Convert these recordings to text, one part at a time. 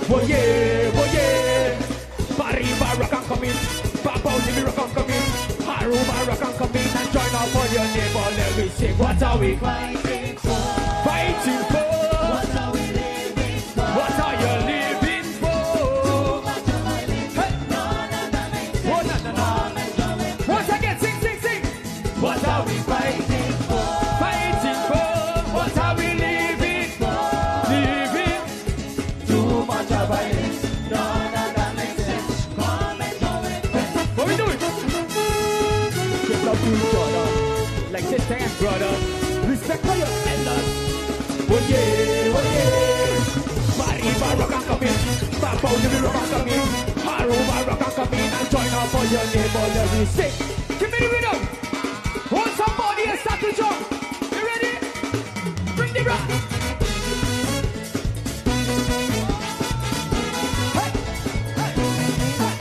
Oh yeah, oh yeah. Pariba rock and come in. Pop out the rock and come in. Aruba rock and come in and join up on your neighbor. Let me sing. What are we Fighting for? fighting for? What are we living for? What are you living for? Much of violence, Hey. none of that makes Oh, sense. na, na, na. Come and join with Once again, sing, sing, sing. What are we fighting for? fighting for? What are we living for? Living. Too much of violence, none of that makes sense. Come and join with friends. What we doing? Give love to each other, like sister and brother. Respect for your elders. Oh yeah, oh yeah. Pariba rock and come in. Papa the rock and come in. Aruba rock and come in and join up for your neighbor. Let me sing. Give me the rhythm. Want somebody and start to jump. You ready? Bring the rock. Hey, hey, hey, hey.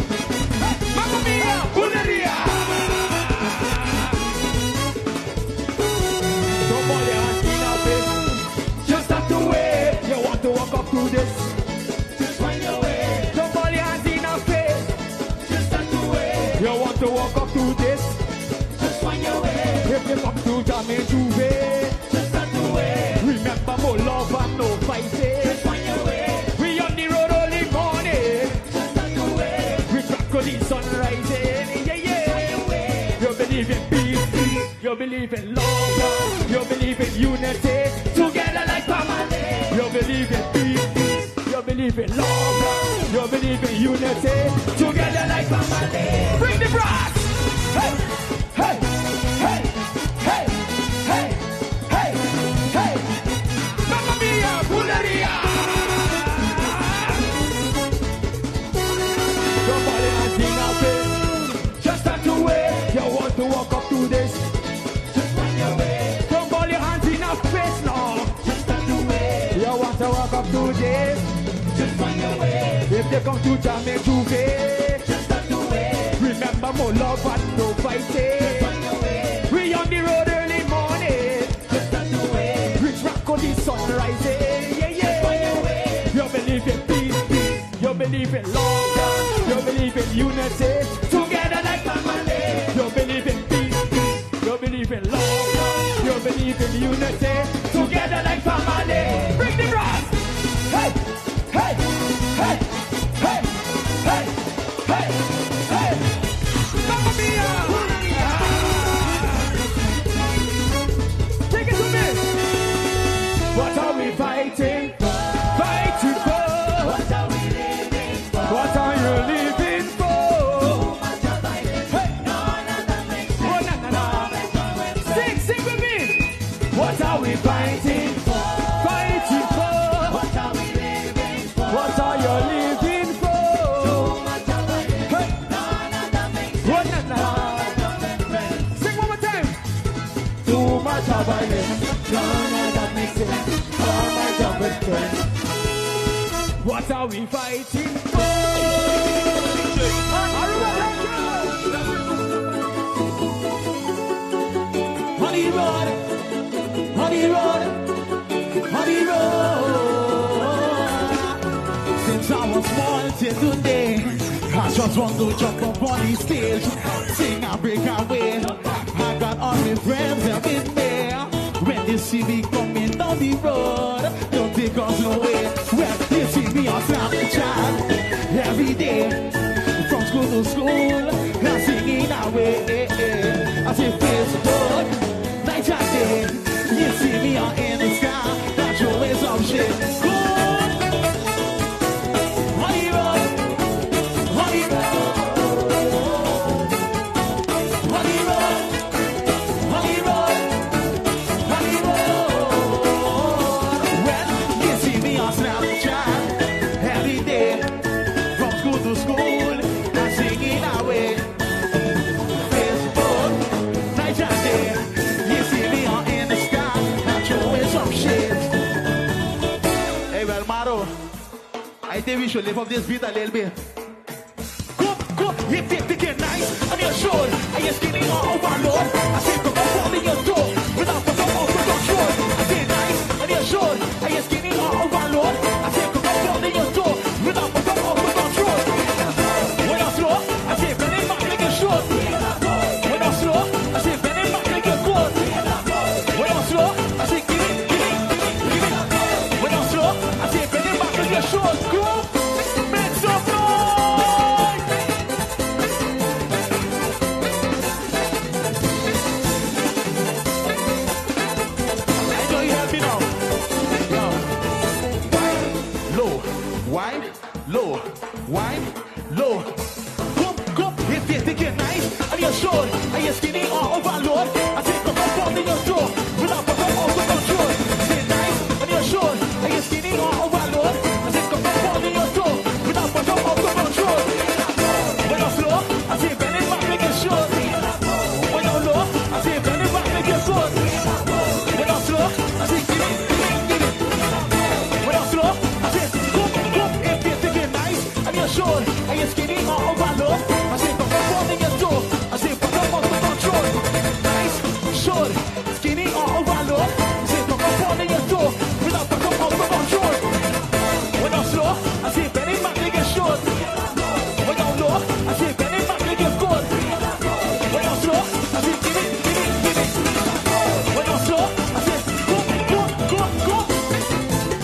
Mamma mia, buleria. Don't ball your hands in a face. Just have to wait. You want to walk up to this. Just find your way, Don't ball your hands in a face. just start to wait. You want to walk up to this. Just find your way, If you come to jam in J'ouvert, just start to wait. remember more love and no fighting. Just find your way, We on the road early morning. just start to wait. We crack on the sun rising. Yeah, yeah. You believe in peace, peace. You believe in love, love. You believe in unity. Together like family. You believe in peace, peace. You believe in love, love. You believe in unity. Together like family. Bring the brass. Hey, hey, hey, hey, hey, hey, hey. Mamma mia, buleria. Don't ball your hands in a face. Just start to wait. You want to walk up to this. Just find your way, Don't ball your hands in a face now. just start to wait. You want to walk up to this. Just find your way, If they come to jam it, J'ouvert. just start to wait. Remember more love and no fighting. Find your way, We on the road early morning. just start to wait. We track on the sun rising. Yeah, yeah. You believe in peace, peace. You believe in love, love. You believe in unity. Together like family. You believe in peace, peace. You believe in love, love. You believe in unity. Together like family. Bring the brass. Hey, hey, hey, hey, hey, hey, hey. Mamma mia! Take it to me. What are we fighting? Fighting for? What are we living for? What are you living for? Much of violence, Hey. none of that makes Oh, sense. na, na, na. Sing, sing with me. What are we fighting for? Fighting for? What are we living for? What are you living for? Much of violence, Hey. none of that makes Oh, na, na. sense. Sing one more time. Too much of violence, None of that makes sense. Come and join with friends. What are we fighting for? Aruba, thank you. On the road, on the road, on the road. Since I was small till today, I just want to jump up on the stage, sing and break away. I got all my friends helping me. When they see me coming down the road, don't take us away. Well, they see me on Snapchat every day, from school to school, I'm singing away. I say Facebook, night and day. You see me on in the sky, that's always some shit. Good. On the road, on the road, on the road, on the road, on the road. Well, you see me on Snapchat every day, from school to school, I'm singing away. Facebook, night and day, you see me on in the sky, I'm throwing some shit. Hey, well, Maro. I think we should live up this beat a little bit. Go, go, if you think you're nice on your shoulder, and you're skinny on overload. I say, go up on your door without the out of control. I say, nice on your shoulder, and you're skinny on overload. I say, go up on your door without Wine low, wine low. Kom, kom, if you think you're nice, and you're short, and you're skinny or overload, I take up a phone in your throat, without a out of control. Say nice, and you're short, and you're skinny or overload, I take up a phone in your throat, without a out of control. When I'm slow, I say bend it back, make it short. When I'm low, I say bend it back, make it short. When I'm slow, I say give it, give it, give it. When I'm slow, I say come, come, if you think you're nice, and you're short, and you're skinny or overload, I say put a phone in your toe, I say put up out of control. Nice, short, skinny or overload, I say put a phone in your toe, without put up out of control. When I'm slow, I say bend it back, make it short. When I'm low, I say bend it back, make it good. When I'm slow, I say give it, give it, give it. When I'm slow, I say go, go, go, go.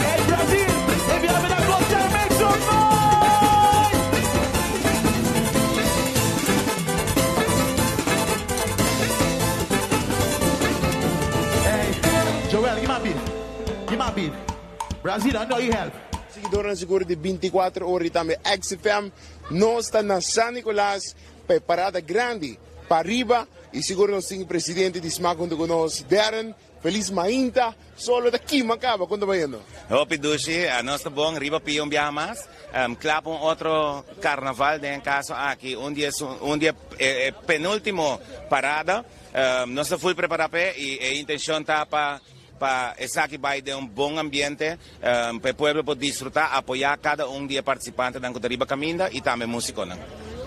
Hey Brazil, if you're having a good time, make some noise. Hey, Joel, give me a beat. Give me a beat. Brazil, I know you help. Seguidornan sigur di 24 ora y tambe XFM, nos ta na San Nicolas pa e parada grandi pa riba y sigur nos tin presidente di smaak hunto cu nos, Darren. Feliz mainta, solo ta kima caba, con ta bayendo? Hopi dushi, nos ta bon riba pia un biaha mas. Cla pa un otro carnaval, den e caso aki un di un di e penultimo parada. Nos ta full prepara p'e y e intencion ta pa pa esaki bay den un bon ambiente, pa e pueblo por disfruta, apoya cada un di e participantenan cu ta riba caminda y tambe musiconan.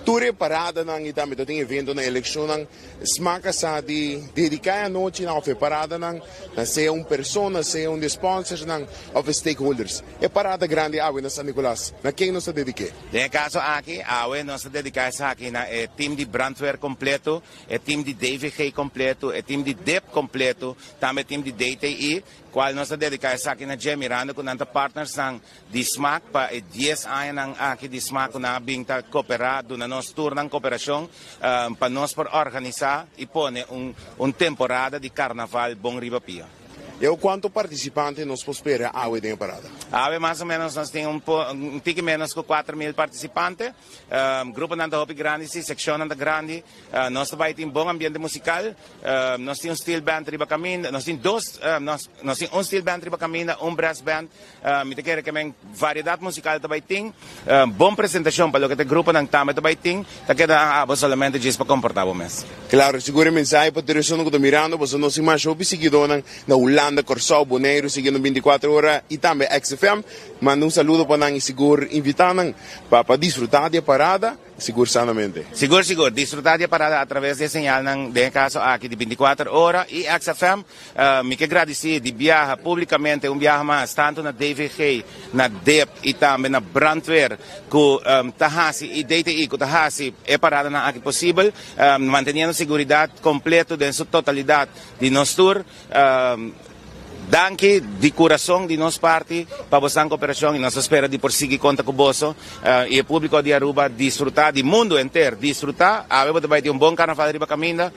Tur e paradanan y tambe ta tin eventonan, eleccionnan, Smaak a sa di dedica e anochinan of e paradanan na sea un persona, sea un di e sponsorsnan of e stakeholders. E parada grandi awe na San Nicolas, na ken nos ta dedique? Den e caso aki, awe nos ta dedica esaki na e team di brandweer completo, e team di DVG completo, e team di dip completo, tambe e team di DTI, cual nos ta dedica esaki na dje mirando cu nan ta partnersnan di Smaak pa e dies añanan aki di Smaak cu nan a bin ta coopera, duna nos tur nan cooperacion pa nos por organisa y pone un temporada di carnaval bon riba pia. Eu cuanto participante nos por spera awe den e parada? Awe mas o menos nos tin un tiki menos cu 4000 participante. Gruponan ta hopi grandi si, seccionnan ta grandi. Nos ta bai tin bon ambiente musical. Nos tin un steel band riba caminda, nos tin dos, nos tin un steel band riba caminda, un brass band. Mi ta kere ke men variedad musical ta bai tin. Bon presentacion pa loke ta gruponan tambe ta bai tin. Ta keda nan abo solamente djis pa comporta bo mes. Claro, sigur e mensahe pa tur esun ku ta mirando, pasobra nos tin masha hopi siguidónan na Hulanda, Kòrsou, Boneiru siguiendo 24 ora i tambe XFM. Manda un saludo pa nan i sigur invitá nan pa pa disfrutá di e parada. Sigur sanamente. Sigur sigur, disfruta di e parada atraves di e señalnan, den e caso aki di 24 ora y XFM. Mi ke gradici di biaha publicamente un biaha mas tanto na DVG, na dip y tambe na Brandweer cu ta haci y DTI cu ta haci e paradanan aki posibel, manteniendo seguridad completo den su totalidad di nos tur. Danki di kurason di nos parti pa bosan koperashon i nos ta spera di por sigui konta ku boso i e públiko di Aruba disfrutá di mundu henter disfrutá. Awe bo ta bai tin un bon karnaval riba kaminda,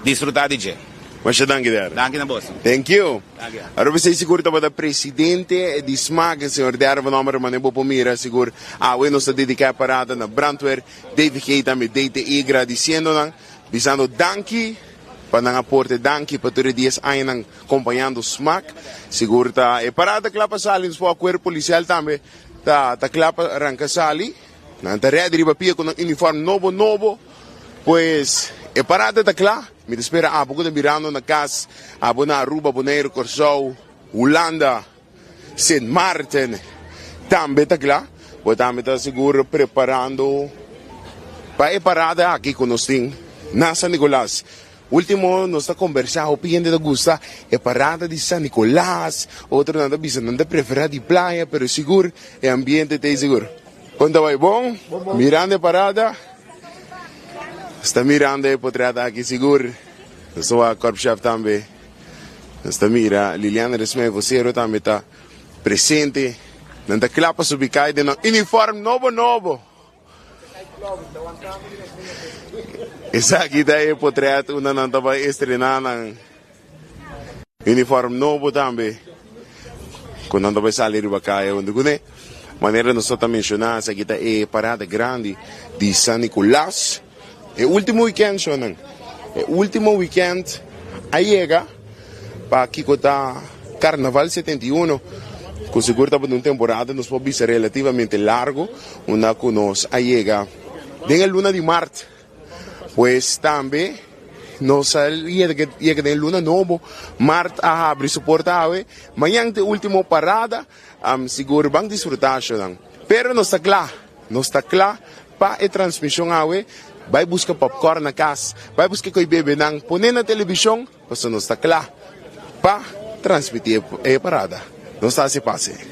disfrutá di dje. Masha danki Darren. Danki na boso. Thank you. Danki. Aruba esei sigur tabata presidente di smaak señor Darren van Ommeren mane bo por mira sigur awe nos ta dediká e parada na Brandweer, DVG tambe DTI gradisiendo nan bisando danki. Pa nan aporte danki pa tur e dies añanan kompañando Smaak. Sigur ta e parada kla pa sali, nos por a kuerpo polisial tambe ta ta kla pa ranka sali. Nan ta ready riba pia ku nan uniform nobo nobo. Pues e parada ta kla. Mi ta spera abo ku ta mirando na kas, abo na Aruba, Boneiru, Kòrsou, Hulanda, Sint Maarten tambe ta kla. Bo tambe ta sigur preparando pa e parada aki ku nos tin na San Nicolas. Ultimo nos ta kombersá hopi hende ta gusta e parada di San Nicolas, otronan ta bisa nan ta preferá di playa, pero sigur e ambiente ta ei sigur. Kon ta bai bon? Mirando e parada, nos ta mirando e potret aki sigur. Nos ta wak Korpschef tambe. Nos ta mira Liliana Resmé vocero tambe ta presente. Nan ta kla pa subi kai den nan uniform nobo nobo. Esaki ta e potret unda nan ta bai estrena nan uniform nobo tambe. Ku nan ta bai sali riba kaya huntu kuné. Manera nos ta menshoná, esaki ta e parada grandi di San Nicolas. E último weekend, shownan. E último weekend a yega pa kiko ta Carnaval 71, ku sigur tabata un temporada nos por bisa relativamente largo, unda ku nos a yega den e luna di mart. Pues tambe nos a yega den luna nobo, mart a habri su porta awe, mañan ta e ultimo parada, sigur ban disfruta ashonan. Pero nos ta kla, nos ta kla pa e transmision awe, bai buska popcorn na kas, bai buska e koi bebenan, pone na televishon, pasobra nos ta kla pa transmiti e parada. Nos ta hasi pase.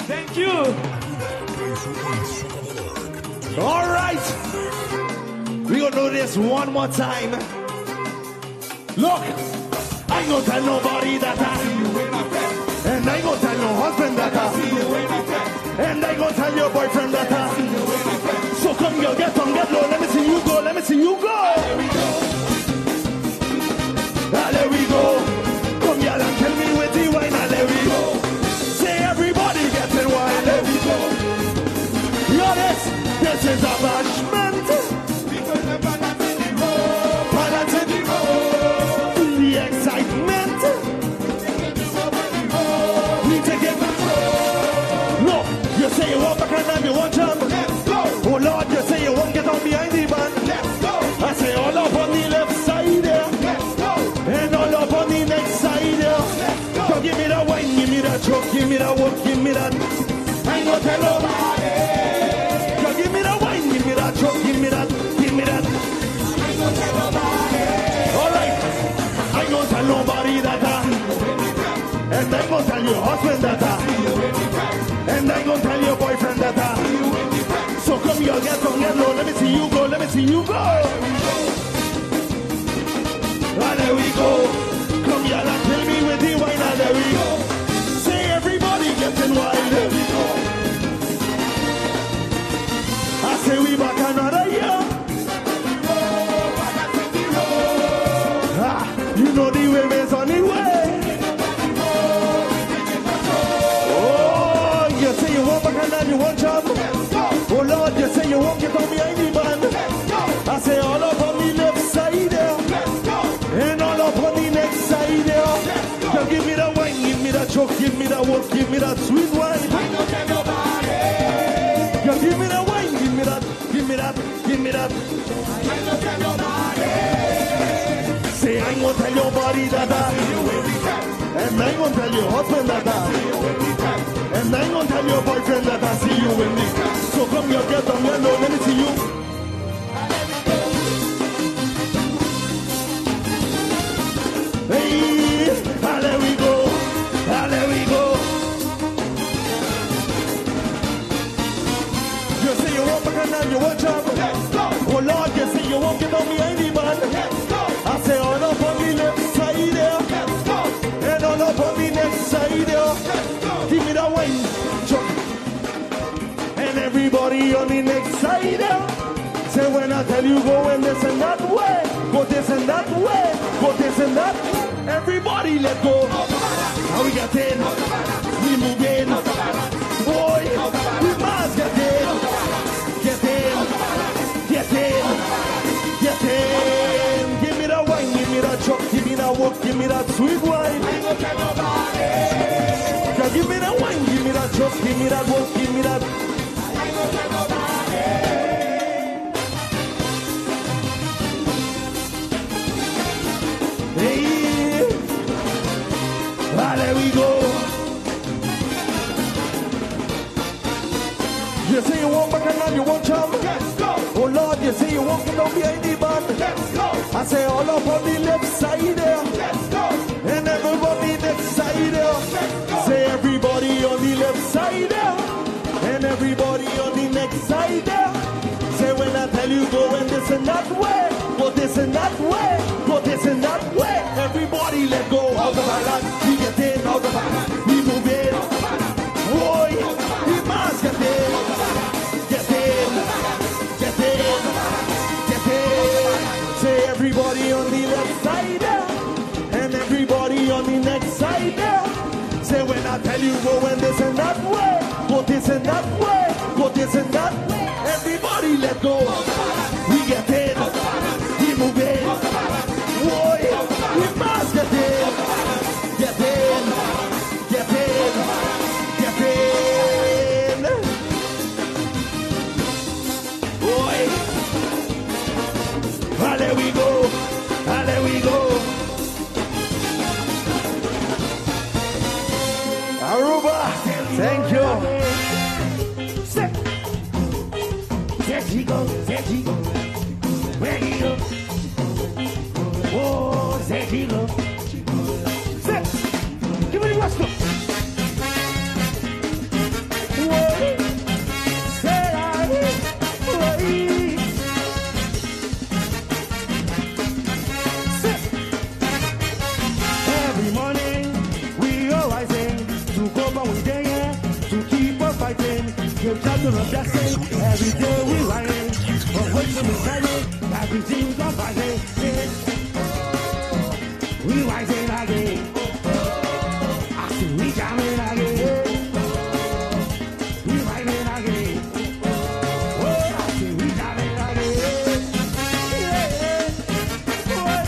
Thank you. All right. We gonna do this one more time. Look, I ain't gonna tell nobody that I see you with my friend. And I ain't gonna tell no husband that I see you with my friend. And I ain't gonna tell your boyfriend that I see you with my friend. So come girl, get on, get low. Let me see you go, let me see you go. There we go. Ah, there we go. Come girl and kill me with the wine. Ah, there we go. Say everybody getting wine. There we go. Yo, this, this is a bashment. Balance in the road. Feel the excitement. We take it control. Look, you say you want back and you want jump. Let's go. Oh Lord, you say you won't get on behind the band. Let's go. I say all up on the left side there. Let's go. And all up on the next side there. Let's go. So give me that wine, give me that truck, give me that work, give me that. I ain't gonna tell nobody. So give me that wine, give me that truck, give me that, give me that. I ain't gonna tell nobody. All right. I ain't gonna tell nobody that I. And I ain't gonna tell your husband that I. And I ain't gonna tell your boyfriend that I. So come here, get on, get low. Let me see you go, let me see you go. Ah, there we go. Come here and kill me with the wine. Ah, there we go. Say everybody getting wild. There we go. I say we back another year. Ah, you know the wave is on the way. Oh, you say you want back and you want jump. Oh Lord, you say you won't get on behind the band. I say all up on the left side there. And all up on the next side there. So give me that wine, give me that choke, give me that work, give me that sweet wine. Girl, give me that wine, give me that, give me that, give me that. Say I ain't gonna tell nobody that I. And I ain't gonna tell your husband that I. And I ain't gonna tell your boyfriend that I see you in the. So come here, get on your low, let me see you. Hey, ah, there we go, ah, there we go. You say you want back and you want jump. Let's go. Oh Lord, you say you won't get on behind the band. Let's go. I say all up on the left side there. Let's go. And all up on the next side there. Let's go. Give me that wine, jump. And everybody on the next side there. Say when I tell you go in this and that way, go this and that way, go this and that. Everybody let go. How we got in? We move in. Boy, we must get in. Get in. Get in. Get in. Give me that wine, give me that truck, give me that work, give me that sweet wine. Girl, give me that wine, give me that truck, give me that work, give me that. Hey, ah, there we go. You say you want back and you want jump. Let's go. Oh Lord, you say you won't get down behind the band. Let's go. I say all up on the left side there. Let's go. And everybody next side there. Let's go. Say everybody on the left side there. And everybody on the next side there. and that way, go this and that way, go this and that way. Everybody let go out of our land. We get in out of our land. We move in. Boy, we must get in. Get in. Get in. Get in. Say everybody on the left side there, and everybody on the next side there. Say when I tell you go in this and that way, go this and that way, go this and that way. Everybody let go. We get in. We move in. Boy, we must get in. Get in. Get in. Get in. Boy. Ah, there we go. Ah, there we go. Aruba, thank you. Step. There she go, there she go. Where he go? Oh, there she go. Step. Give me the rest. Whoa. Say I, whoa. Step. Every morning we are rising to go on with day, to keep on fighting. Give God the blessing. Every day we riding, but wait till we shining. Everything's on fire. We rising again. I see we jamming again. We riding again. Oh, I see we jamming again. Yeah. Oh.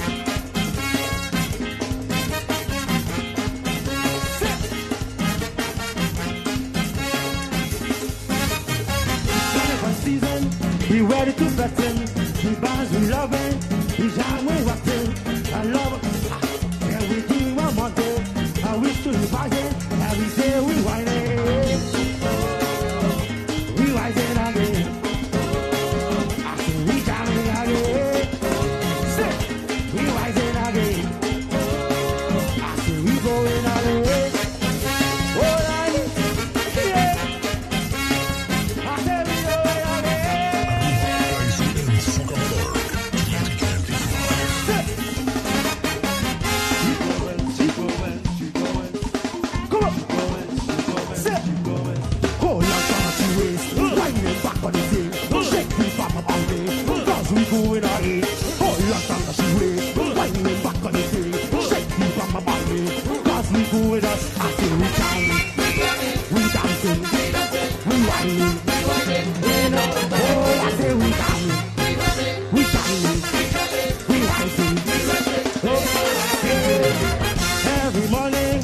Carnival season, we ready to threaten. We bands, we loving, we jam, we rocking. I love everything we want it. I wish to revise it. Every day we whining. We rising again. I say we jamming again. Say, we rising again. I say we going again. Oh, yeah. I say we going again. In Soca Park 2025. Come on. Sit. Hold on to the waist. Winding back on the thing. Shake the bam on me. Cause we going on it. Hold on to the waist. Winding back on the thing. Shake the bam on me. Cause we going on. I say we jamming. We dancing. We whining. Oh, I say we jamming. We jamming. We rising. Oh, yeah. Every morning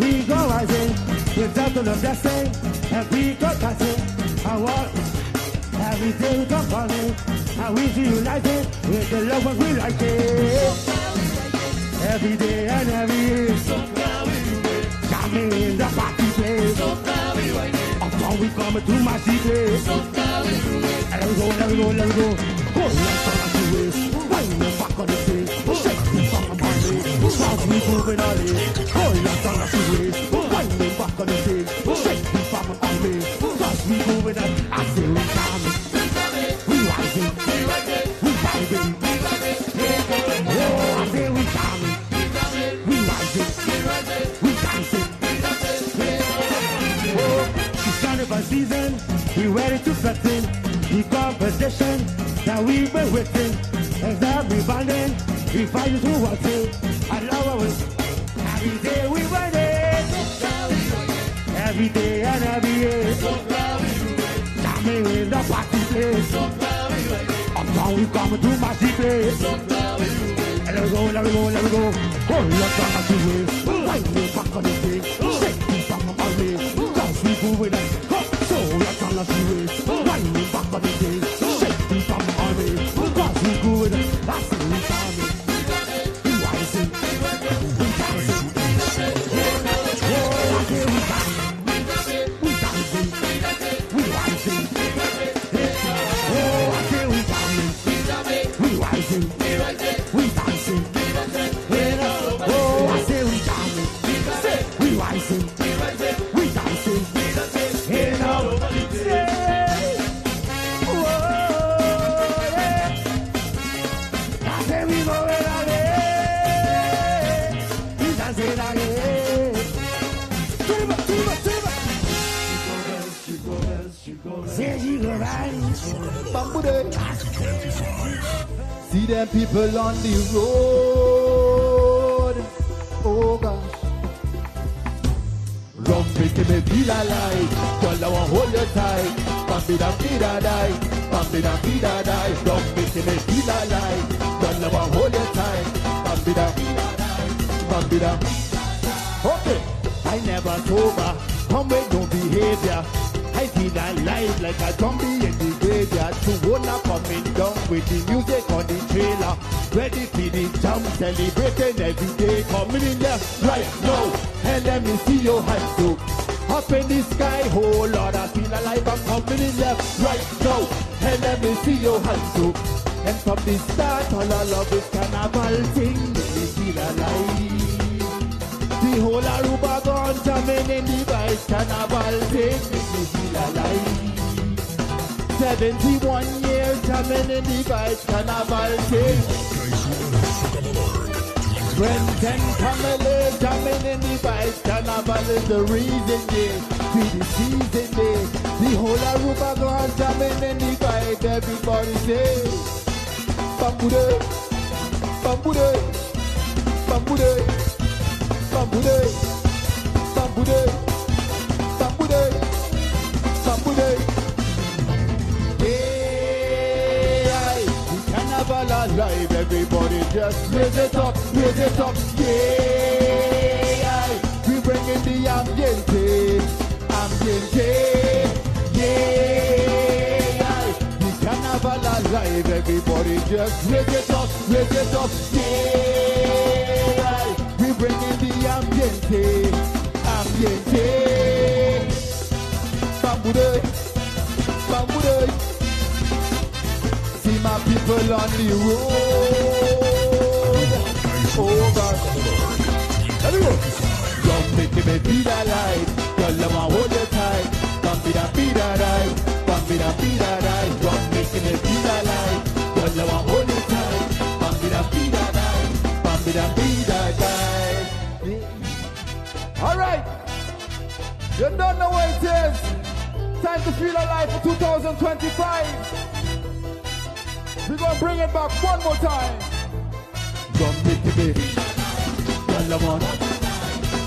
we go rising with death to the blessing and we go dancing. I want every day we go calling and we reunited with the love we like it. Every day and every year, jamming in the party place. Uptown we coming to my city. Let we go, let we go, let we go. Go left on the waist, wind the back on the stage, shake the back on me. Cause we moving on it. Go left on the waist, wind the back on the stage, shake the back on me. Cause we moving on. I say we jamming, we rising, we vibing. Oh, I say we jamming, we rising, we dancing. Oh, it's carnival season, we ready to threaten the competition that we've been waiting. And everybody, we fight to want it. I love our every day we run it. Every day and every year. Jamming in the party place. Uptown we come to my place. Let we go, let we go, let we go. Hold up on the waist. Wind the back on the thing. Shake the back on me. Cause we moving on. So let's on the waist. Wind the back on the thing. Shake the back on me. Cause we moving on. That's the we jamming. We rising. We dancing. Oh, I say we jamming. We dancing. We rising. Oh, I say we jamming. We rising. We dancing. Oh, I say we jamming. We rising. We dancing. Hey now. See them people on the road. Oh gosh. Rum making me feel alive. Girl, I want hold you tight. Bambi da be da die. Bambi da be da die. Rum making me feel alive. Girl, I want hold you tight. Bambi da Bambi da. Okay. I never sober. Come with no behavior. I feel alive like a zombie in the graveyard. To wanna coming down with the music on the trailer. Ready for the jump, celebrating every day. Coming in left, right, now. And let me see your hands up. Up in the sky, oh Lord, I feel alive. I'm coming in left, right, now. And let me see your hands up. And from the start, all I love is carnival thing. Make me feel alive. The whole Aruba gone jamming in the vice carnival thing. Make me feel alive. 71 years jamming in the vice carnival thing. Friends and family jamming in the vice carnival is the reason, yeah. See the season, yeah. The whole Aruba gone jamming in the vibe. Everybody say, Bamboo day, bamboo day, bamboo day, bamboo day, bamboo day, bamboo day, bamboo day. Yeah, the carnival alive, everybody just raise it up, yeah. We bringing the ambiente, ambiente, yeah. The carnival alive, everybody just raise it up, yeah. We bringing the ambiente, ambiente. Bamboo day, bamboo day. See my people on the road. Oh God. There we go. Rum making me feel alive. Girl, I want hold you tight. Bambi da be da die. Bambi da be da die. Rum making me feel alive. Girl, I want hold you tight. Bambi da be da die. Bambi da be da die. All right. You don't know what it is. Time to feel alive for 2025. We're gonna bring it back one more time. Rum making me, girl, I want.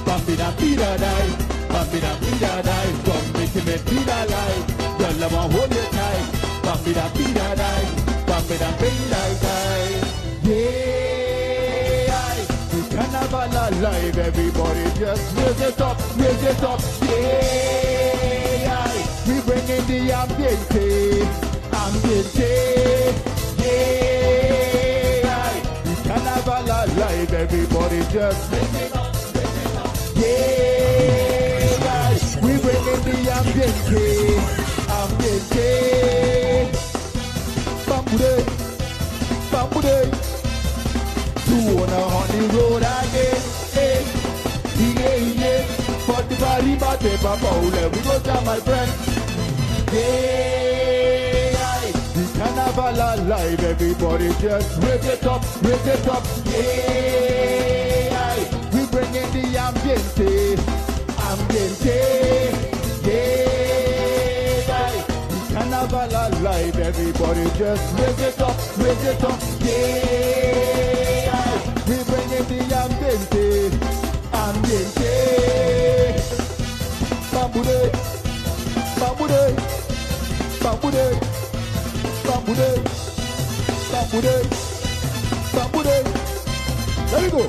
Bambi da be da die, bambi da be da die. Rum making me feel alive. Girl, I want hold you tight. Bambi da be da die, bambi da be da die. Yeah, the carnival alive. Everybody just raise it up, yeah. We bringing the ambiente, ambiente, yeah. The carnival alive, everybody just raise it up, yeah. We bringing the ambiente, ambiente. Bamboo day, bamboo day. To wanna on the road again, eh, yeah, yeah. For the body, but paper bowl, we go down, my friend. Yeah, the carnival alive, everybody just raise it up, yeah. We bringing the ambiente, ambiente, yeah. The carnival alive, everybody just raise it up, yeah. We bringing the ambiente, ambiente. Bamboo day, bamboo day, bamboo day, bamboo day, bamboo day, bamboo day. There we go.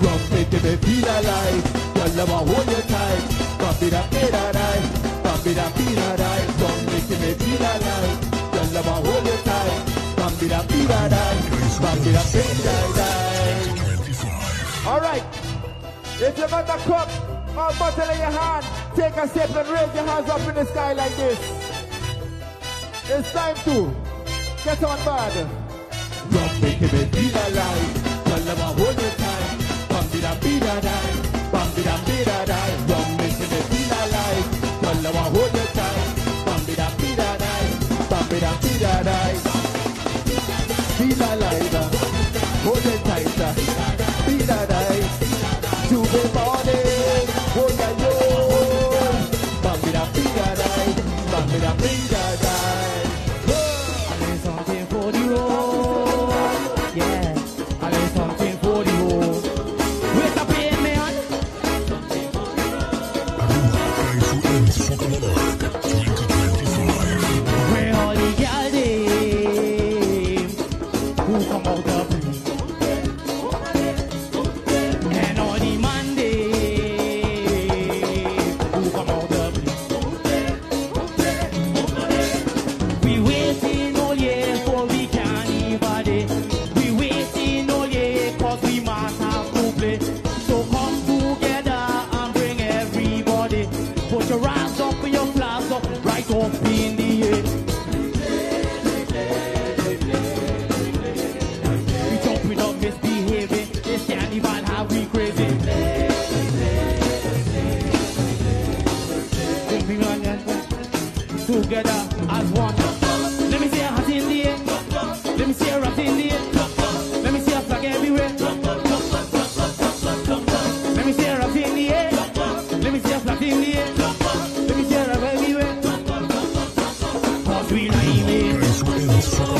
Rum making me feel alive. Girl, I want hold you tight. Bambi da be da die, bambi da be da die. Rum making me feel alive. Girl, I want hold you tight. Bambi da be da die, bambi da be da die. All right. If you got a cup or bottle in your hand, take a sip and raise your hands up in the sky like this. It's time to get on board. Rum making me feel alive. Girl, I want hold you tight. Bambi da be da die, bambi da be da die. Rum making me feel alive. Girl, I want hold you tight. Bambi da be da die, bambi da be da die. Feel alive, hold it tight, be da die. To the morning, oh yeah yo. Bambi da be da die, bambi da be da die. And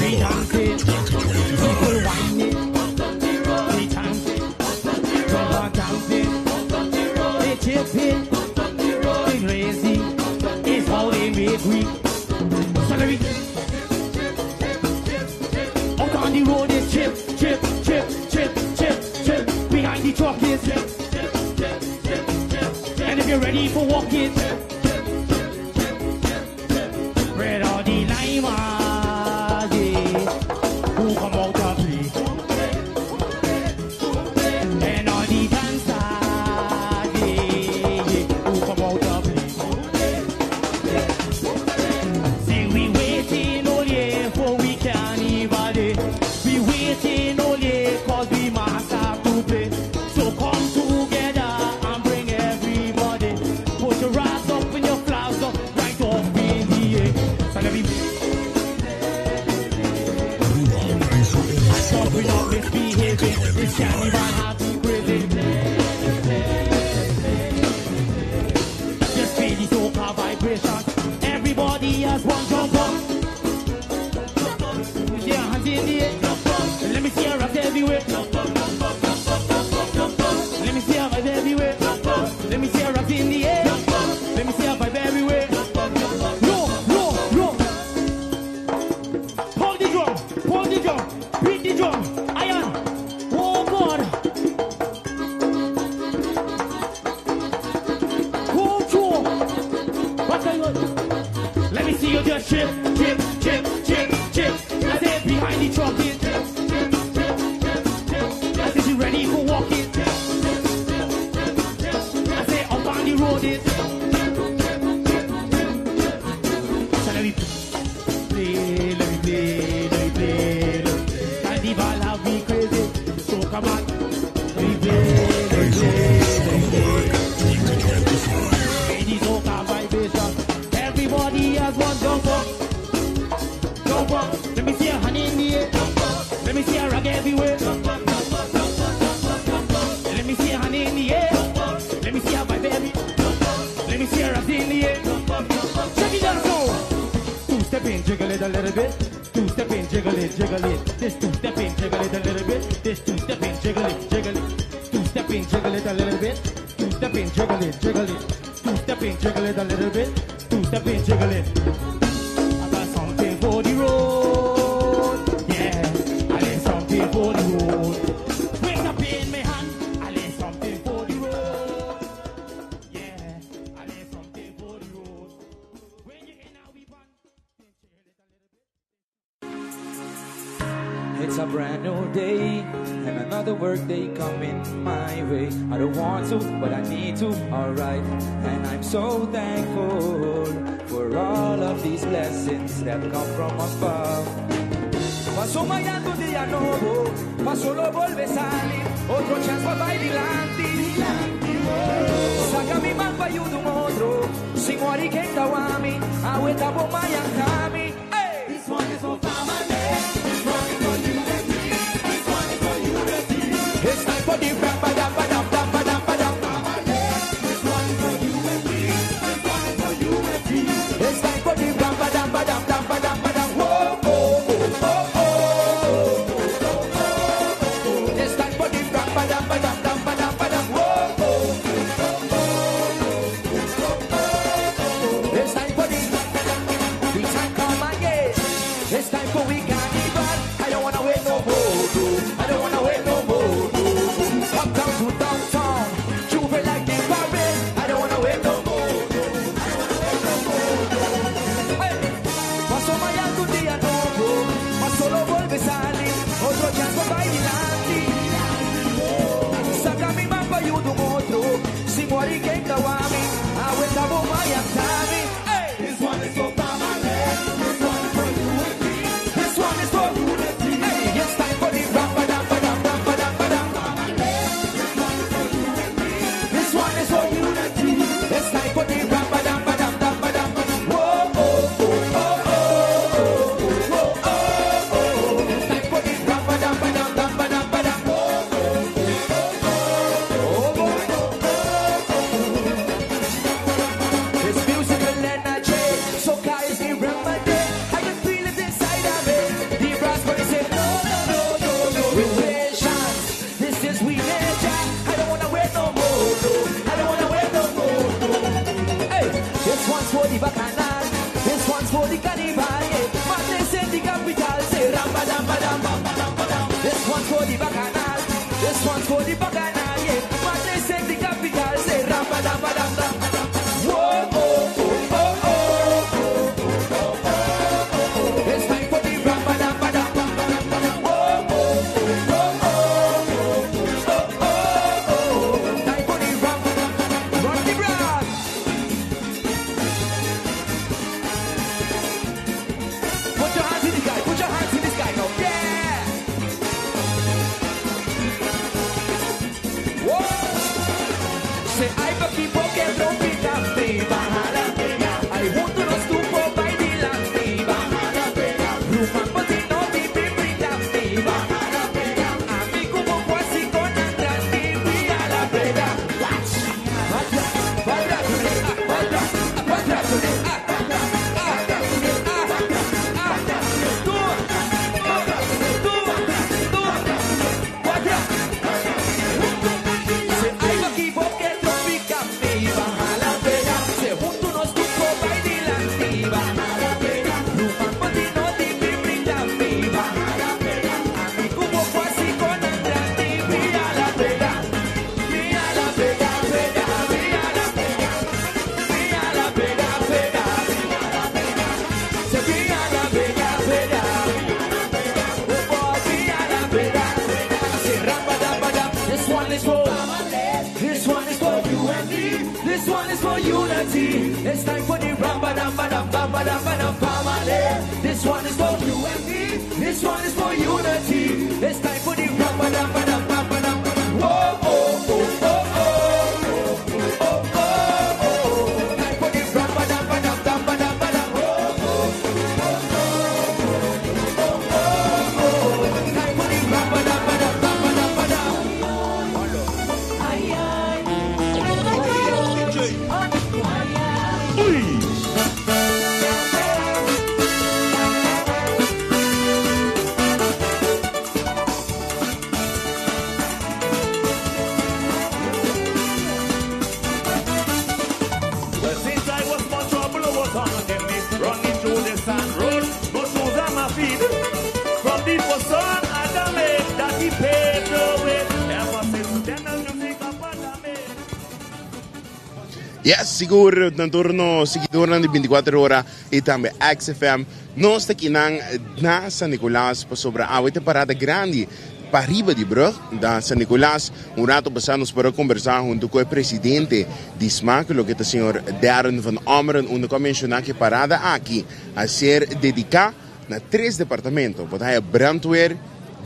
They dancing, people whining, they dancing, jump on dancing, they chipping, they crazy. It's how they make we. Celery. Out on the road is chip, chip, chip, chip, chip, chip. Behind the truck is chip, chip, chip, chip, chip. And if you're ready for walking, chip, chip, chip, chip, chip. Red all the lima, yeah. Who come out to play? And all the dancers, yeah, who come out to play? Say we waiting all year for we carnival day. We waiting all year 'cause we must have to play. So come together and bring everybody. Put your ass up and your flowers up right up in the air. So let me stop we not misbehaving. This carnival have me crazy. Just feel the soca vibration. Everybody has one jump up. With your hands in the air. Let me see your rocks everywhere. Let me see your vibe everywhere. Let me see your rocks in the air. Let me see your vibe everywhere. No, no, no. Hold the drum, hold the drum, beat the drum. Iron. Oh God. Go through. What's going on? Let me see you just chip, chip, chip, chip, chip. I said behind the truck is chip, chip, chip, chip, chip. I said you ready for walking? Chip, chip, chip, chip, chip. I said up on the road is chip, chip, chip, chip, chip. So let me play, let me play, let me play. Let me play. Carnival have me crazy. So come on, let me play, let me play, let me play. Ladies, soca vibration. Everybody has one jump up. Jump up. Let me see a hand in the air. Let me see a rag everywhere. Let me see a hand in the air. Let me see a vibe every. Let me see a rag in the air. Check it out now. Two step in, jiggle it a little bit. Two step in, jiggle it, jiggle it. This two step in, jiggle it a little bit. This two step in, jiggle it, jiggle it. Two step in, jiggle it a little bit. Two step in, jiggle it, jiggle it. Two step in, jiggle it a little bit. Two step in, jiggle it. I got something for the road. Yeah, I need something for the road. Wake up in my hand. I need something for the road. Yeah, I need something for the road. When you in a we band, jiggle it a little bit. It's a brand new day and another work day coming my way. I don't want to, but I need to, alright. And I'm so thankful for all of these blessings that come from above. Paso mañana un dia nobo, paso lo bolbe sali, otro chance pa bay dilanti. Saca mi man pa yuda un otro, sin worry ken ta wak mi, awe ta bo mañan ta mi. Hey! This one is for family. This one is for unity. This one is for unity. It's time for the rap, ba dam, ba dam, dam, ba dam, ba dam. This one is for unity. This one is for unity. It's time for the ram, ba dam, ba dam, dam, ba dam, ba dam. Whoa, oh, oh, oh, oh, oh, oh. It's time for the ram, ba dam, ba dam, dam, ba dam, ba dam. Whoa, oh, oh, oh, oh, oh. It's time for the time come again. This one's for the bacchanal, yeah. Madre said the capital, say ramba-damba-dam-dam. Whoa, oh, oh, oh, oh. It's time for the ramba-damba-dam. Whoa, oh, oh, oh, oh, oh, oh, oh. Time for the ramba. Run the brand. Put your hands in the sky. Put your hands in the sky now. Yeah. Whoa. Say I baki poke trompita, viva jalapena. Ay junto nos tupo baila, viva jalapena. Ruman potino di piprita, viva jalapena. Amigo como así con atrás, viva jalapena. Watch. Atra, atra, atra, atra, atra, atra, tu, tu, tu, cuatro. Se ay aquí porque tropica viva jalapena. Se junto nos tupo baila, viva jalapena. Ruman potino di piprita, viva jalapena. Amigo como así con atrás, viva jalapena. Viva la pega, pega, viva la pega. Viva la pega, pega. Se viva la pega, pega. Oh boy, viva la pega. Se ramba da ba da. This one is for This one is for you and me. This one is for unity. It's time for the ramba dam ba dam bam ba dam ba dam family. This one is for you and me. This one is for unity. It's time for the ramba dam ba dam bam ba dam. Whoa, oh, oh, oh, oh. Oh, oh, oh. Time for the ramba dam ba dam dam ba dam ba dam. Oh, oh, oh, oh, oh, oh. Time for the ramba dam ba dam bam ba dam ba dam. Well, since I was small, trouble was haunting me. Running through the sand road, no shoes on my feet. From the person Adam made, that he paved the way. Ever since then, the music up and made. Yes, sigur, na turno seguidornan di 24 ora y tambe XFM. Nos ta akinan na San Nicolas pasobra awe ta parada grandi pariba di brug na San Nicolas. Un rato pasa nos por a combersa hunto cu e presidente di SMAC, loke ta señor Darren van Ommeren, unda cu a menciona cu e parada aki a ser dedica na tres departamento, bo ta haya Brandweer,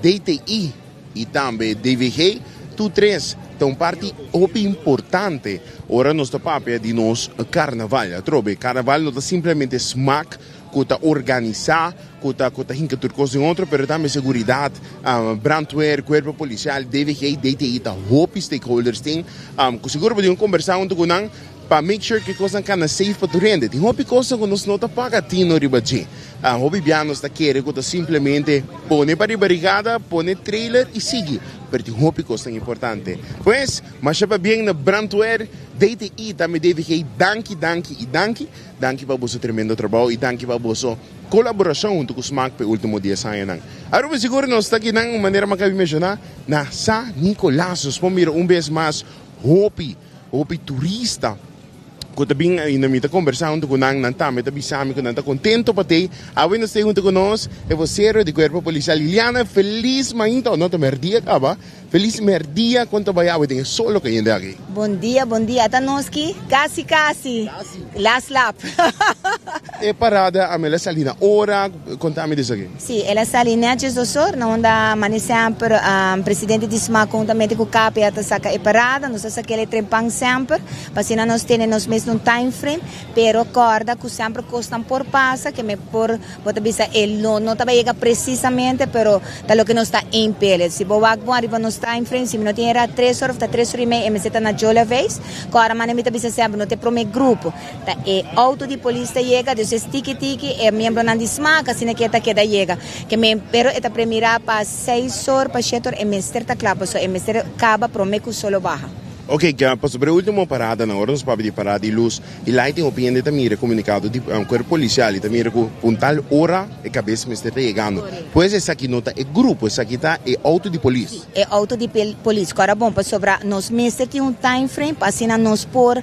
DTI y tambe DVG. Tur tres ta un parti hopi importante ora nos ta papia di nos carnaval. Atrobe, carnaval no ta simplemente SMAC cu ta organisa, cu ta cu ta hinca tur cos den otro, pero tambe seguridad, brandweer, cuerpo policial, DVG, DTI, ta hopi stakeholders tin cu sigur bo tin cu combersa hunto cu nan pa make sure cu e cosnan cana safe pa tur hende. Tin hopi cosnan cu nos no ta paga tino riba dje. Hopi bia nos ta kere cu ta simplemente pone pa riba rigada, pone trailer y sigui. Pero tin hopi cosnan importante. Pues, masha pabien na Brandweer, DTI, tambe DVG, danki, danki y danki. Danki pa boso tremendo trabou y danki pa boso colaboracion hunto cu Smaak pa e ultimo dies añanan. Aruba sigur nos ta akinan, manera mi a cabi menciona, na San Nicolas. Nos por mira un bes mas hopi, hopi turista cu ta bin ainda. Mi ta conversa hunto cu nan, nan tambe ta bisa mi cu nan ta contento pa tey. Awe nos tey hunto cu nos e vocero di Cuerpo Policial Liliana. Feliz mainta, o no ta merdia caba. Feliz merdia, con ta bay awe den e solo cayente aki? Bon dia, bon dia. Ata nos ki casi casi last lap. E parada a mela sali na ora, conta mi desaki. Si, el a sali netjes dos or, na unda mane semper presidente di smac conhuntamente cu KPA ta saca e parada, nos ta saca el e trempan semper, pa asina nos tene nos mes un time frame, pero corda cu semper cosnan por pasa, ke me por, bo ta bisa e lo no ta bay yega precisamente, pero ta loke nos ta aim p'el. Si bo wak bon ariba nos time frame, si mi no tin era tres or of ta tres or y mei, e mester ta na Jola Veis, corda mane mi ta bisa semper, no ta e prome grupo. Ta e auto di polis ta yega, dus es tiki tiki e miembronan di smaak asina ke ta keda yega. Ke men, pero e ta premira pa seis or pa shete or e mester ta kla pasobra e mester kaba prome ku solo baha. Ok, pasobra e ultimo parada nan, ora nos papia di parada di luz y lighting hopi hende ta mira e comunicado di cuerpo policial y ta mira cu pa un tal ora e cabes mester ta yegando. Pues esaki no ta e grupo, esaki ta e auto di polis. Si, e auto di polis. Cora bon, pasobra nos mester tin un time frame pa asina nos por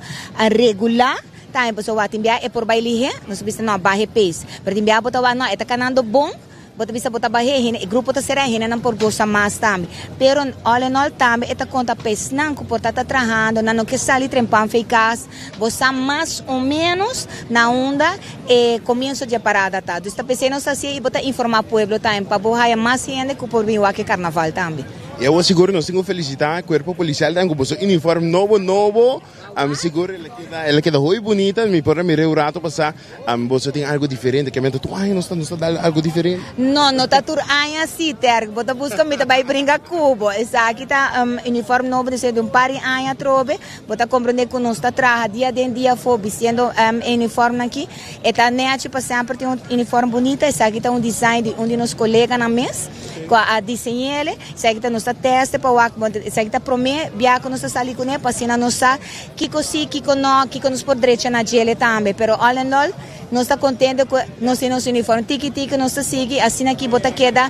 regula time, pasobra tin bia e por bay lihe, nos bisa no, baha e pace, pero tin bia bo ta wak no, e ta canando bon. Bo ta bisa bo ta bah'é hende, e grupo ta será, hendenan por gosa mas tambe. Pero all in all tambe e ta konta pa esnan ku por ta ta trahando, nan no ke sali trempan fei kas, bo sa mas o menos na unda e komienso di e parada ta. Dus ta p'esei nos ta hasié i bo ta informá pueblo tambe pa bo haya mas hende ku por bin wak e karnaval tambe. I awor sigur nos tin ku felisitá e kuerpo polisial tambe ku boso uniform nobo nobo. Ami sigur el a keda el a keda hoy bunita mi por a mira un rato pasa ami boso tin algo diferente ke menta tur aña nos ta nos ta dal algo diferente. No no ta tur aña si Terk bo ta buska mi ta bai bringa ku bo esaki ta uniform nobo di un par di aña atrobe bo ta comprende ku nos ta traha dia aden dia afo bistiendo e uniformnan aki e ta nechi pa semper tin un uniform bunita esaki ta un design di un di nos koleganan mes ku a diseñele. Esaki ta nos ta teste pa wak bo esaki ta prome bia ku nos ta sali kuné pa asina nos sa kiko si kiko no kiko nos por drecha na djele tambe pero all in all nos ta kontento ku nos tin nos uniform tiki tiki nos ta sigui asina ki bo ta keda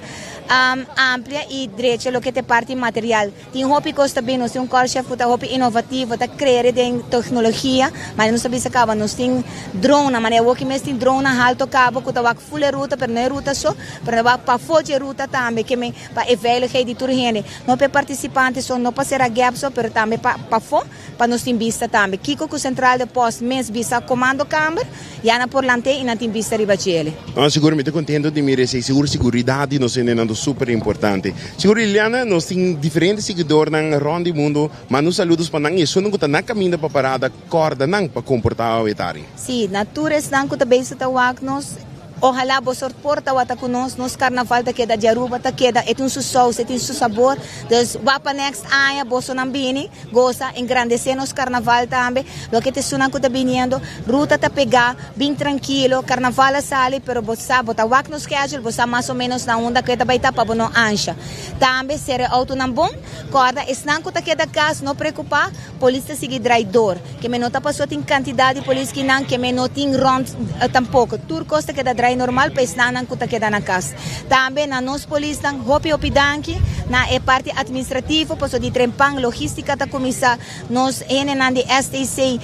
amplia i drecha loke ta e parti material tin hopi kos ta bin nos tin un kòrchef ku ta hopi inovativo ta krere den teknologia manera nos ta bisa kaba nos tin drone manera awoki mes tin drone na halto kaba ku ta wak ful e ruta pero no e ruta so pero ta wak pafó dje ruta tambe ke men Pa e veiligheid di tur hende, no pa e participante so, no pa cera gap so, pero tambe pa pafó, pa nos tin bista tambe. Kico cu Central de Post mes bisa Comando Kamber, ya nan por lant'é y nan tin bista riba djele. No, sigur mi ta contento di mira esey. Sigur siguridad di nos hendenan ta super importante. Sigur Liliana, nos tin diferente siguidornan rond di mundo. Manda un saludos pa nan y esunnan cu ta na caminda pa parada, corda nan pa comporta awe tari. Si, na tur esnan cu ta bezig ta wak nos. Ojalá bo sort por tawata cu nos, nos carnaval ta keda di Aruba ta keda, e tin su saus, e tin su sabor, dus wak pa next aña bosonan bini, goza, engrandece nos carnaval tambe, loke ta esunnan cu ta biniendo, ruta ta pega, bin trankilo, carnaval a sali, pero bo sa, bo ta wak nos schedule, bo sa mas o menos na unda cu e ta bay ta pa bo no ansha. Tambe cera e autonan bon, corda esnan cu ta keda cas no preocupa, Polis ta sigui drai dor. Keme no ta paso tin cantidad di polis kinan, keme no tin rond tampoco. Tur cos ta keda drai normal pa esnannan cu ta keda na cas. Tambe na nos polisnan hopi hopi danki na e parti administrativo paso di trempan logistica ta cuminsa nos hendenan di STC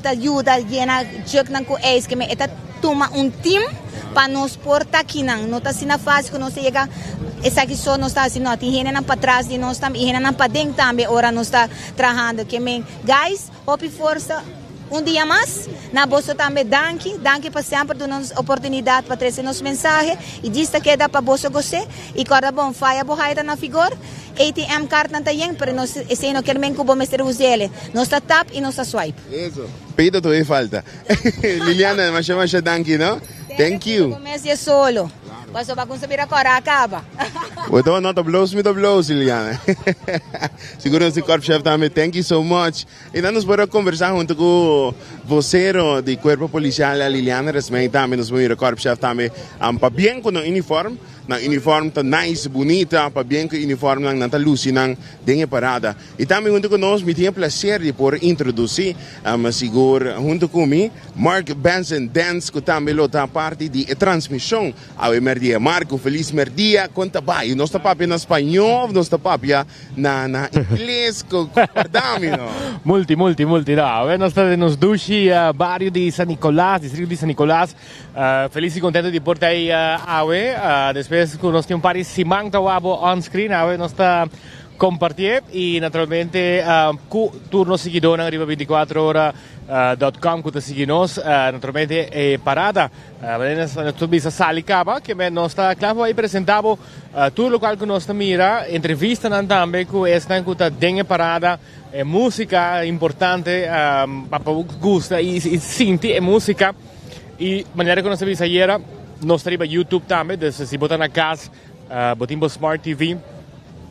ta yuda yena juknan cu ijs keme e ta tuma un team pa nos por ta kinan. No ta asina fácil cu nos ta yega esaki so nos ta haci no. Tin hendenan patras di nos tambe y hendenan paden tambe ora nos ta trahando. Ke men guys hopi forsa un dia mas. Na boso tambe danki. Danki pa semper duna nos oportunidad pa trece nos mensahe y djis ta keda pa boso gos'é. Y corda bon faya bo haya ta na figor. ATM cardnan ta yen pero nos esey no kier men cu bo mester us'ele. Nos ta tap y nos ta swipe. Eso. Pito todavia falta. Liliana, masha masha danki, no? Thank you. Bo mes e solo. Paso pa cuminsa bira cora a caba. Bo ta nota bloos mi ta bloos, Liliana. Sigur nos di Korpschef tambe, thank you so much. Y nan nos por a conversa hunto cu vocero di Cuerpo Policial Liliana Rasmijn tambe. Nos por mira Korpschef tambe. Pabien cu nan uniform. Nan uniform ta nice, bunita. Pabien cu uniformnan nan ta luci nan den e parada. Y tambe hunto cu nos mi tin e placer di por introduci sigur hunto cu mi Mark Benson Dance cu tambe lo ta parti di e transmision awe merdia. Mark, un feliz merdia, con ta bay? Nos ta papia na spañol of nos ta papia na na ingles? Corda mi no. Multi, multi, multi. No, awe nos ta den nos dushi bario di San Nicolas, distrito di San Nicolas. Feliz y contento di por ta ey awe. Despues cu nos tin un par di siman ta wak bo on screen, awe nos ta Compartié y naturalmente cu tur nos siguidornan riba 24 ora dot com cu ta sigui nos. Naturalmente e parada manera nos ta bisa sali caba ke men nos ta cla pa bay presenta bo tur locual cu nos ta mira, entrevistanan tambe cu esnan cu ta den e parada, e musica importante pa bo gusta y sinti e musica y manera cu nos ta bisa ayera nos ta riba YouTube tambe, dus si bo ta na cas Bo tin bo smart TV,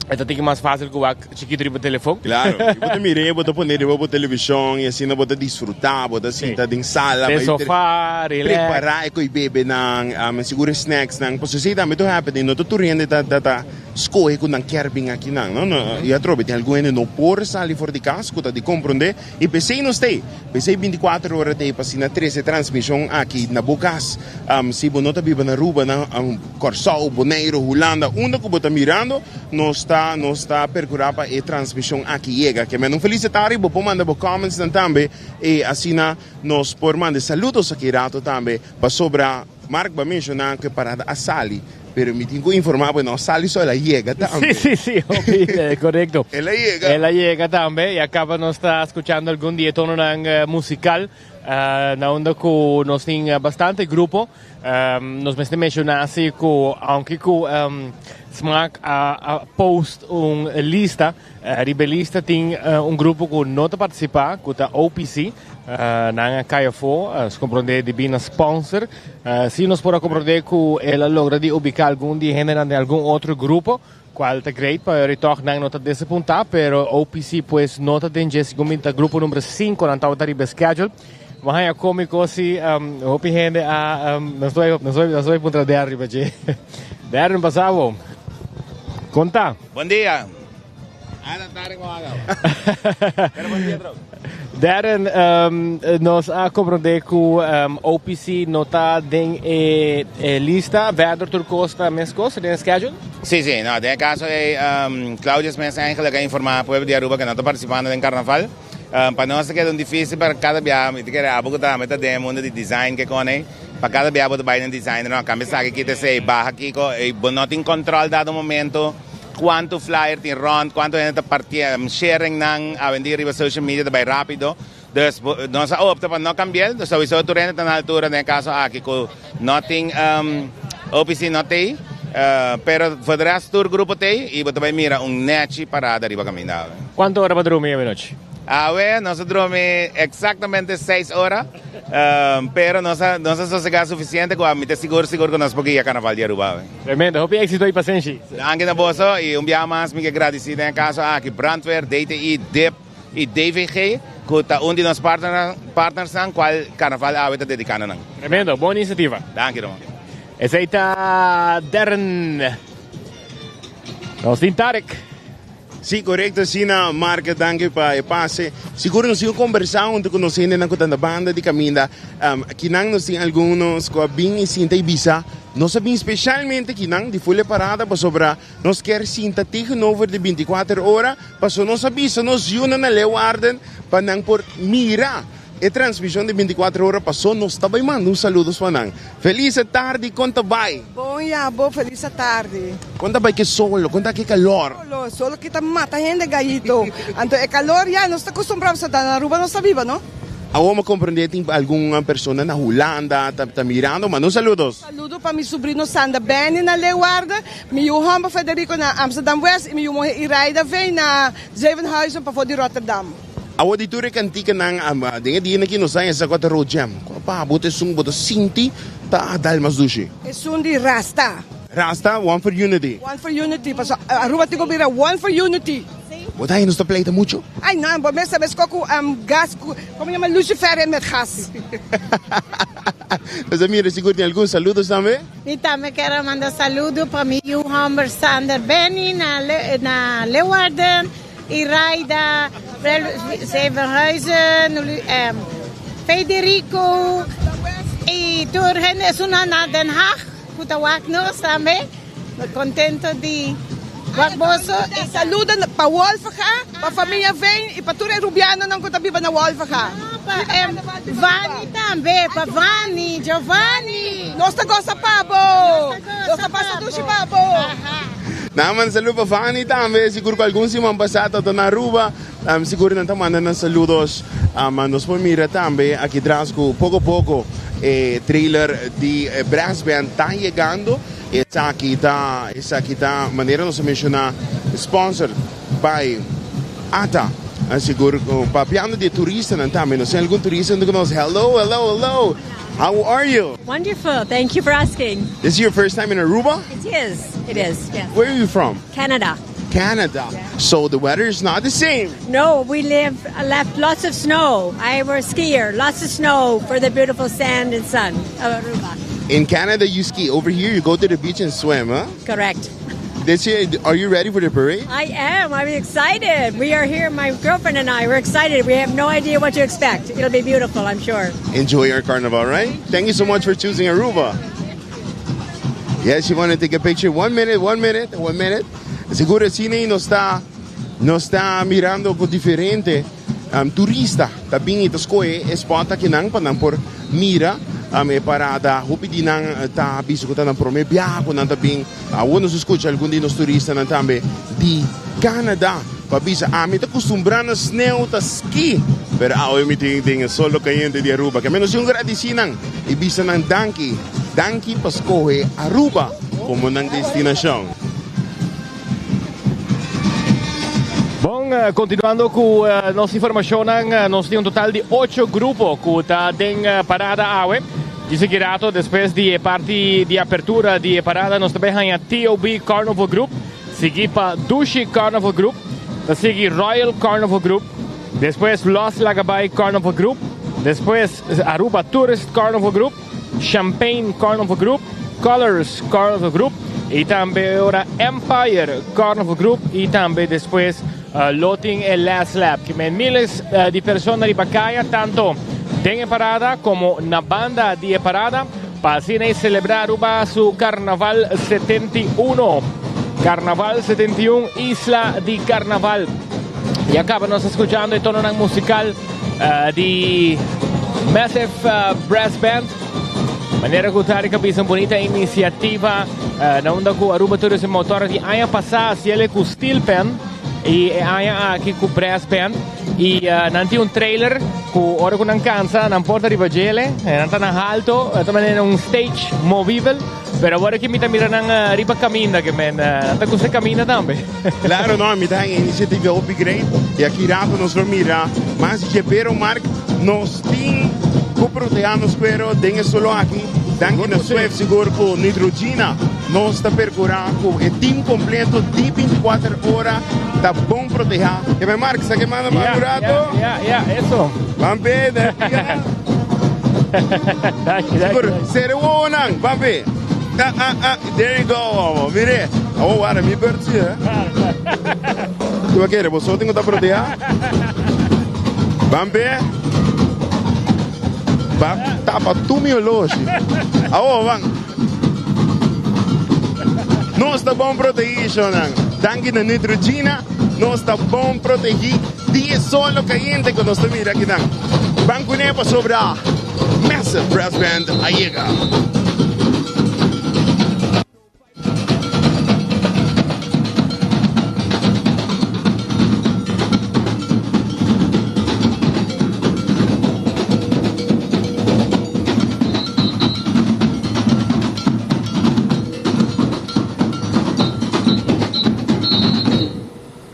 e ta tiki mas fácil ku wak chikitu riba telefon. Claro, i bo ta mir'é, bo ta pon'é riba bo televishon i asina bo ta disfrutá, bo ta sinta den sala, Den sofá, relax. Prepará e koi bebenan, sigur e snacksnan, pasobra esei tambe ta happening, no ta tur hende ta ta ta. skohe ku nan kier bin akinan, no? No, i atrobe tin algun hende no por sali for di kas ku ta di komprondé i p'esei nos ta ei. P'esei bintikuater ora ta ei pa asina trese e transmishon aki na bo kas. Si bo no ta biba na Aruba, na Kòrsou, Boneiru, Hulanda, unda ku bo ta mirando, nos ta nos ta perkurá pa e transmishon aki yega. Ke men un felis tardi, bo por manda bo commentsnan tambe i asina nos por manda e saludos aki rato tambe pasobra Mark bo a menshoná ku e parada a sali, pero mi tin ku informá bo e no a sali so, el a yega tambe. Sí, sí, sí, hopi, korekto. El a yega. El a yega tambe i a kaba nos ta skuchando algun di e tononan musikal na unda ku nos tin bastante grupo. Nos mester menshoná si ku aunke ku Smaak a post un lista, Riba e lista tin un grupo ku no ta partisipá, ku ta OPC. Nan a kai afó, nos komprondé debí na sponsor. Sí nos por a komprondé ku el a logra di ubiká algun di e hendenan den algun otro grupo, kual ta great pa ora tòg nan no ta desapuntá, pero OPC pues no ta den dje, segun mi ta grupo number sinku nan tabata riba e schedule. Bo haña kómiko si hopi hende a nos bai nos bai nos bai puntra Derry riba dje. Derry, pasa bo. Konta. Bon dia. Darren, nos a comprende cu OPC no ta den e lista, verder tur cos ta mescos den e schedule? Sí, sí, no, den e caso ey Claudius mes eigenlijk a informa pueblo di Aruba cu no ta participando den carnaval. Pa nos ta keda un dificil pa cada biaha, mi ta kere abo cu tambe ta den e mundo di design ke con ey, pa cada biaha bo ta bay den designer, no, cambia esaki, kita esey, baha kico, ey bo no tin control dado momento. Cuanto flyer tin rond, cuanto hende ta parti, sharing nan awendia riba social media ta bay rapido. Dus nos a opta pa no cambiel, dus sowieso tur hende ta na altura den e caso aki cu no tin OPC no t'ey, pero voor de rest tur grupo t'ey y bo ta bay mira un nechi parada riba caminda awe. Cuanto ora bo drumi awenochi? Awe nos a drumi exactamente seis ora. Pero nos a nos a sosega suficiente cu mi ta sigur sigur cu nos por guia Carnaval di Aruba awe. Tremendo, hopi exito y pasenshi. Danki na boso y un biaha mas mi ke gradici den e caso aki Brandweer, DTI, dip y DVG cu ta un di nos partnersnan cual Carnaval awe ta dedica na nan. Tremendo, bon iniciativa. Danki Roman. Esey ta Darren. Nos tin Tarek. Sí, korekto asina, Mark, danki pa e pase. Sigur nos tin ku kombersá huntu ku nos hendenan ku ta na banda di kaminda. Kinan nos tin algunos ku a bin i sinta i bisa, Nos a bin speshalmente kinan di Fule Parada pasobra nos kier sinta tegenover di bintikuater ora, pasobra nos a bisa nos yunan na Leeuwarden pa nan por mira E transmision di binticuater ora paso nos ta bay manda un saludos pa nan. Feliz tardi con ta bay? Bon ya bo feliz tardi. Con ta bay ke solo? Con ta ke calor? Solo, solo ki ta mata hende gayito. Anto e calor ya nos ta custumbra pasobra ta na Aruba nos ta biba no. Awor mi a comprende tin algun persona na Hulanda ta mirando, manda un saludos. Saludo pa mi subrino Sander Benny na Leeuwarden, mi yu homber Federico na Amsterdam West y mi yu muhe Iraida Veen na Zevenhuizen pafo di Rotterdam. Awor di tur e kantikanan den e dianan aki nos a hesa ku ta Road Jam. Kua pa bo ta esun bo ta sinti ta dal mas dushi? Esun di Rasta. Rasta, One for Unity. One for Unity, pasobra Aruba tin ku bira One for Unity. Bo ta haña nos ta pleita muchu? Ay no, bo mes ta meskos ku gas, ku komo yama lucifer met gas. Nos a mira sigur tin algun saludos tambe. Mi tambe kier a manda saludo pa mi yu homber Sander Benny na na Leeuwarden. Iraida, Zevenhuizen, Federico y tur hende esunnan na Den Haag cu ta wak nos tambe. Contento di wak boso. Saludo pa Wolfega, pa familia Veen y pa tur e Rubianonan cu ta biba na Wolfega. Pa Vani tambe, pa Vani, Giovanni. Nos ta gosa pa bo. Nos ta pasa dushi pa bo. Nan manda saludo pa Fanny tambe, sigur ku algun siman pasá ta ta na Aruba, sigur nan ta manda nan saludos. Nos por mira tambe aki tras ku poko poko e trailer di e brass band ta yegando. Esaki ta esaki ta manera nos a menshoná sponsored by ata. Sigur ku papiando di e turistanan tambe nos tin algun turista huntu ku nos. Hello, hello, hello! How are you? Wonderful, thank you for asking. This is your first time in Aruba? It is, it is, yes. Where are you from? Canada. Canada. Yeah. So the weather is not the same. No, we live uh, left lots of snow. I were a skier, lots of snow for the beautiful sand and sun of Aruba. In Canada you ski. Over here you go to the beach and swim, huh? Correct. This year, are you ready for the parade? I am. I'm excited. We are here, my girlfriend and I, we're excited. We have no idea what to expect. It'll be beautiful, I'm sure. Enjoy your carnival, right? Thank you so much for choosing Aruba. Yes, you want to take a picture? One minute, one minute, one minute. Sigur asina nos ta nos ta mirando cu diferente um, turista ta bin y ta scoge e spot akinan pa nan por mira um, e parada. Hopi di nan eh, ta bisa cu ta nan prome biaha cu nan ta bin. Awor nos a scucha algun di nos turistanan tambe di Canada pa bisa ami ta custumbra na sneeuw ta ski pero awe mi tin den e solo cayente di Aruba. Ke menos un gradici nan y bisa nan danki, danki pa scoge Aruba como nan destinacion. Bon, continuando cu nos informacionnan, nos tin un total di ocho grupo cu ta den parada awe. Djis aki rato despues di e parti di apertura di e parada nos ta bay haña TOB Carnival Group, sigui pa Dushi Carnival Group, ta sigui Royal Carnival Group, despues Los Lagabay Carnival Group, despues Aruba Tourist Carnival Group, Champagne Carnival Group, Colors Carnival Group y tambe ora Empire Carnival Group y tambe despues Lo tin e last lap ki men miles di persona riba kaya tanto den e parada komo na banda di e parada pa asina e selebrá Aruba su Karnaval 71. Karnaval 71, Isla di Karnaval. Ya kaba nos ta skuchando e tononan musikal di Massive Brass Band. Manera ku Tarek a bisa un bunita inisiativa na unda ku Aruba Tourism Authority aña pasá hasiel e ku steel pan i e aña aki ku brass band i nan tin un trailer ku ora ku nan kansa nan por ta riba djele nan ta na halto ta manera un stage movibel pero awor aki mi ta mira nan riba kaminda ke men nan ta gusta kaminda tambe. Claro no, mi ta haña inisiativa hopi great i aki rato nos lo mira mas dje pero Mark nos tin ku proteha nos cuero den e solo aki. Danki na Swift sigur ku Nitrogena nos ta percura ku e team completo di 24 ora ta bon proteha. Ke men Mark sa ke manda pa un rato? Ya, ya, ya, eso. Ban be, Sigur, sere wowonan, ban be. Ah, ah, ah, there you go, homo. Mire, awo wara mi beurt si, eh. Tu a kere, bo so tin ku ta proteha? Ban be. Ba tapa tu mi oloshi. Awo, ban. Nos ta bon protehi, shownan. Danki na Neutrogena, nos ta bon protehi di e solo cayente cu nos ta mira akinan. Ban cune pasobra Massive Brass Band a yega.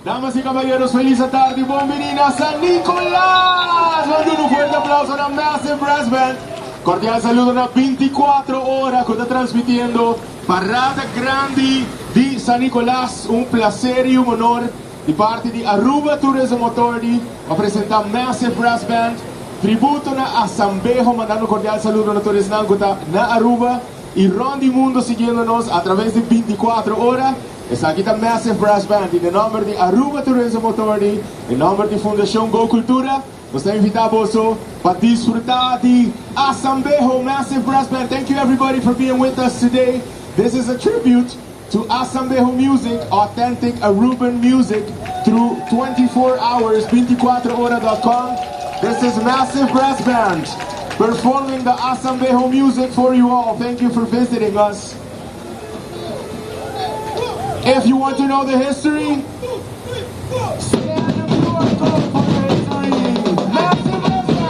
Damas y caballeros, feliz tarde y bon bini na San Nicolas! Manda un fuerte aplauso na Massive Brass Band. Cordial saludo na 24 ora cu ta transmitiendo Parada Grandi di San Nicolas. Un placer y un honor di parti di Aruba Tourism Authority pa presenta Massive Brass Band. Tributo na Asambeho, mandando un cordial saludo na tur esnan cu ta na Aruba y rond di mundo siguiendo nos a traves di 24 ora. Esaki ta Massive Brass Band y den nomber di Aruba Tourism Authority, den nomber di Fundacion Go Cultura, nos ta invita boso pa disfruta di Asambeho Massive Brass Band. Thank you everybody for being with us today. This is a tribute to Asambeho music, authentic Aruban music through 24 hours, 24ora.com. This is Massive Brass Band performing the Asambeho music for you all. Thank you for visiting us. If you want to know the history, scan the QR code for the history. Massive Brass Band!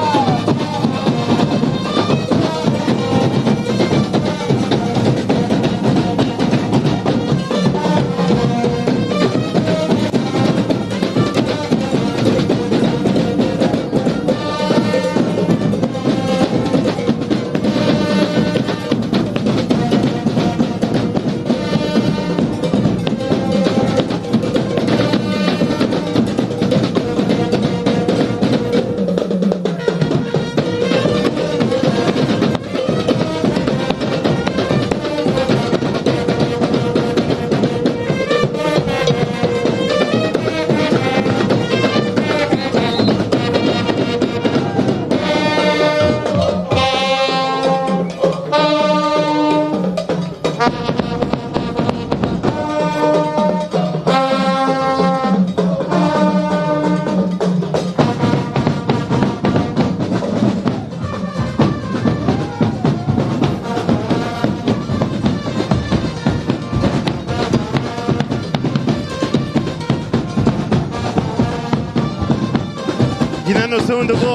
nos hunto ku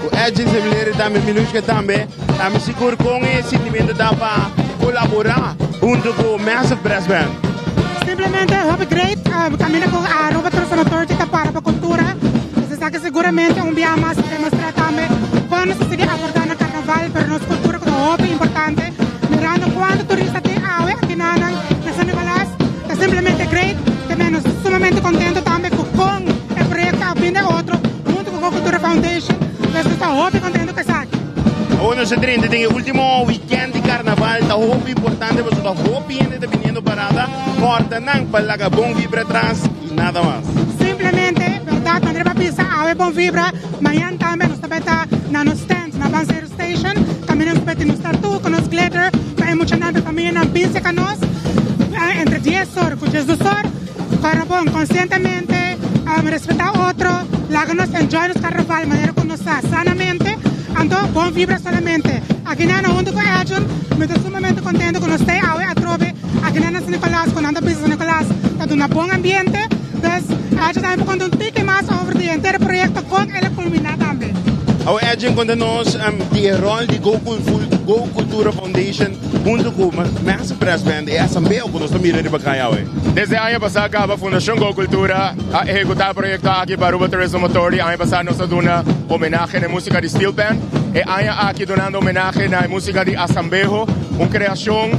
ku Edgin Semilleri tambe, Milushka tambe. Ami sigur kon e sintimentu ta pa kolaborá hunto ku Massive Brass Band. Simplemente hopi great kaminda ku Aruba Tourism Authority ta para pa kultura. Nos esaki seguramente un bia mas ta demostrá tambe kon nos ta sigui aportá na karnaval, pero nos kultura ku ta hopi importante. Mirando kuantu turista tin awe aki na na San Nicolas ta simplemente great. Te nos ta sumamente contento tambe cu con e proyecto a bini otro hunto cu Go Cultura Foundation. Nos ta hopi contento cu esaki. Awor nos ta drenta den e ultimo weekend di carnaval. Ta hopi importante pasobra hopi hende ta biniendo parada. Corta nan pa laga bon vibra atras y nada mas. Simplemente berdad André pa bisa awe bon vibra. Mañan tambe nos ta bay ta na nos stand na Banseru Station. Caminda nos bay tin nos tartu cu nos glitter pa e muchanan pa e familianan bin cerca nos entre dies or cu diesdos or. Para bon conscientemente respeta otro, laga nos enjoy nos carnaval manera cu nos sa sanamente, anto bon vibra solamente. Aki nan hunto cu Edjun mi ta sumamente contento cu nos tey awe atrobe aki nan na San Nicolas cu nan ta bisa San Nicolas ta duna bon ambiente. Dus Edjun tambe por conta un tiki mas over di henter e proyecto con el a culmina tambe. Awe Edjun conta nos di e rol di Go Cultura Foundation hunto cu Massive Brass Band, e asambeo cu nos ta mira riba caya awe. Desde aña pasá caba Fundacion Go Cultura a ehecuta e proyecto aki pa Aruba Tourism Authority. Aña pasá nos a duna homenahe na e musica di Steel Pan. E aña aki dunando homenahe na e musica di Asambeho, un creacion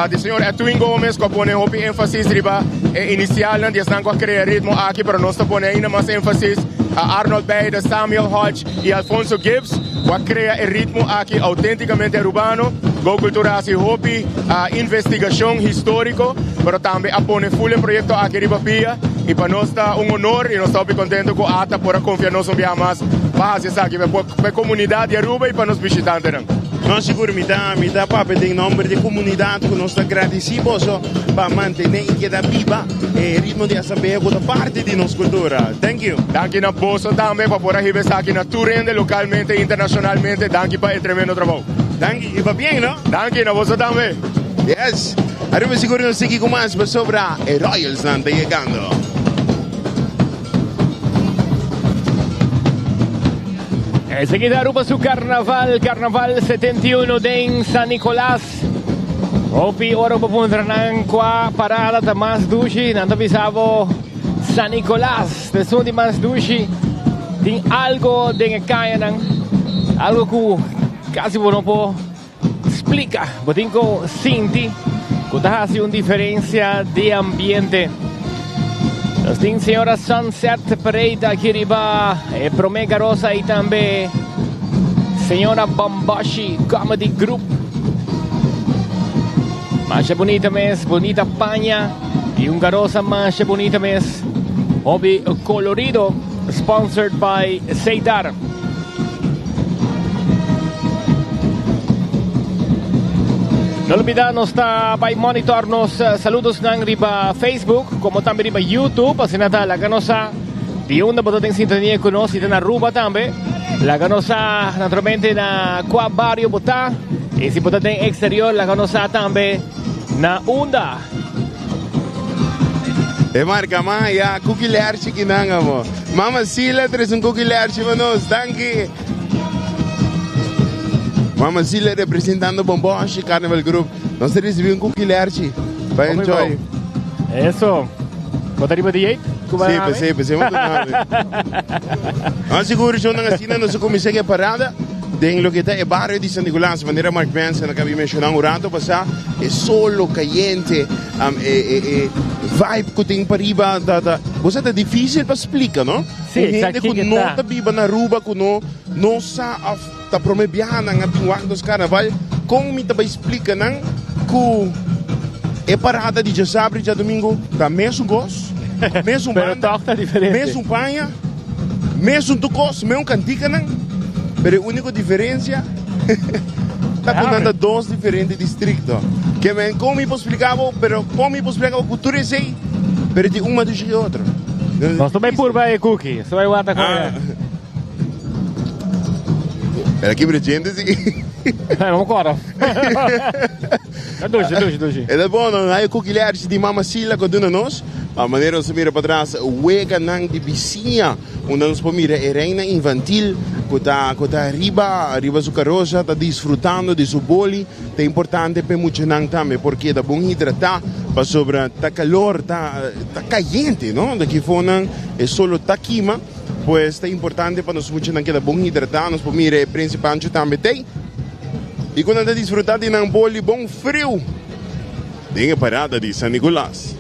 di señor Edwin Gomez cu a pone hopi enfasis riba e inicialnan di esnan cu a crea e ritmo aki, pero nos ta pone ainda mas enfasis a Arnold Beide, Samuel Hodge y Alfonso Gibbs cu a crea e ritmo aki autenticamente Arubano. Go Cultura a haci hopi investigacion historico, pero tambe a pone full e proyecto aki riba pia y pa nos ta un honor y nos ta hopi contento cu ata por a confia nos un biaha mas pa haci esaki pa e comunidad di Aruba y pa nos bishitantenan. No sigur mi ta mi ta papia den nomber di comunidad cu nos ta gradici boso pa mantene y keda biba e ritmo di asamblea cu ta parti di nos cultura. Thank you. Danki na boso tambe pa por a hiba esaki na tur hende localmente y internacionalmente. Danki pa e tremendo trabou. Danki y pabien no. Danki na boso tambe. Yes. Aruba sigur nos sigui cu mas pasobra e Royals nan ta yegando. Enseguida Aruba su carnaval, Carnaval 71 den San Nicolas. Hopi ora bo puntra nan cua parada ta mas dushi, nan ta bisa bo San Nicolas ta esun di mas dushi. Tin algo den e cayanan, algo cu casi bo no por splica. Bo tin cu sinti cu ta haci un diferencia di ambiente. Nos tin señora Sunset Parade aki riba e prome garosa y tambe señora Bombashi Comedy Group. Masha bonita mes, bonita paña y un garosa masha bonita mes. Hobby colorido, sponsored by Seitar. No olvida nos ta bay monitor nos eh, saludos nan riba Facebook como tambe riba YouTube. Asina ta laga nos sa di unda bo ta den sintonia cu nos y ta na Aruba tambe. Laga nos sa naturalmente na cua barrio bo ta. Y si bo ta den exterior laga nos sa tambe na unda. E marca ma ya cookie lerchi kinan amo. Mama Sila tres un cookie lerchi pa nos. Danki. Mama Sila representando Bomboshi Carnival Group. Nos ta recibi un cookie lerchi pa enjoy. Eso. Bo ta riba dieet? Sí, pensé, pensé un No, seguro yo nan asina nos a cuminsa cu e parada den loke ta e barrio di San Nicolas, manera Mark Benson a cabi menciona un rato pasa, e solo cayente, um, e, e, e vibe cu tin pariba, ta, ta, bo sa ta dificil pa splica, no? Sí, Un hende exacto, cu kico no ta? ta biba na Aruba, cu no, no sa of ta prome biaha nan a bin wak nos carnaval, con mi ta bay splica nan cu e parada di djasabra y djadomingo ta mesun cos, mesun Pero banda, toch ta diferente. mesun paña, Mesun tur kos, meun kantikanan, pero e úniko diferensia ta ku nan ta dos diferente distrikto. Ke men kon mi por splika bo, pero kon mi por splika bo ku tur esei, pero tin un mas dushi ke otro. Nos ta bai purba e cookie, nos ta bai wata kon e. Pero aki brechente si. Vamos kora. Dushi, dushi, dushi. E ta bon, no? Hay cookie lerchi di Mama Sila cu duna nos. Pa manera nos ta mira patras weganan di bisiña, unda nos por mira e reina infantil cu ta cu ta riba riba su carosa, ta disfrutando di su boli. Ta importante p'e muchanan tambe por keda bon hidrata, pasobra ta calor, ta ta cayente, no? Di aki fonan e solo ta kima, pues ta importante pa nos muchanan keda bon hidrata. Nos por mira e Prince Pancho tambe t'ey. I ku nan ta disfrutá di nan boli bon friu den e parada di San Nicolas.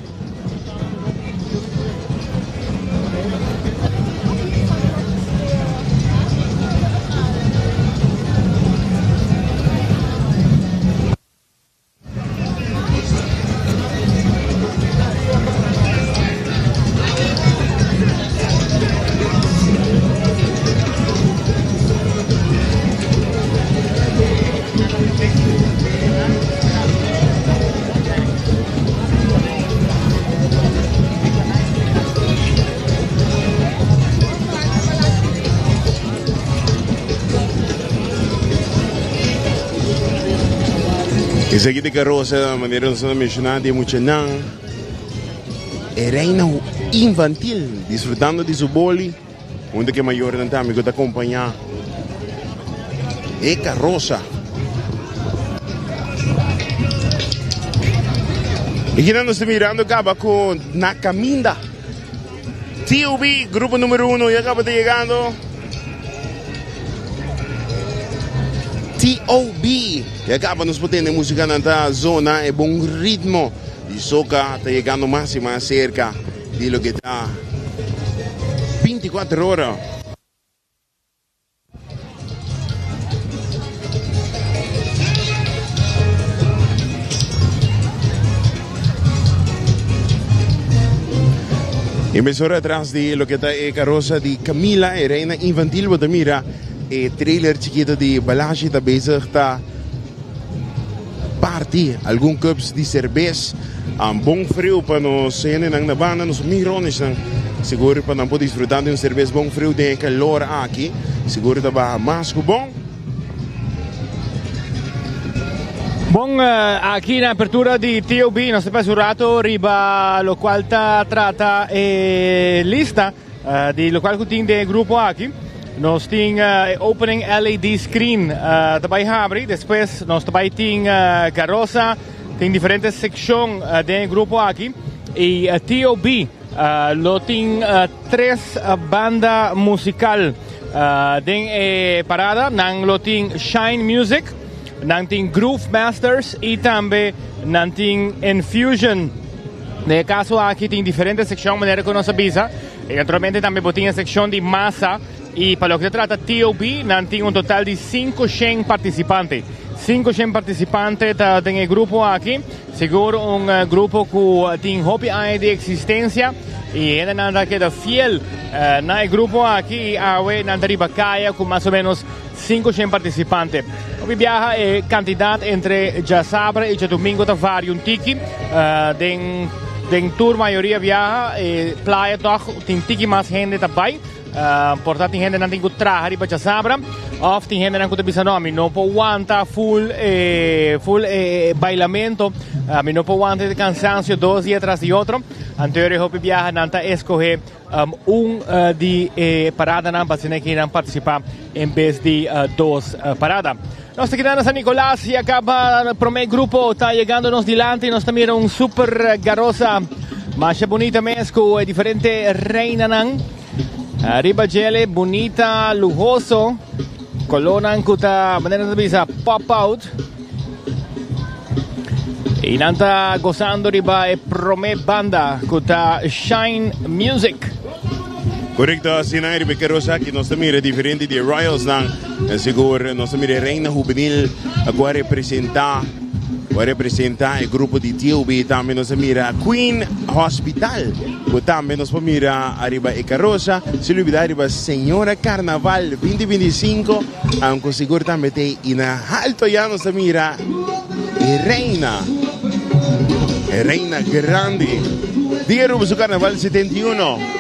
Esaki ta karosa manera nos a menshoná di e muchanan e reina infantil disfrutando di su boli hunto ku e mayornan tambe ku ta kompañá e karosa. I kinan nos ta mirando kaba ku na kaminda TOB grupo numero uno ya kaba ta yegando. TOB ya kaba nos por tende musikanan ta zona e bon ritmo di soca ta yegando mas y mas cerca di loke ta 24 ora. Y mesora atrás di loke ta e carosa di Camila, e reina infantil, bo ta mira e trailer chikito di Balashi ta bezig ta parti algun cups di cerbes. Bon friu pa nos hendenan na banda, nos mironesnan, sigur pa nan por disfruta di un cerbes bon friu den e calor aki, sigur ta baha mas cu bon. Bon, aki na apertura di TOB nos ta pasa un rato riba locual ta trata e lista di locual cu tin den e grupo aki. Nos tin e opening LED screen ta bay habri, despues nos ta bay tin Carosa, tin diferente seccion den e grupo aki y TOB lo tin tres banda musical den e parada. Nan lo tin Shine Music, nan tin Groove Masters y tambe nan tin Infusion. Den e caso aki tin diferente seccion manera cu nos a bisa. Y naturalmente tambe bo tin e seccion di masa y pa loke ta trata TOB nan tin un total di 500 participante. 500 participante ta den e grupo aki. Sigur un grupo cu tin hopi aña di existencia y hendenan ta keda fiel na e grupo aki y awe nan ta riba caya cu mas o menos 500 participante. Hopi biaha e cantidad entre djasabra y djadomingo ta varia un tiki. Den den tur mayoria biaha e playa toch tin tiki mas hende ta bay. Por ta tin hendenan tin cu traha riba djasabra of tin hendenan cu ta bisa no mi no por wanta full e full e bailamento, mi no por wanta e cansancio dos dia tras di otro. Anto hopi biaha nan ta escoge Un di e paradanan pa asina ki nan participa en bes di dos parada. Nos ta keda na San Nicolas y acaba prome grupo ta yegando nos dilanti. Nos ta mira un super garosa masha bunita mes cu e diferente reinanan riba djele, bunita, luhoso, colornan cu ta manera nan ta bisa pop out. Y nan ta gozando riba e prome banda cu ta Shine Music. Correcto, asina riba e carosa aki nos ta mira diferente di e Royals nan. Sigur nos ta mira e Reina Juvenil cu a representa, cu a representa e grupo di TOB. Tambe nos a mira Queen Hospital cu tambe nos por mira ariba e carosa. Sin olbida riba Señora Carnaval 2025. Aunque sigur tambe te y na alto ya nos ta mira e reina, e reina grandi di Aruba su carnaval 71.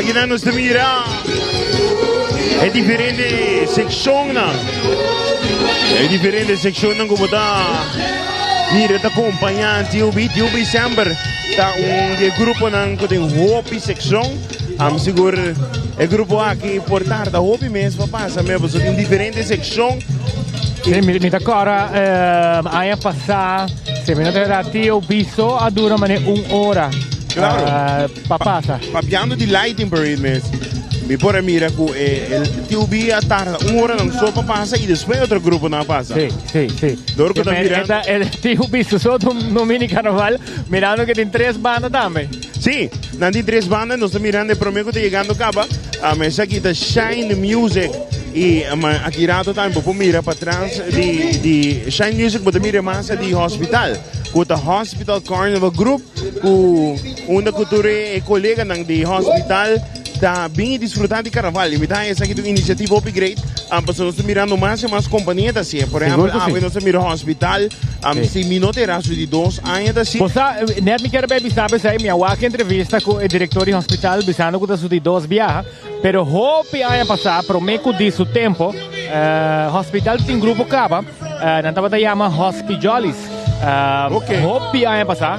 Aki nos ta mira e diferente seccionnan. E diferente seccionnan cu ta mira ta acompaña TOB. TOB semper ta un di gruponan cu tin hopi seccion. Am sigur e grupo aki por tarda hopi mes pa pasa, me paso tin diferente seccion. Si, mi ta corda aña pasa, si mi no ta era TOB so a dura mane un ora. Pa pasa. Papiando di lighting parade mes, mi por a mira cu e TOB a tarda un ora nan so pa pasa y despues otro grupo nan a pasa. Si, si, si. Door cu ta mirando. E TOB so no mini carnaval, mirando cu tin tres banda tambe. Si, nan tin tres banda, nos ta mirando e prome cu ta yegando caba. Esaki ta Shine Music y aki rato tambe bo por mira patras di Shine Music, bo ta mira mas di hospital, cu ta Hospital Carnival Group, cu unda cu tur e coleganan di hospital ta bin y disfruta di carnaval. Y mi ta esaki ta un iniciativa hopi great, pasobra nos ta mirando mas y mas compania ta hacié. Por Sigur ehempel, cu si. awe nos ta mira hospital, si mi no ta era su di 2 aña ta hacié. Bo sa, net mi kier bay bisa pesey, mi a wak entrevista cu e director di hospital bisando cu ta su di dos biaha, pero hopi aña pasa, prome cu di su tempo, hospital tin grupo caba, nan tabata yama Hospijollies. Hopi aña pasa,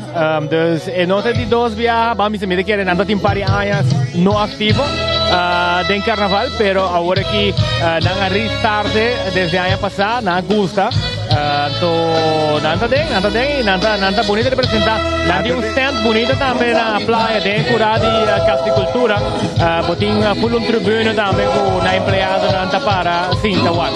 dus e no ta di dos biaha, ban bisa mi ta kere nan ta tin par di aña no activo den carnaval, pero awor aki nan a restart desde aña pasa, nan a gusta. Anto nan ta den, nan ta den y nan ta bunito representa. Nan tin un stand bunito tambe na playa den cura di Cas di Cultura. Bo tin full un tribune tambe cu nan empleado nan ta para sinta wak.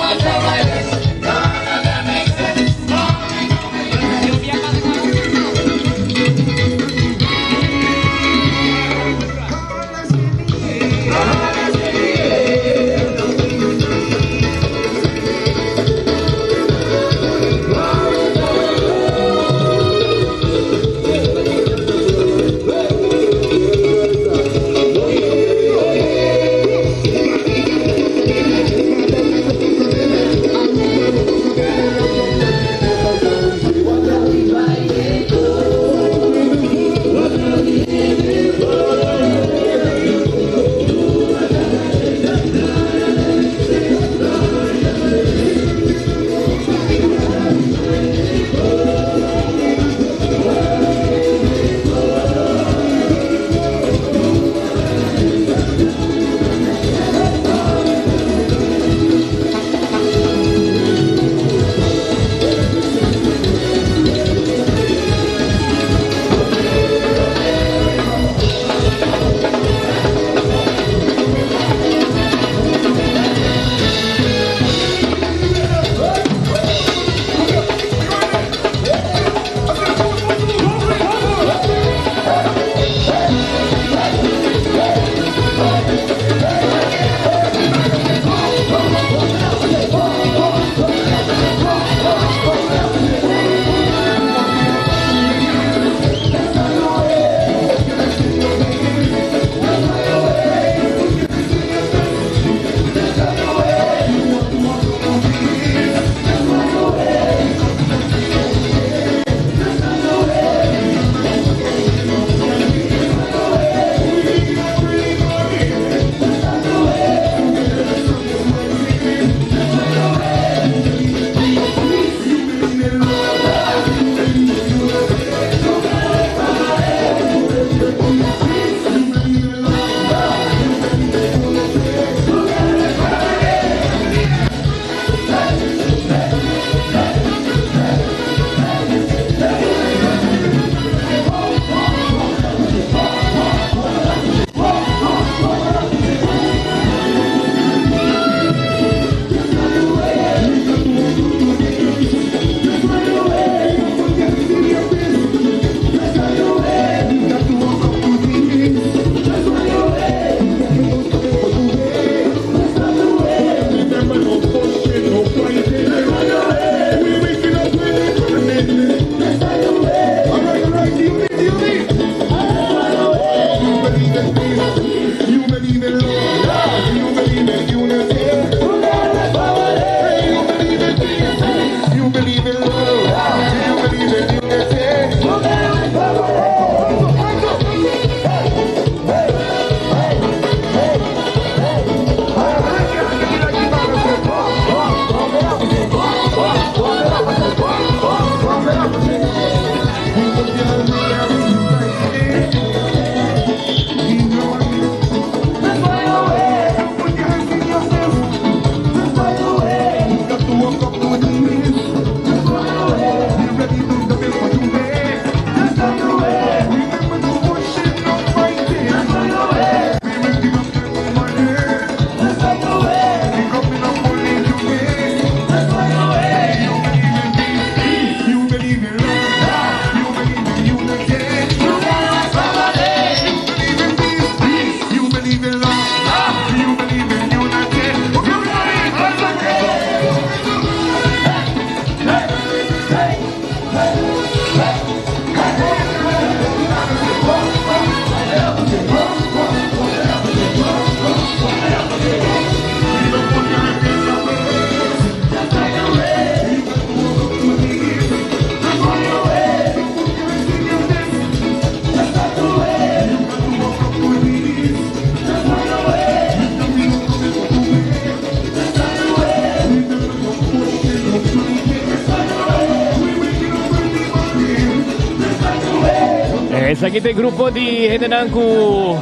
Esaki ta e grupo di hendenan ku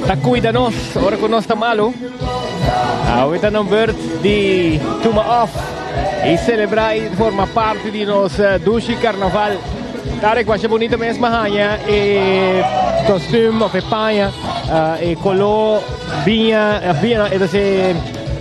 ta kuida nos ora ku nos ta malu. Awe ta nan beurt di tuma off i selebrá i forma parti di nos dushi karnaval. Tarek, washa bunita mes ma haña e kostuum of e paña, e koló biña, of biña no, e ta se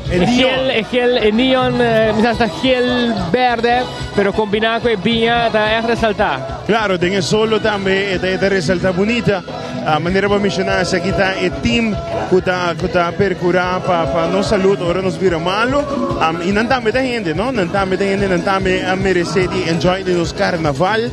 E neon. gel, e gel, e neon, mi sa sta gel berde, pero kombiná ku e biña ta ègt resaltá. Claro, den e solo tambe e ta e ta resalta bunita. A manera bo menciona esaki ta e team cu ta cu ta percura pa pa nos salud ora nos bira malo. Y nan tambe ta hende, no? Nan tambe ta hende, nan tambe a merece di enjoy di nos carnaval.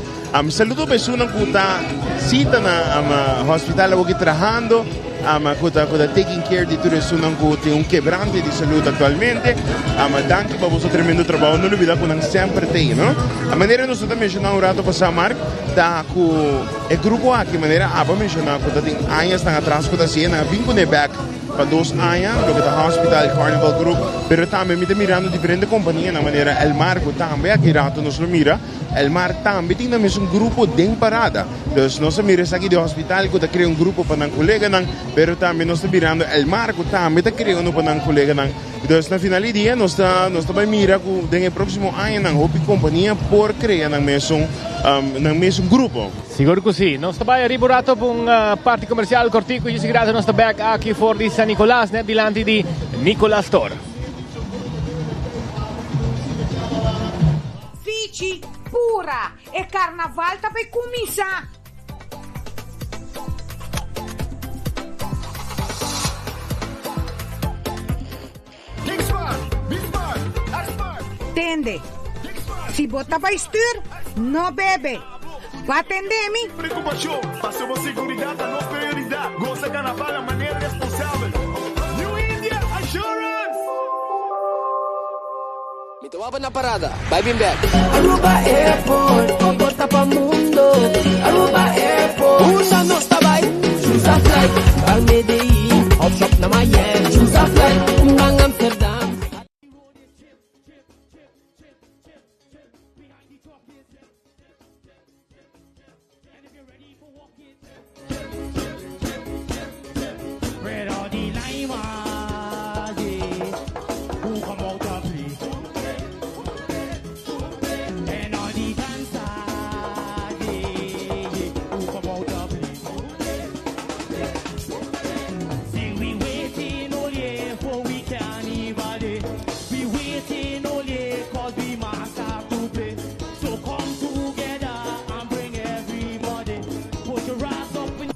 Saludo pa esunnan cu ta sita na hospital awoki trahando. Ama cu ta cu ta taking care di tur esunnan cu tin un kebrante di salud actualmente. Ama danki pa boso tremendo trabao. No lubida cu nan semper t'ey, no? A manera nos ta menciona un rato pasa, Mark, ta cu e grupo aki, manera abo a menciona, cu ta tin añasnan atras cu ta haci'e, nan a bin cune bek pa dos aña, loke ta Hospital Carnival Group, pero tambe mi ta mirando diferente companianan manera El Mar cu tambe aki rato nos lo mira. El Mar tambe tin nan mesun grupo den parada. Dus nos ta mira esaki di hospital ku ta krea un grupo pa nan koleganan, pero tambe nos ta mirando El Mar ku tambe ta krea uno pa nan koleganan. Dus na final di dia nos ta nos ta bai mira ku den e próksimo añanan hopi kompania por krea nan mesun nan mesun grupo. Sigur ku si. Nos ta bai ariba un rato pa un parti komersial kortiku i djis nos ta bèk aki for di San Nicolas net dilanti di Nicolas Store. Fichi pura! E karnaval ta bay kuminsá! Tende, si bo ta bay stuur, no bebe. Ba tende mi? Preocupacion, paso bo seguridad ta nos prioridad. Goza carnaval na manera responsabel. New India Assurance! Mi ta wak na parada, bai bin bek. Aruba Airport, con porta pa mundo. Aruba Airport, unda nos ta bai? Choose a flight, ban Medellin, of shop na Miami. Choose a flight, ban Amsterdam.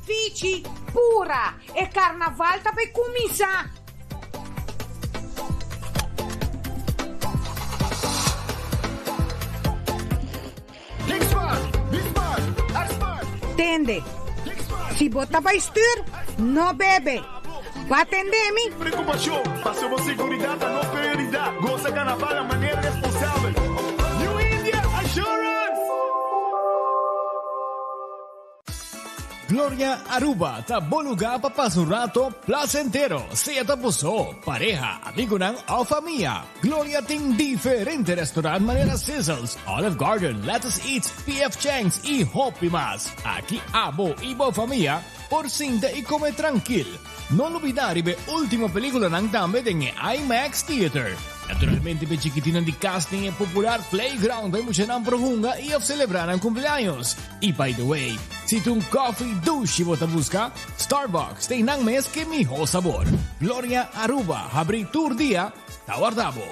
Fichi pura! E karnaval ta bay kuminsá! Tende, si bo ta bay stuur, no bebe. Bo a tende mi? Preocupacion, paso bo seguridad ta nos prioridad. Goza carnaval na manera responsabel. New India Assurance! Gloria Aruba ta bo lugar pa pasa un rato placentero, sea ta bo so, pareha, amigonan of famia. Gloria tin diferente restaurant manera Sizzles, Olive Garden, Lettuce Eats, PF Chang's y hopi mas. Aki abo y bo famia por sinta y come trankil. No lubida riba e ultimo peliculanan tambe den e IMAX Theater. Naturalmente p'e chikitinan di cas tin e popular playground pa e muchanan por hunga y of celebra nan cumpleaños. Y by the way, si ta un coffee dushi bo ta busca, Starbucks ta einan mes ke miho sabor. Gloria Aruba habri tur dia ta warda bo.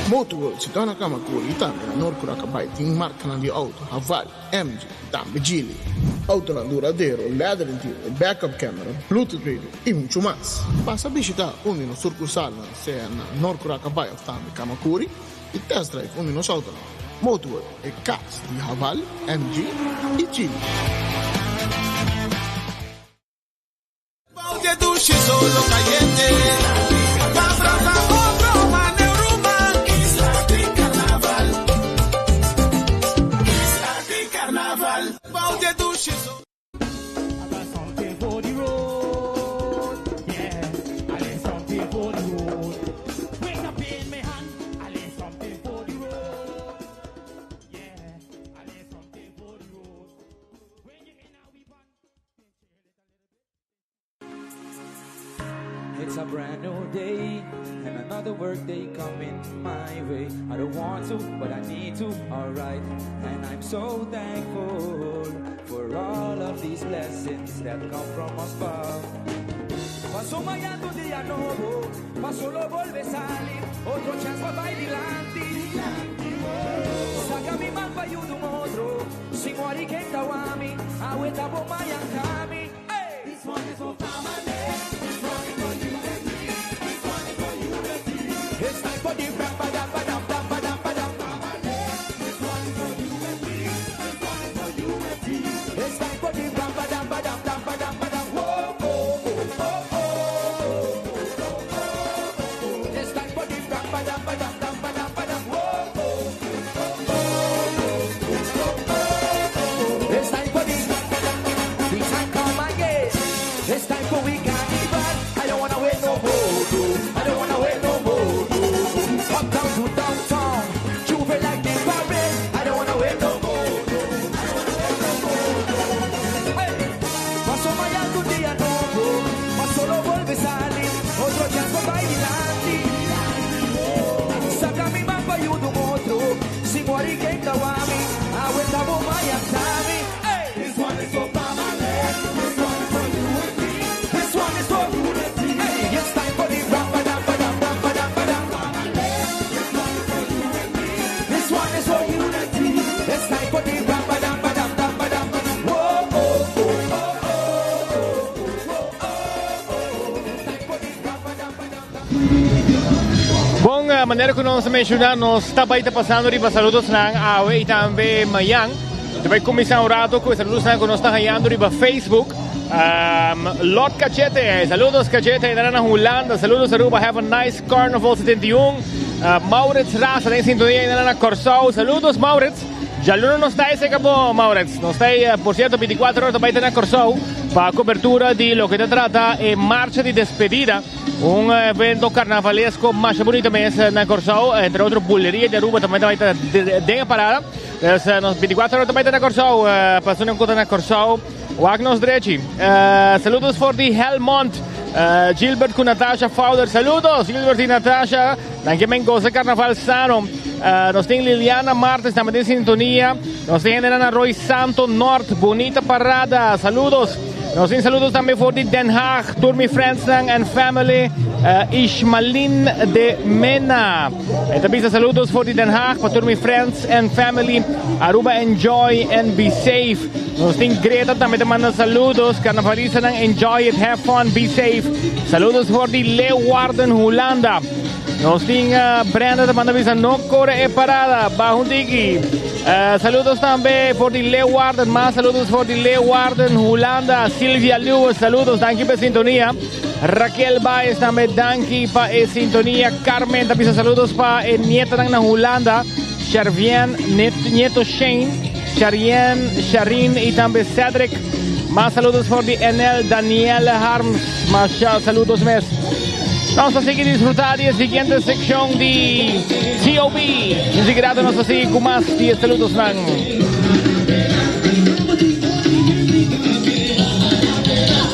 Motorworld situá na Kamakuri i tambe na Noord Curakabay tin markanan di outo Haval, MG i tambe Geely. Outonan duradero, leather interior, backup camera, bluetooth radio i muchu mas. Pasa bishitá un di nos surkursalnan sea na Noord Curakabay òf tambe Kamakuri i test drive un di nos outonan. Motorworld, e kas di Haval, MG i Geely. It's a brand new day and another work day coming my way. I don't want to, but I need to, alright. And I'm so thankful for all of these blessings that come from above. Paso mañana un día nuevo, paso lo vuelve a salir, otro chance pa' bailar. Saca mi mapa y un otro, si muari que tawami, agüeta bomba y ankami. This one is for family, this one is for unity, this one is for unity. It's time for the rap, ba da ba da ba ba da ba da. This one is for unity, this one is for unity. It's time for the rap, ba da ba da ba ba da ba da. Whoa, oh, oh, oh, oh, oh, oh. It's time for the rap, ba da ba da ba ba da ba da. Whoa, oh, oh, oh, oh, oh. It's time for the the time come again. It's time for we carnival. I don't wanna wait no more. I don't wanna wait no more. Uptown to downtown, Juve like the parade. I don't wanna wait no more. I don't wanna wait no more. Hey. Paso mañana un día nuevo, paso lo vuelve a salir, otro chance pa' bailar. Saca mi mapa y un otro, si muari que tawami, agüeta bomba y atami. Hey. This one is for family, this one is for unity, this one is for unity. Hey, it's time for the rap, ba da ba da ba ba da ba da. This one is for unity, this one is for unity. It's time for the rap, ba da ba da ba ba da ba da. Whoa, oh, oh, oh, oh, oh, oh, oh. It's time for the rap, ba da ba da ba. Bon, manera ku nos a menshoná, nos ta bai ta pasando riba saludosnan awe i tambe mañan. Ta bai kuminsá un rato ku e saludosnan ku nos ta hañando riba Facebook. Lot Cachete, saludos Cachete, nan na Hulanda, saludos Aruba, have a nice Carnival 71. Maurits Raza den sintonia, nan na Kòrsou, saludos Maurits. Djaluna nos ta ese kabo Maurits, nos ta ei, por cierto 24 ora ta bai ta na Kòrsou pa kobertura di loke ta trata e marcha di despedida. Un evento carnavalesco masha bunito mes na Corsou, entre otro Buleria di Aruba tambe ta bai ta den e parada. Dus nos 24 ora ta bai ta na Corsou, pa esun cu ta na Corsou, wak nos drechi. Saludos for di Helmond, Gilbert cu Natasha Fowler, saludos Gilbert y Natasha, nan ke men goza carnaval sano. Nos tin Liliana Martes tambe den sintonia, nos tin hendenan na Roy Santo Noord, bunita parada, saludos. Nos tin saludos tambe for di Den Haag, tur mi friendsnan and family, Ishmalin de Mena. E ta bisa saludos for di Den Haag pa tur mi friends and family, Aruba enjoy and be safe. Nos tin Greta tambe ta manda saludos, carnavalistanan enjoy it, have fun, be safe. Saludos for di Leeuwarden, Hulanda. Nos tin Brenda ta manda bisa no kore e parada, baha un tiki. Saludos tambe for di Leeuwarden, mas saludos for di Leeuwarden, Hulanda. Silvia Lewis, saludos, danki pa e sintonia. Raquel Baez tambe, danki pa e sintonia. Carmen ta bisa saludos pa e nietanan na Hulanda. Shervien, nieto Shane, Sharien, Sharin y tambe Cedric. Mas saludos for di NL, Danielle Harms, masha saludos mes. Nos ta sigui disfruta di e siguiente seccion di TOB. Enseguida nos ta sigui cu mas di e saludosnan.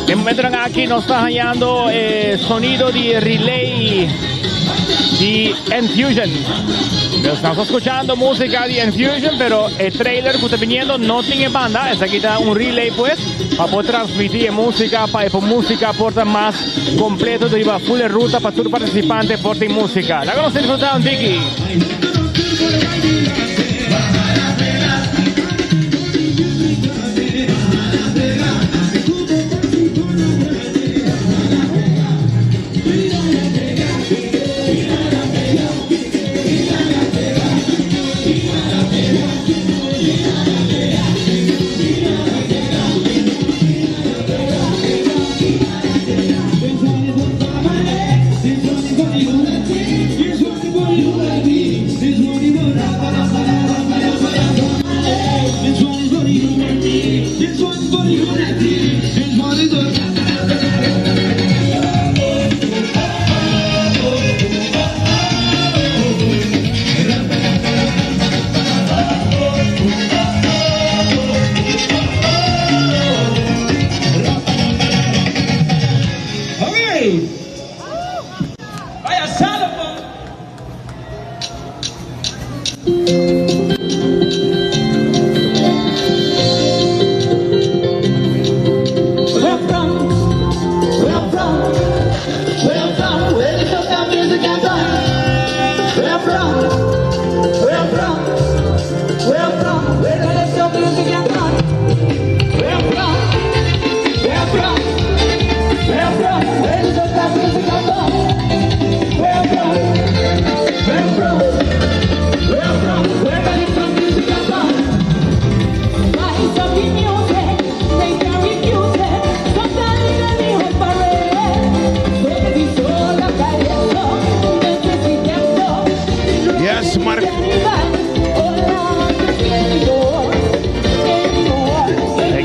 Den momentonan aki nos ta hañando e sonido di relay di Enfusion. Nos ta scuchando musica di Enfusion, pero e trailer cu ta biniendo no tin e banda. Esaki ta un relay pues, pa por transmiti e musica, pa e por musica por ta mas completo riba full e ruta pa tur participante por tin musica. Laga nos disfruta un tiki.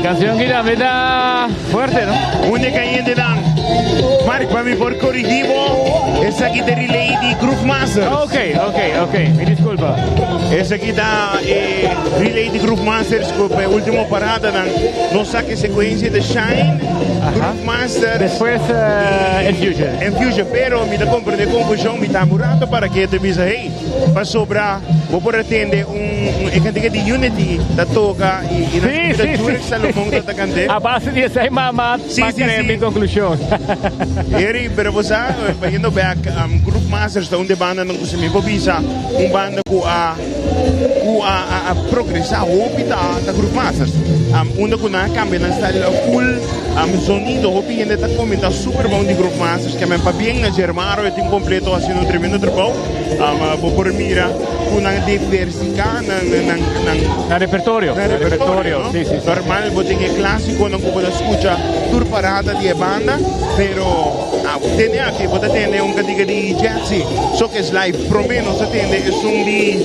Canción que tambe ta fuerte, no? Unda cayente dan. Mark, pa mi por corrigi bo, esaki ta relay di Groove Masters. Ok, ok, ok. Mi disculpa. Esaki ta e relay di Groove Masters cu pa e ultimo parada nan nos sa cu secuencia ta Shine, Groove Masters. Despues Infusion. Infusion, pero mi ta comprende confusion, mi ta un rato para ke ta bisa hey. Pasobra bo por a tende un e kantika di Unity ta toka i i nan Sí, sí, Jurek sí. Salomon ta ta kant'é. A base di esei mama Sí, pa sí, krea sí. mi konklushon. Eri, pero bo sa, bayendo bek, Group Masters ta un di e bandanan ku si mi por bisa un banda ku a ku a a a progresá hopi ta ta Group Masters. Unda ku nan a kambia nan style a full zonido, hopi hende ta komentá super bon di Group Masters, ke men pabien na Germaro e tin kompleto hasiendo un tremendo trabou. Bo por mira ku nan diversiká nan nan nan Nan repertorio. Nan repertorio, no? Sí, sí, sí. Normal bo tin e klásikonan ku bo ta skucha tur parada di e banda, pero bo tende aki, bo ta tende un kantika di Jetsi, Soca is Life, promé nos a tende esun di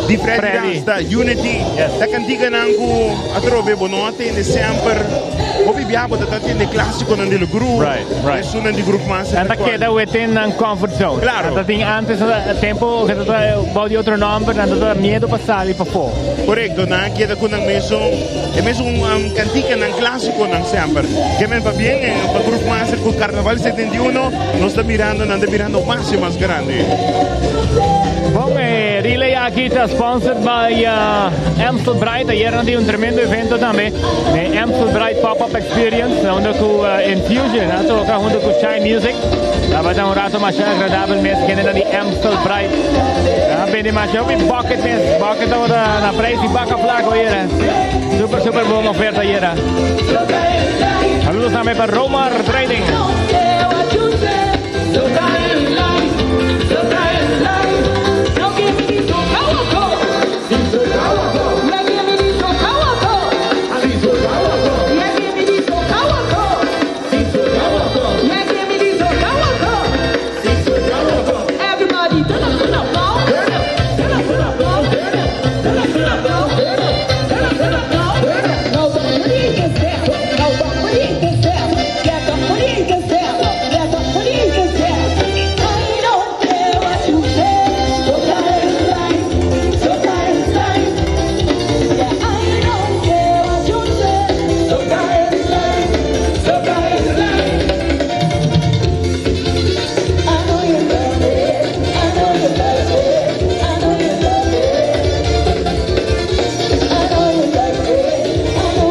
di Freddy Freddy. Rasta, Unity, Yes. ta kantikanan ku atrobe bo no a tende semper, hopi bia bo ta ta tende klásikonan di lo grupo, Right, right. esunnan di Groove Master. Nan ta keda within nan comfort zone. Claro. Nan ta tin antes tempo cu ta bou di otro nomber, nan ta miedo pa sali pafó. Correcto, nan a keda cu nan mesun, e mesun canticanan clasiconan semper. Ke men pabien pa Groove Master cu Carnaval 71 nos ta mirando, nan ta mirando mas y mas grandi. Bon, e relay aki ta sponsored by Amstel Bright. Ayer nan tin un tremendo evento tambe, e Amstel Bright Pop-Up Experience, unda cu Infusion a toca hunto cu Shine Music. Tabata un rato masha agradabel mes kendenan di Amstel Bright. Nan a bende masha hopi bucket mes. Bucket tabata na prijs di baca flaco ayera. Super super bon oferta ayera. Saludos tambe pa Romar Trading.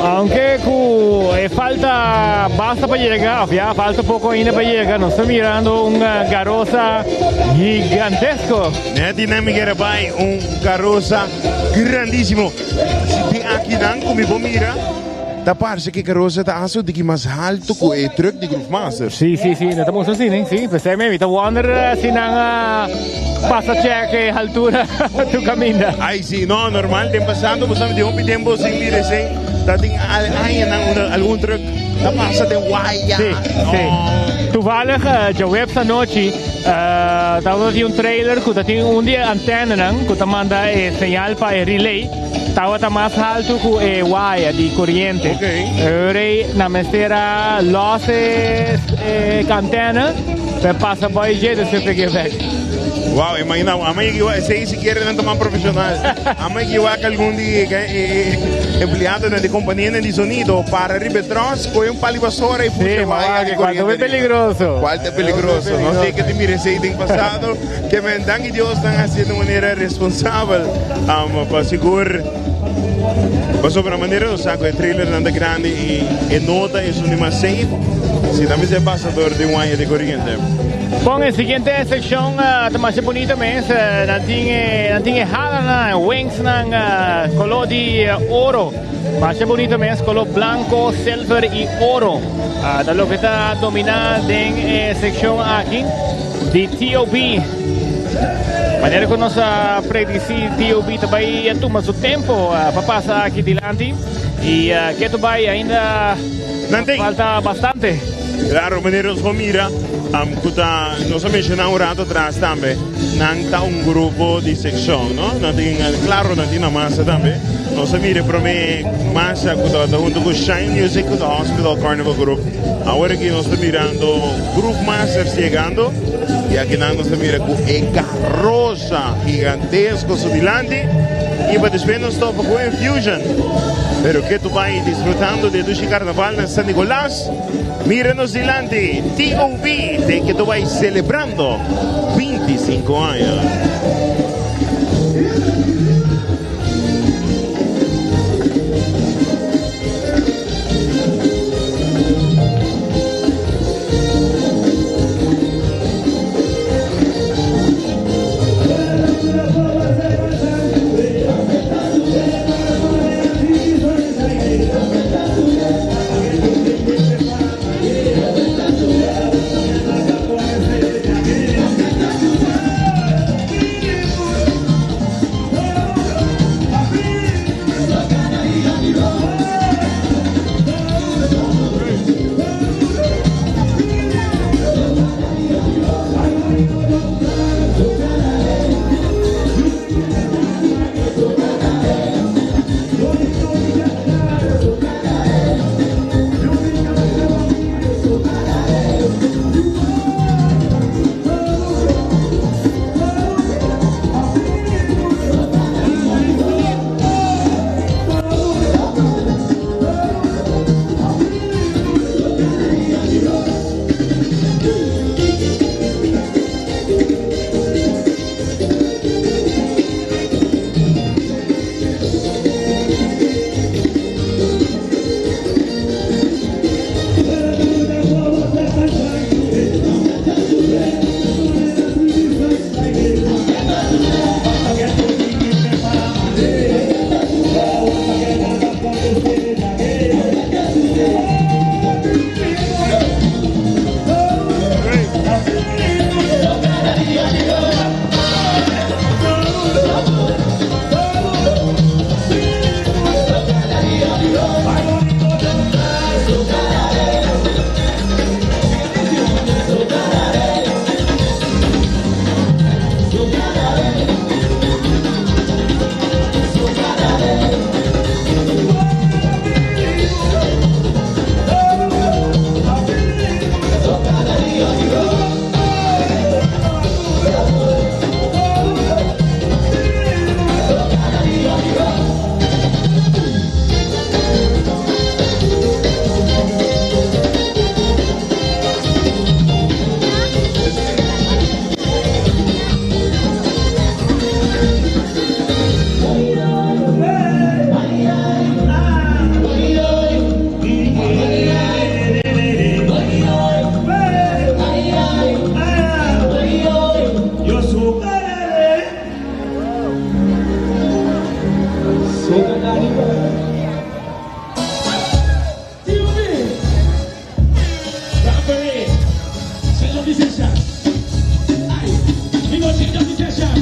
Aunke cu e falta basta pa yega, of ya falta poco ainda pa yega, nos ta mirando un garosa gigantesco. Net di nan mi kere bai un garosa grandísimo. Si di akinan ku mi por mira, ta parse ku e karosa ta hasta un tiki mas haltu ku e truck di Groove Master. Sí, sí, sí, no ta mustra así, ne? Sí, p'esei mi ta wonder si nan a pasa check e haltura tu kaminda. Ai, sí, no, normal, den pasado bo sabi di hopi tempo sin mira esei, ta tin añanan unda algun truck ta pasa den waya. Sí, sí. Toevallig, djaweps anochi, Tabata tin un trailer ku ta tin un di e antenanan ku ta manda e señal pa e relay tabata mas haltu ku e waya di koriente. Ora nan mester a los e antena pa e pasa bai dje despues pa e ke bek. Wow, imagina, amo yega igual, esei sikiera nan ta mas profesional. Amo yega igual ku algun di e empleadonan di kompanianan di sonido para riba e tros. Coge un pali basora y pucha Sí, ma waya di wak, cual ta corriente muy riba. peligroso. Cual ta peligroso. No sé que te mire sei den pasado. Que men danki Dios tan haciendo de manera responsabel. Pa sigur. Pasobra manera nos sa cu e trailer nan ta grandi y e nota es un di mas safe. Si tambe se pasa door di waya di corriente. Bon, e siguiente seccion ta masha bonito mes. Nan tin e, nan tin e halanan, e wingsnan color di oro. Masha bonito mes, color blanco, silver y oro. Ta loke ta domina den e seccion aki di TOB. Manera cu nos a predici, TOB ta bay a tuma su tempo pa pasa aki dilanti. Y keto bay ainda falta bastante. Claro, manera nos por mira, cu ta, nos a menciona un rato atras tambe, nan ta un grupo di seccion, no? Nan tin, claro, nan tin na masa tambe. Nos a mira e prome marcha cu tabata hunto cu Shine Music cu The Hospital Carnival Group. Awor aki nos ta mirando Groove Masters yegando y aki nan nos ta mira cu e carroza gigantesco su dilanti y pa despues nos topa cu Infusion. Pero ke tu bay disfrutando di e dushi carnaval na San Nicolas, mira nos dilanti TOB te ke tu bay celebrando 25 aña.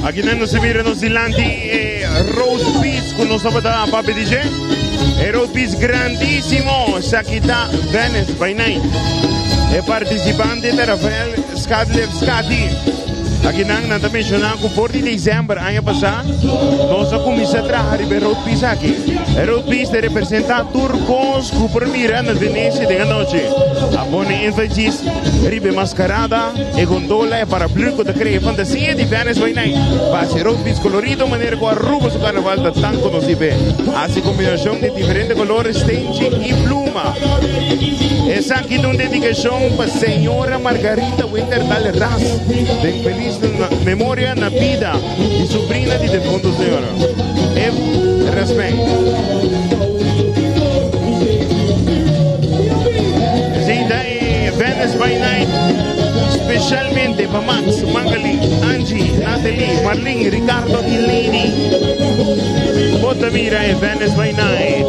Aki nan nos a mira nos dilanti e roast beef ku nos tabata papia di dje. E roast beef grandísimo. Esaki ta Venice by Night. E participante ta Rafael Skatlev Skati. Aki nan nan ta menciona ku for di december aña pasá nos a kuminsá traha riba e road piece aki. E road piece ta representa tur kos ku por mira na Venecia den anochi. A pone énfasis riba e mascarada, e gondola, e paraplu ku ta krea e fantasia di Venice by Night. Pa hasi e road piece kolorido manera ku Aruba su karnaval ta tan konosí p'e. Hasi kombinashon di diferente kolor, stenchi i pluma. Esaki ta un dedikashon pa señora Margarita Winterdaal Ras den felis memoria na bida di sobrina di defunto señora. E respect. Esei ta e Venice by Night specialmente pa Max, Magali, Angie, Natalie, Marlene, Ricardo y Lady. Bo ta mira e Venice by Night.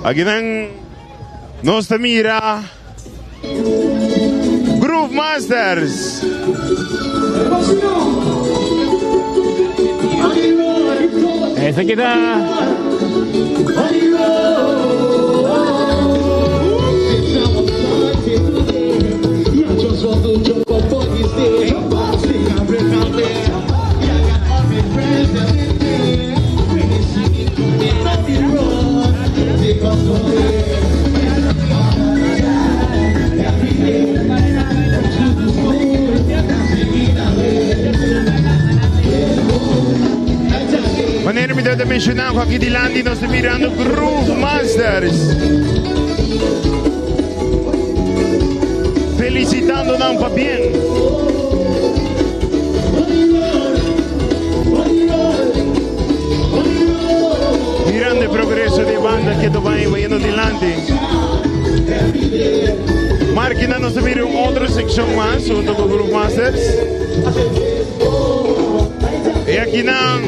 Akinan nos ta mira Groove Masters. Esaki ta. Manera mi ta menciona cu aki dilanti nos ta mirando Groove Masters. Felicitando nan pa bien. Mirando e progreso di e banda ke ta bai bayendo dilanti. Markina nos ta mira un otro seccion mas hunto cu Groove Masters. Y akinan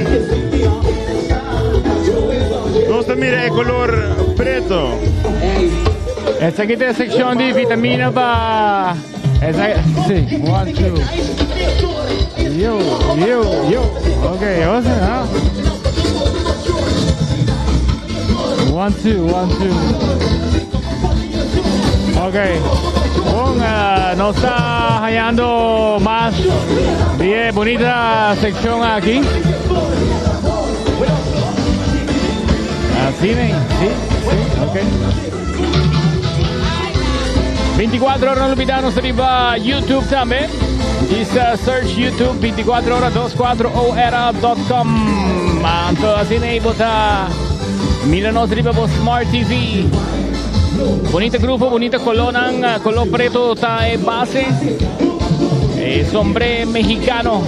nos ta mira e color preto. Esaki ta e seccion di vitamina pa Esa, sí, one, two. Yo, yo, yo. Ok, o sea, One, two, one, two. Ok. Bon, uh, nos ta hallando mas bien bonita sección aquí. Así, sí, sí, ok. 24 ora no lubida nos riba YouTube tambe. Disa search YouTube 24 ora 24 ora.com. Anto asina ei bota mira nos riba bo Smart TV. Bonita grupo, bonita colornan, eh, color preto ta e base. E sombre mexicano.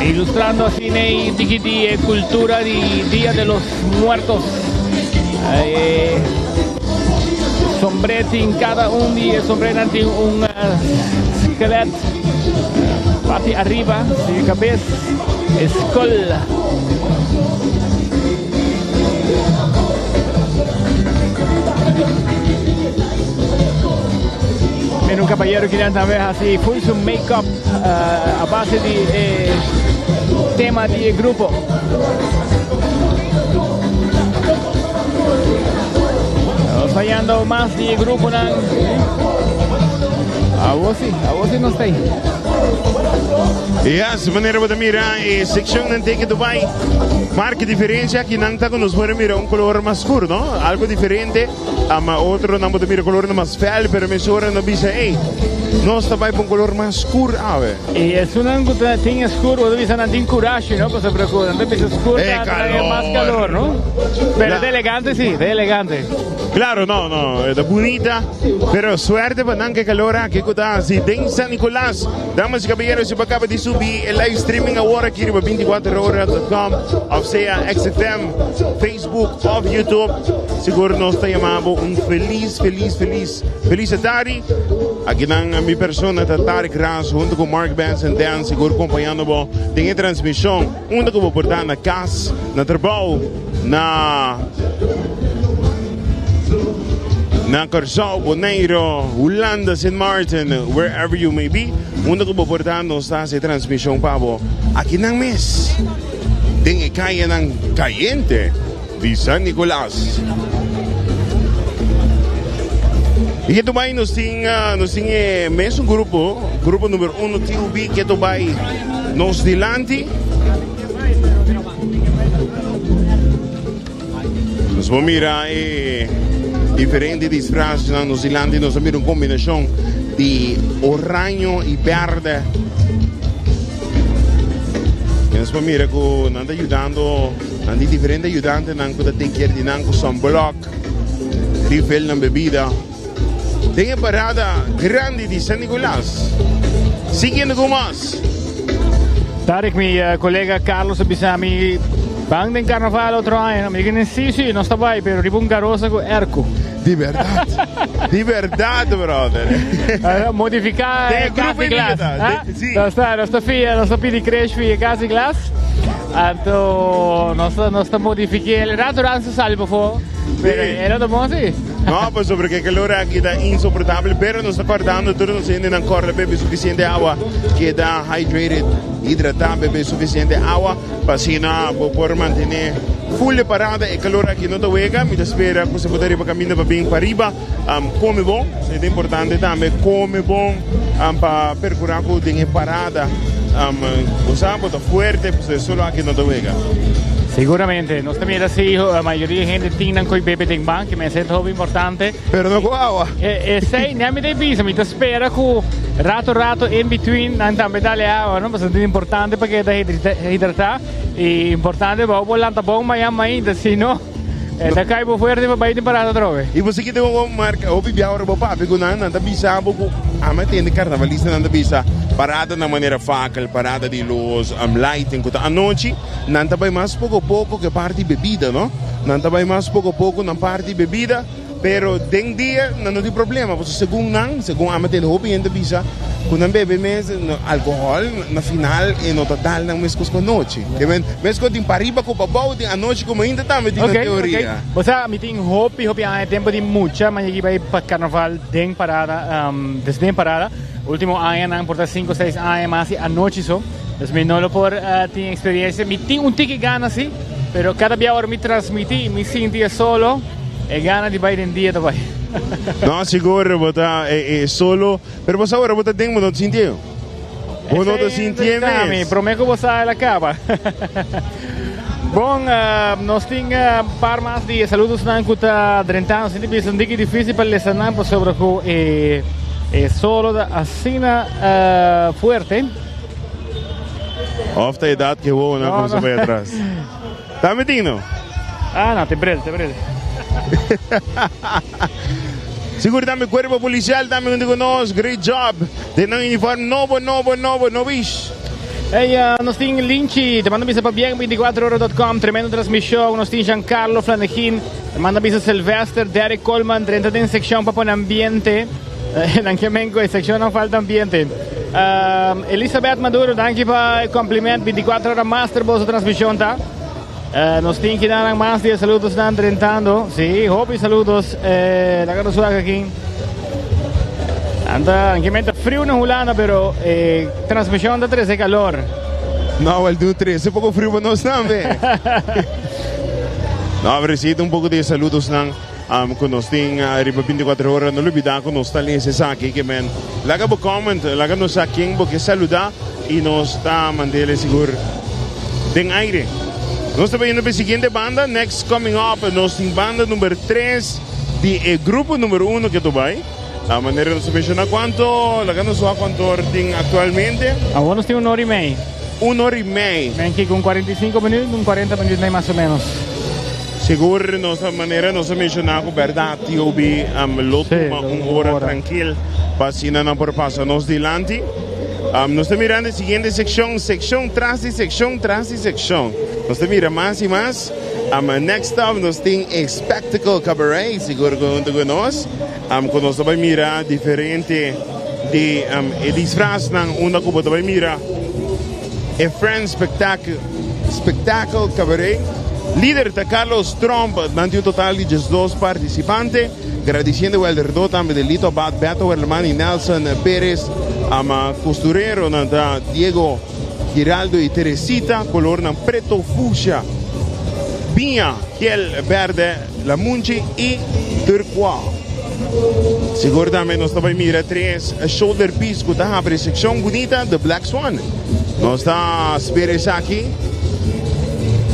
Ilustrando asina ei tiki di e cultura di Dia de los Muertos. Eh, sombré tin cada un di e sombrenan tin un uh, skelet parti arriba di cabez skull. Mira un caballero que también así full su make-up uh, a base di eh, tema di grupo. Nos hallando mas di grupo nan. Awo si, awo si nos ta ahí. Yes, manera bo ta mira e seccion nan teken Dubai. Marca diferencia aki nan ta cu nos por mira un color mas scur, no? Algo diferente. Ama otro nan bo ta mira color mas fel, pero mesora no bisa, ey, nos ta bay pa un color mas scur awe. Y esunnan cu ta tin scur, bo ta bisa nan tin curashi, no? Pasobra cu nan ta bisa scur E ta trae calor. mas calor, no? Pero ta elegante si, ta elegante. Claro, no, no, e ta bunita, pero suerte pa nan ke calor aki cu ta haci den San Nicolas. Damas y caballeros, si bo acaba di subi e live streaming awor aki riba 24ora.com of sea XFM, Facebook of YouTube, sigur nos ta yama bo un feliz, feliz, feliz, feliz atari. Aki nan mi persona ta Tarek Ras hunto cu Mark Benson Dan sigur acompañando bo den e transmision unda cu bo por ta na cas, na trabou, na na Curaçao, Bonaire, Hulanda, Sint Maarten, wherever you may be, unda cu bo por ta nos ta haci e transmision pa bo aki nan mes den e cayenan cayente di San Nicolas. Y keto bay nos tin nos tin e mesun grupo, grupo numero uno TUB keto bay nos dilanti. Nos por mira e diferente disfraznan nos dilanti, nos a mira un combinacion di oraño y berde. Y nos por mira cu nan ta yudando, nan tin diferente ayudantenan cu ta take care di nan cu sunblock, refill nan bebida. Den e parada grandi di San Nicolas. Siguiendo cu mas. Tarek, mi colega Carlos a bisa mi ban den carnaval otro aña. Mi di si, si, nos ta bai, pero riba un garosa cu airco. Di berdad. Di berdad, brother. Modifica Den e cas grupo di glas. invita. De, si. Nos ta, nos ta fia, nos ta pidi crash fia cas di glas. Anto nos ta, nos ta modifica el. Rato rato sali pafó. Pero e no ta bon así. No, pasobra cu e calor aki ta insoportabel, pero nos ta cordando tur nos hendenan corda bebe suficiente awa, keda hydrated, hidrata, bebe suficiente awa pa asina bo por mantene full e parada. E calor aki no ta wega, mi ta spera cu si bo ta riba caminda pa bin pariba, come bon, esey ta importante tambe, come bon pa percura cu den e parada bo sa bo ta fuerte, pasobra e solo aki no ta wega. Seguramente, nos ta mira si mayoria hende tin nan koe bebe den ban, ke mester ta hopi importante. Pero no ku awa. Esei, ne mi ta bisa, mi ta spera ku rato rato in between nan tambe dale awa, no? Pasobra ta importante pa keda hidrata i importante pa bo por lanta bon mañan mainta, si no e ta kai bo fuerte pa bai den parada atrobe. I bo si kita un marka hopi bia ora bo papia ku nan, nan ta bisa bo ku ami a tende karnavalistanan ta bisa parada na manera fakel, parada di los lighting ku ta anochi. Nan ta bai mas poko poko ku e parti bebida, no? Nan ta bai mas poko poko nan parti bebida, pero den dia nan no tin problema, pasobra segun nan, segun ami tende hopi hende ta bisa ku nan bebe mes alkohòl, na final e no ta dal nan meskos ku anochi. Ke men, meskos tin pariba ku pabou, tin anochi ku mainta tambe tin nan teoria. Bo sa, mi tin hopi, hopi aña tempu di mucha, mi a yegi bai pa karnaval den parada, des den parada. Ultimo añanan, por ta sinku, seis aña mas di anochi so. Dus mi no lo por tin experiencia. Mi tin un tiki gana si, pero cada bia ora mi transmiti y mi sinti e solo, e gana di bai den dia ta bai. No, sigur bo ta e solo, pero bo sa ora bo ta den bo no ta sinti e. Bo no ta sinti e mes. Mi prome cu bo sa el a caba. Bon, nos tin un par mas di saludosnan cu ta drentando. Sinti bisa un tiki dificil pa lesa nan pasobra cu e solo ta asina fuerte. Of ta edad ke wowonan No, kumsa no. bai atras. Ta mi tin no? Ah, no, te bril, te bril. Sigur tambe cuerpo policial tambe hunto cu nos. Great job. Den nan uniform nobo, nobo, nobo, nobish. Hey, nos tin Linchi, te manda bisa pa bien 24ora.com, tremendo transmision. Nos tin Giancarlo Flanegin, te manda bisa Sylvester, Derek Coleman, drenta den seccion pa pone ambiente. Nan ke men ku e sekshon nan falta ambiente. Elizabeth Maduro, danki pa e compliment. 24 ora master boso transmishon ta. Nos tin ki nan mas di e saludos nan drentando. Si, hopi saludos. Laga nos wak aki. Anta, anke men ta friu na Hulanda, pero e transmishon ta trese kalor. No, wel du trese poko friu pa nos tambe. No, pero si un poko di e saludos nan. Ku nos tin riba 24 ora no lubida ku nos ta lesa esaki ke men laga bo comment laga nos sa ken bo ke saluda i nos ta mandele sigur den aire. Nos ta bayendo pa e siguiente banda next coming up nos tin banda number 3 di e grupo number 1 ke ta bai manera nos a menciona kuanto laga nos wak kuanto or tin aktualmente. Awor nos tin un ora i mei. Un ora i mei. Men kiko un 45 minuut un 40 minuut mei mas o menos. Sigur nos ta manera nos a menciona cu berdad TOB lo tuma un ora trankil pa asina nan por pasa nos dilanti. Nos ta mirando e siguiente seccion, seccion tras di seccion tras di seccion. Nos ta mira mas y mas. Next up nos tin e Spectacle Cabaret, sigur cu hunto cu nos, cu nos ta bay mira diferente di e disfraznan unda cu bo ta bay mira e Friends Spectacle. Spektakel Cabaret. Lider ta Carlos Tromp, nan tin un total di 12 partisipante. Gradisiendo Welder Do tambe de Lito Abad, Beto Werleman y Nelson Perez. Ama costurero nan ta Diego Giraldo y Teresita, colornan preto, fucsia, biña, kiel, berde, lamunchi y turquoise. Sigur tambe nos ta bay mira tres shoulder piece cu ta habri seccion bunita The Black Swan. Nos ta spera esaki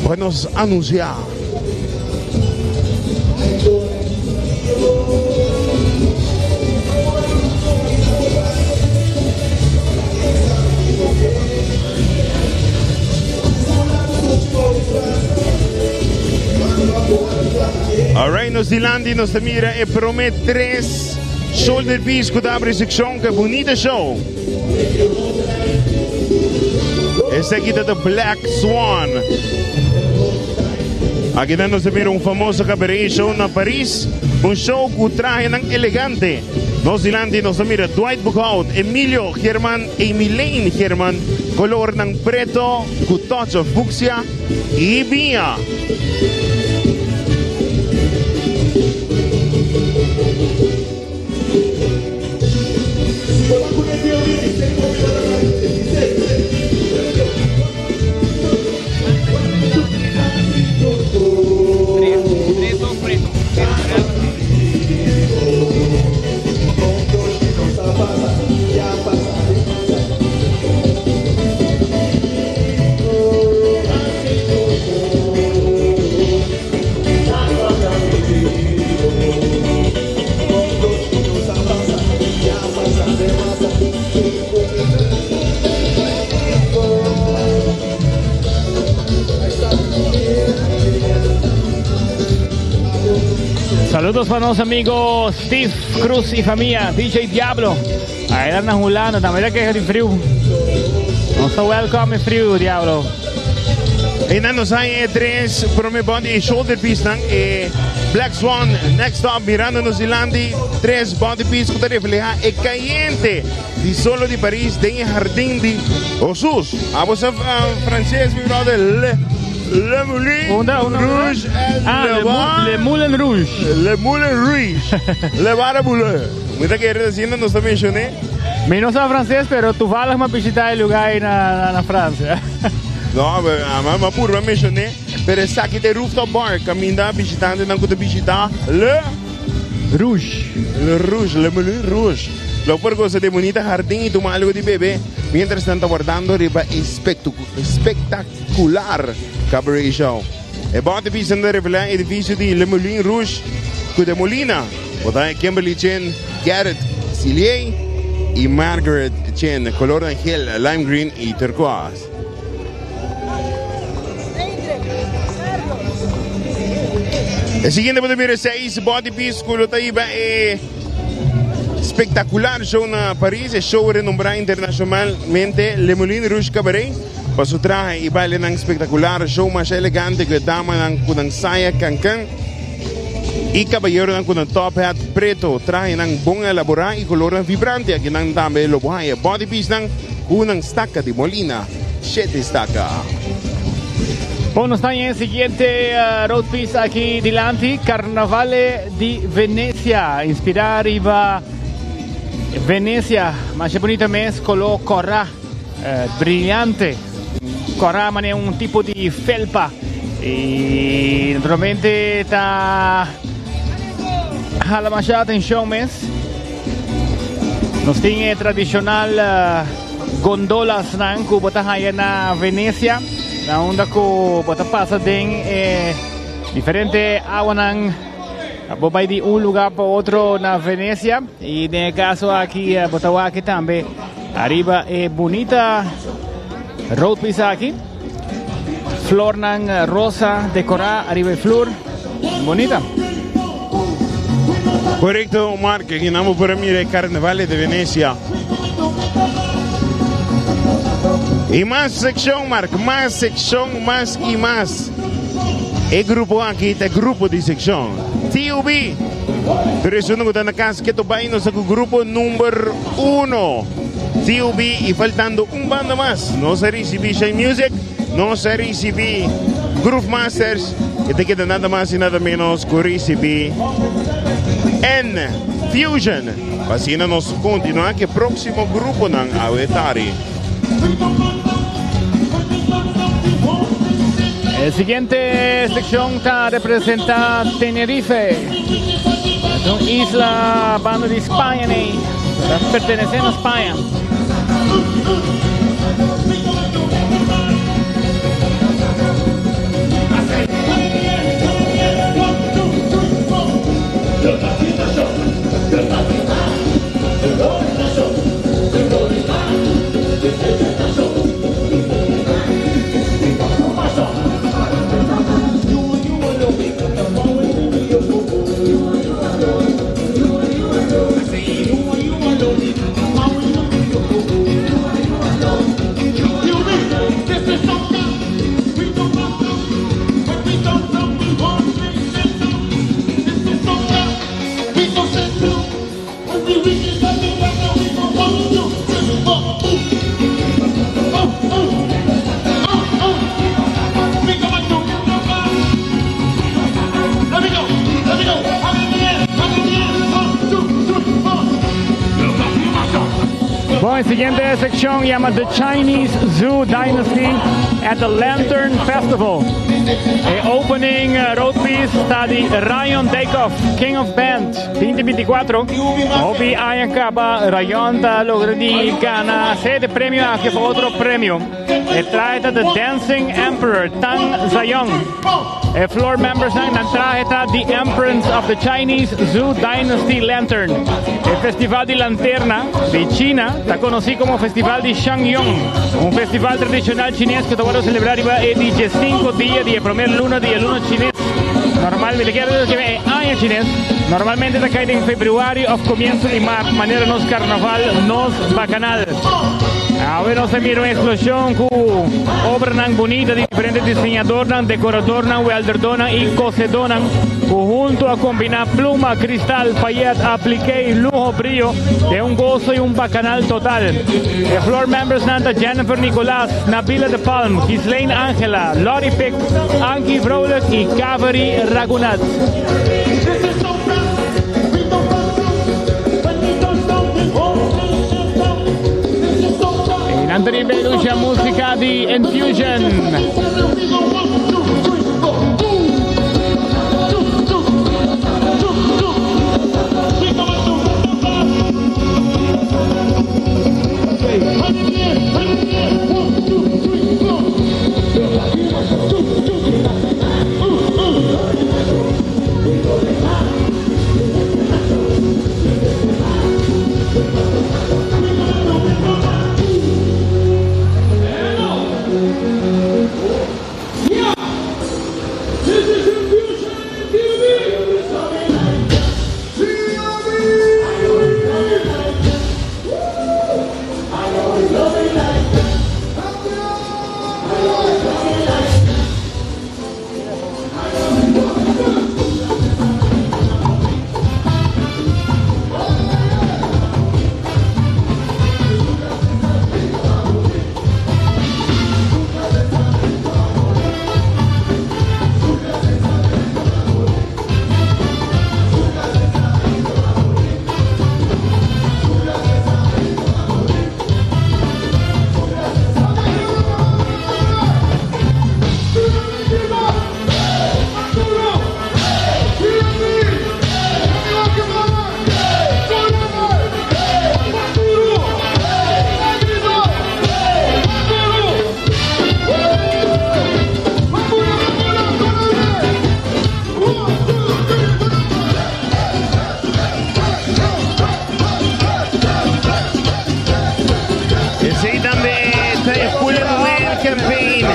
pa nos anuncia. Alright, nos dilanti nos ta mira e prome tres shoulder piece ku ta abri sekshon. Ke bunita show. Esaki ta The Black Swan. Aki nan nos ta mira un famoso cabaret show na Paris. Un show ku trahenan elegante. Nos dilanti nos ta mira Dwight Boekhout, Emilio German, Emilene German, colornan preto ku touch of fucsia y biña. Saludos pa nos amigo Steve Cruz y famia, DJ Diablo. Ahí na Hulanda, tambe ta keha di friu. Nos ta welcome e friu, Diablo. Einan nos hay e tres prome body e shoulder piece nan e Black Swan next stop mirando nos dilanti tres body piece ku ta refleha e cayente di solo di Paris den e jardin di Jesus. Abo sa frances mi brother le Le Moulin Unda, unda, unda? Rouge en Ah, Le Le, Bar- Le Moulin Rouge. Le Moulin Rouge. Le Barabule. Mi ta kere diciendo nos ta mencioné. Mi no sa frances, pero toevallig m'a bishita e lugar ahí na Francia. No, ma ma purba mencioné, pero esaki ta e rooftop bar caminda bishitantenan cu ta bishita Le Rouge. Le Rouge, Le Moulin Rouge. Lo por goza di e bunita hardin y tuma algo di bebe mientras nan ta wardando riba e spectacular cabaret show. E bote bisa nan ta revela e edificio di Le Moulin Rouge cu ta e molina. Bo ta Kimberly Chin, Garrett Silier y Margaret Chin, colornan gel, lime green y turquoise. E siguiente bo ta mira seis body piece cu lo ta hiba e spectacular show na Paris, e show renombra internacionalmente Le Moulin Rouge Cabaret, pa su trahe y bailenan spectacular, show masha elegante cu e damanan cu nan saya cancan y caballeronan cu nan top hat preto, trahenan bon elabora y colornan vibrante. Akinan tambe lo bo haya body piecenan cu nan staca di molina, shete staca. Bon, nos ta en siguiente road piece aki dilanti, Carnavale di Venecia, inspira riba Venecia, masha bunita mes, color cora, brillante, cora manera un tipo di felpa, y naturalmente ta hala masha atencion mes. Nos tin e tradicional gondolas nan cu bo ta haya na Venecia, na unda cu bo ta pasa den e diferente awanan. Bo bay di un lugar pa otro na Venecia y den e caso aki bo ta wak tambe ariba e bunita road piece aki. Flornan rosa decora ariba e flor. Bonita. Correcto, Mark. Aki nan bo por a mira e Carnevale de Venecia. Y mas seccion, Mark. Mas seccion, mas y mas. E grupo aki ta e grupo di seccion. TUB. Pero esun cu ta na cas keto bay nos ta cu grupo number uno. TUB y faltando un banda mas. Nos a ricibi Shine Music, nos a ricibi Groove Masters y ta keda nada mas y nada menos cu ricibi N Fusion. Pa asina nos continua cu e proximo gruponan awe tari. E siguiente seccion ta representa Tenerife. Es un isla banda di Spaña nei. Ta pertenece na Spaña. Bon, e siguiente seccion yama The Chinese Zhou Dynasty at the Lantern Festival. E opening road piece ta di Rayon Dijkhoff, King of Band. 2024, hopi aña caba Rayon ta logra di gana sea de premio aki of otro premio. E trahe ta The Dancing Emperor Tang Zayong. E floor members nan nan trahe ta The Empress of the Chinese Zhou Dynasty Lantern. E festival di lanterna di China ta conoci como Festival di Shangyong, un festival tradicional chines cu ta wordo celebra riba e di diescinco dia di e promer luna di e luna chines. Normal, mi ta kier bisa e aña chines, normalmente ta kai den februari of comienzo di maart, manera nos carnaval, nos bacanal. Awe nos a mira un explosion cu obranan bunita di diferente diseñadornan, decoradornan, welderdornan y cosedornan cu hunto a combina pluma, cristal, payet, aplique, luho, brillo den un gozo y un bacanal total. E floor membersnan ta Jennifer Nicolaas, Nabila de Palm, Ghislaine Angela, Lottie Pick, Ankie Vrolijk y Kaveri Raghunath. Nan ta riba e lucha musica di Infusion. Esey tambe ta e Full and Win campaign.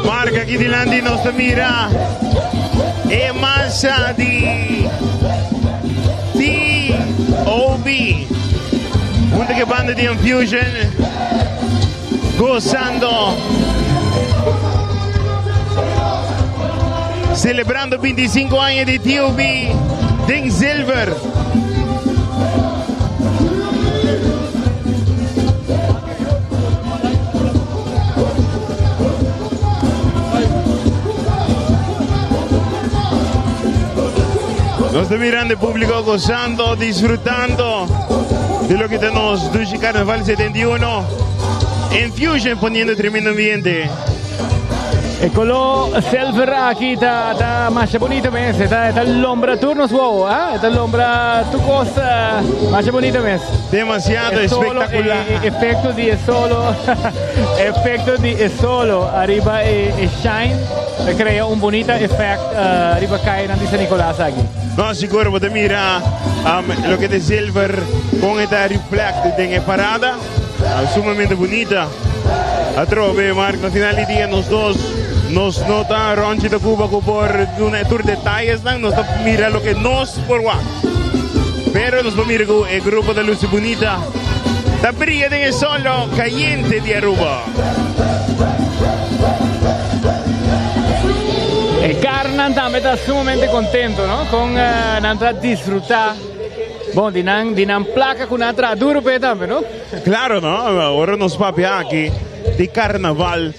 Marca aki dilanti nos ta mira e masa di TOB. Hunto cu e banda di Infusion gozando, celebrando 25 aña di TOB den zilver. Nos ta mirando e público gozando, disfrutando de lo que ta nos Dushi Carnaval 71. Infusion poniendo tremendo ambiente. E color silver aki ta ta masha bonito mes. E ta e ta lombra tur nos wow, ah? E ta lombra tur cos masha bonito mes. Demasiado E solo, espectacular. E, e efecto di e solo, efecto di e solo ariba e, e shine ta crea un bonita effect uh, riba calle di San Nicolas aki. No, sigur, bo ta mira um, loke ta silver con e ta reflect den e parada. Sumamente bunita. Atrobe, Mark, na final di dia nos dos Nos no ta Ronchi de Cuba ku por duna e tur detayesnan, nos ta mira loke nos por wak. Pero nos por mira ku e grupo ta luci bunita, ta bria den e solo cayente di Aruba. E carnan tambe ta sumamente contento, no? Con nan ta disfruta, bon, di nan, di nan placa cu nan a traha duro p'e tambe, no? Claro, no? Ora nos papia aki di carnaval,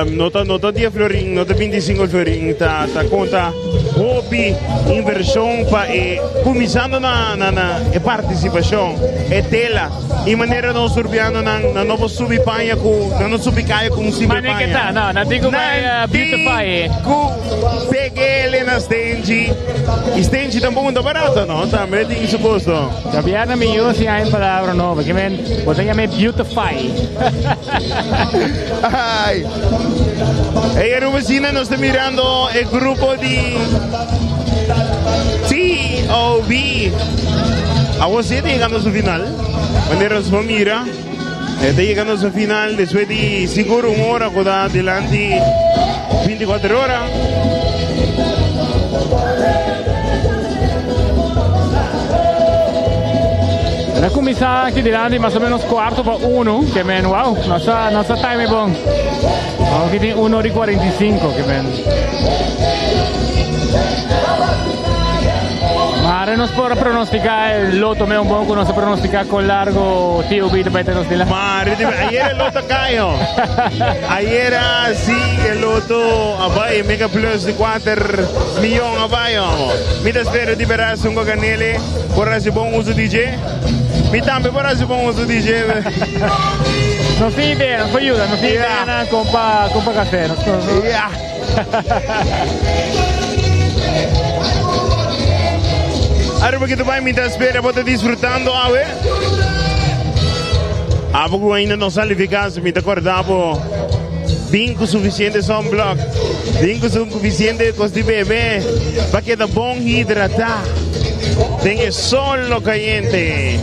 no ta, no ta 10 florin, no ta 25 florin, ta, ta conta hopi inversion pa e, cuminsando na, na, na e participacion, e tela. Y manera nos Urbianonan, nan no por subi paña cu, nan no subi caya cu un simple Mane paña. ke ta, no, nan tin cu bai Nan tin beautify. cu pegele na stenchi. Y stenchi tampoco no ta barato, no, tambe tin su costo. Javier na mi yu si hay un palabra nobo, ke men, bo ta yam'e beautify. Ay. Hey, Aruba Sina, nos ta mirando e grupo di TOB. Awor sí ta yegando su final. Manera nos por mira, e ta yegando su final despues di sigur un ora ku ta dilanti 24 ora. Na kuminsá aki dilanti mas o menos kuarto pa uno, ke men wow, nos a nos a time bon. Aki tin uno ora i 45 ke men. Mare nos por a pronostica el loto me un bon ku nos a pronostica con largo tío Vito pa nos dilanti. Mare di ayer el loto cayo. Ayer sí el loto a bai mega plus di 4 miljoen a bai homo. Mi ta spera di beras un ganele por hasi bon uso di dje. Mi tambe por hasi bon uso di dje. Nos tin idea, nos por yuda, nos tin idea na compa compa café. Nos, nos, Yeah. Aruba que tu bai mi ta spera bo ta disfrutando awe. Abo ku ainda no sali fi kas mi ta korda bo bin ku sufisiente sunblock, bin ku sufisiente kos di bebe pa keda bon hidratá den e sol lo kayente.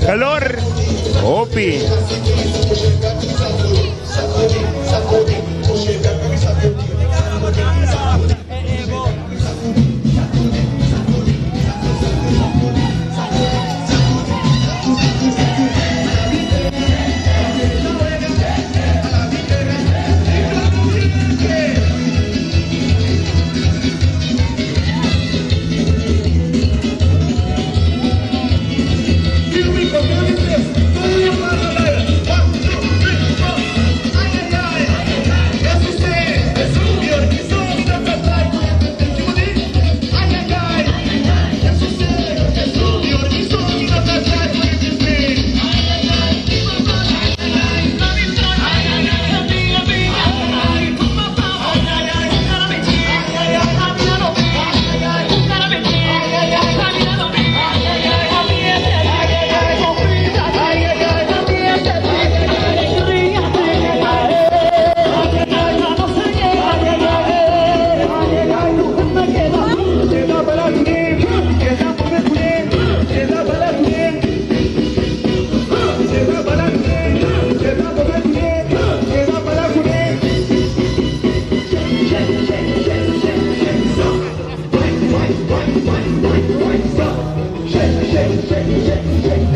Kalor hopi.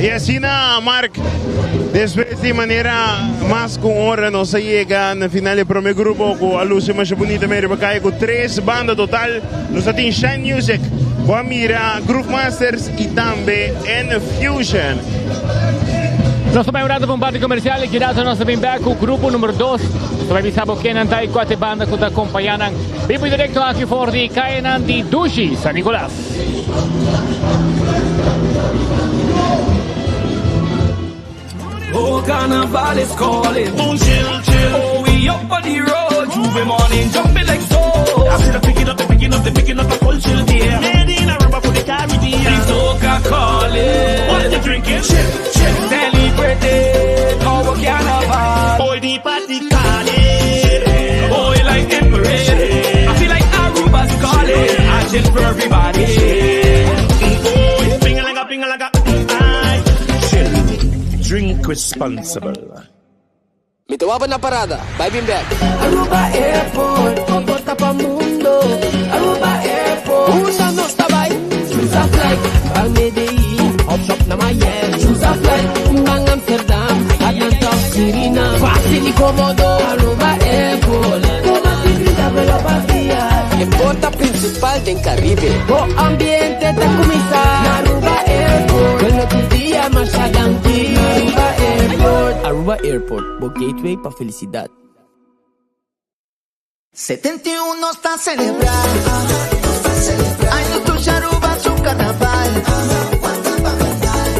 Y asina, Mark, despues di manera mas cu un ora nos a yega na final di prome grupo cu a luci masha bunita medio pa caya cu tres banda total. Nos a tin Shine Music, bo a mira Groove Masters y tambe N-Fusion. Nos ta bai un rato pa un parti comercial y kirato nos ta bin bek cu grupo numero dos. Nos ta bai bisa bo kennan ta y cua ta e banda cu ta acompaña nan. Bibo y directo aki for di cayanan di Dushi, San Nicolas. Oh, carnival is calling. Boom, chill, chill. Oh, we up on the road. J'ouvert morning, jumping like so. I see the picking up, the picking up, the picking up the culture there. Made in Aruba for the Caribbean. The soca calling. What you drinking? Chill, chill. Celebrating our carnival. Boy, the party calling. Boy, like emperor. I feel like Aruba's calling. I chill for everybody. Boy, finger like a finger like a. I chill. Drink responsible. Mi ta waba na parada, bai bin bek. Aruba Airport, con porta pa mundo. Aruba Airport, unda nos ta bay? Choose a flight, ban Medellin, hop shop na Miami. Choose a flight, ban Amsterdam, Atlanta of Suriname. Facil y comodo, Aruba Airport. Tuma 30 velo pa dia. E porta principal den Caribe. Bo ambiente ta cuminsa na Aruba Airport. Bueno tur dia masha danki na Aruba Airport. Aruba Airport, bo gateway pa felicidad. 71 nos ta celebra Ay nos dushi Aruba su carnaval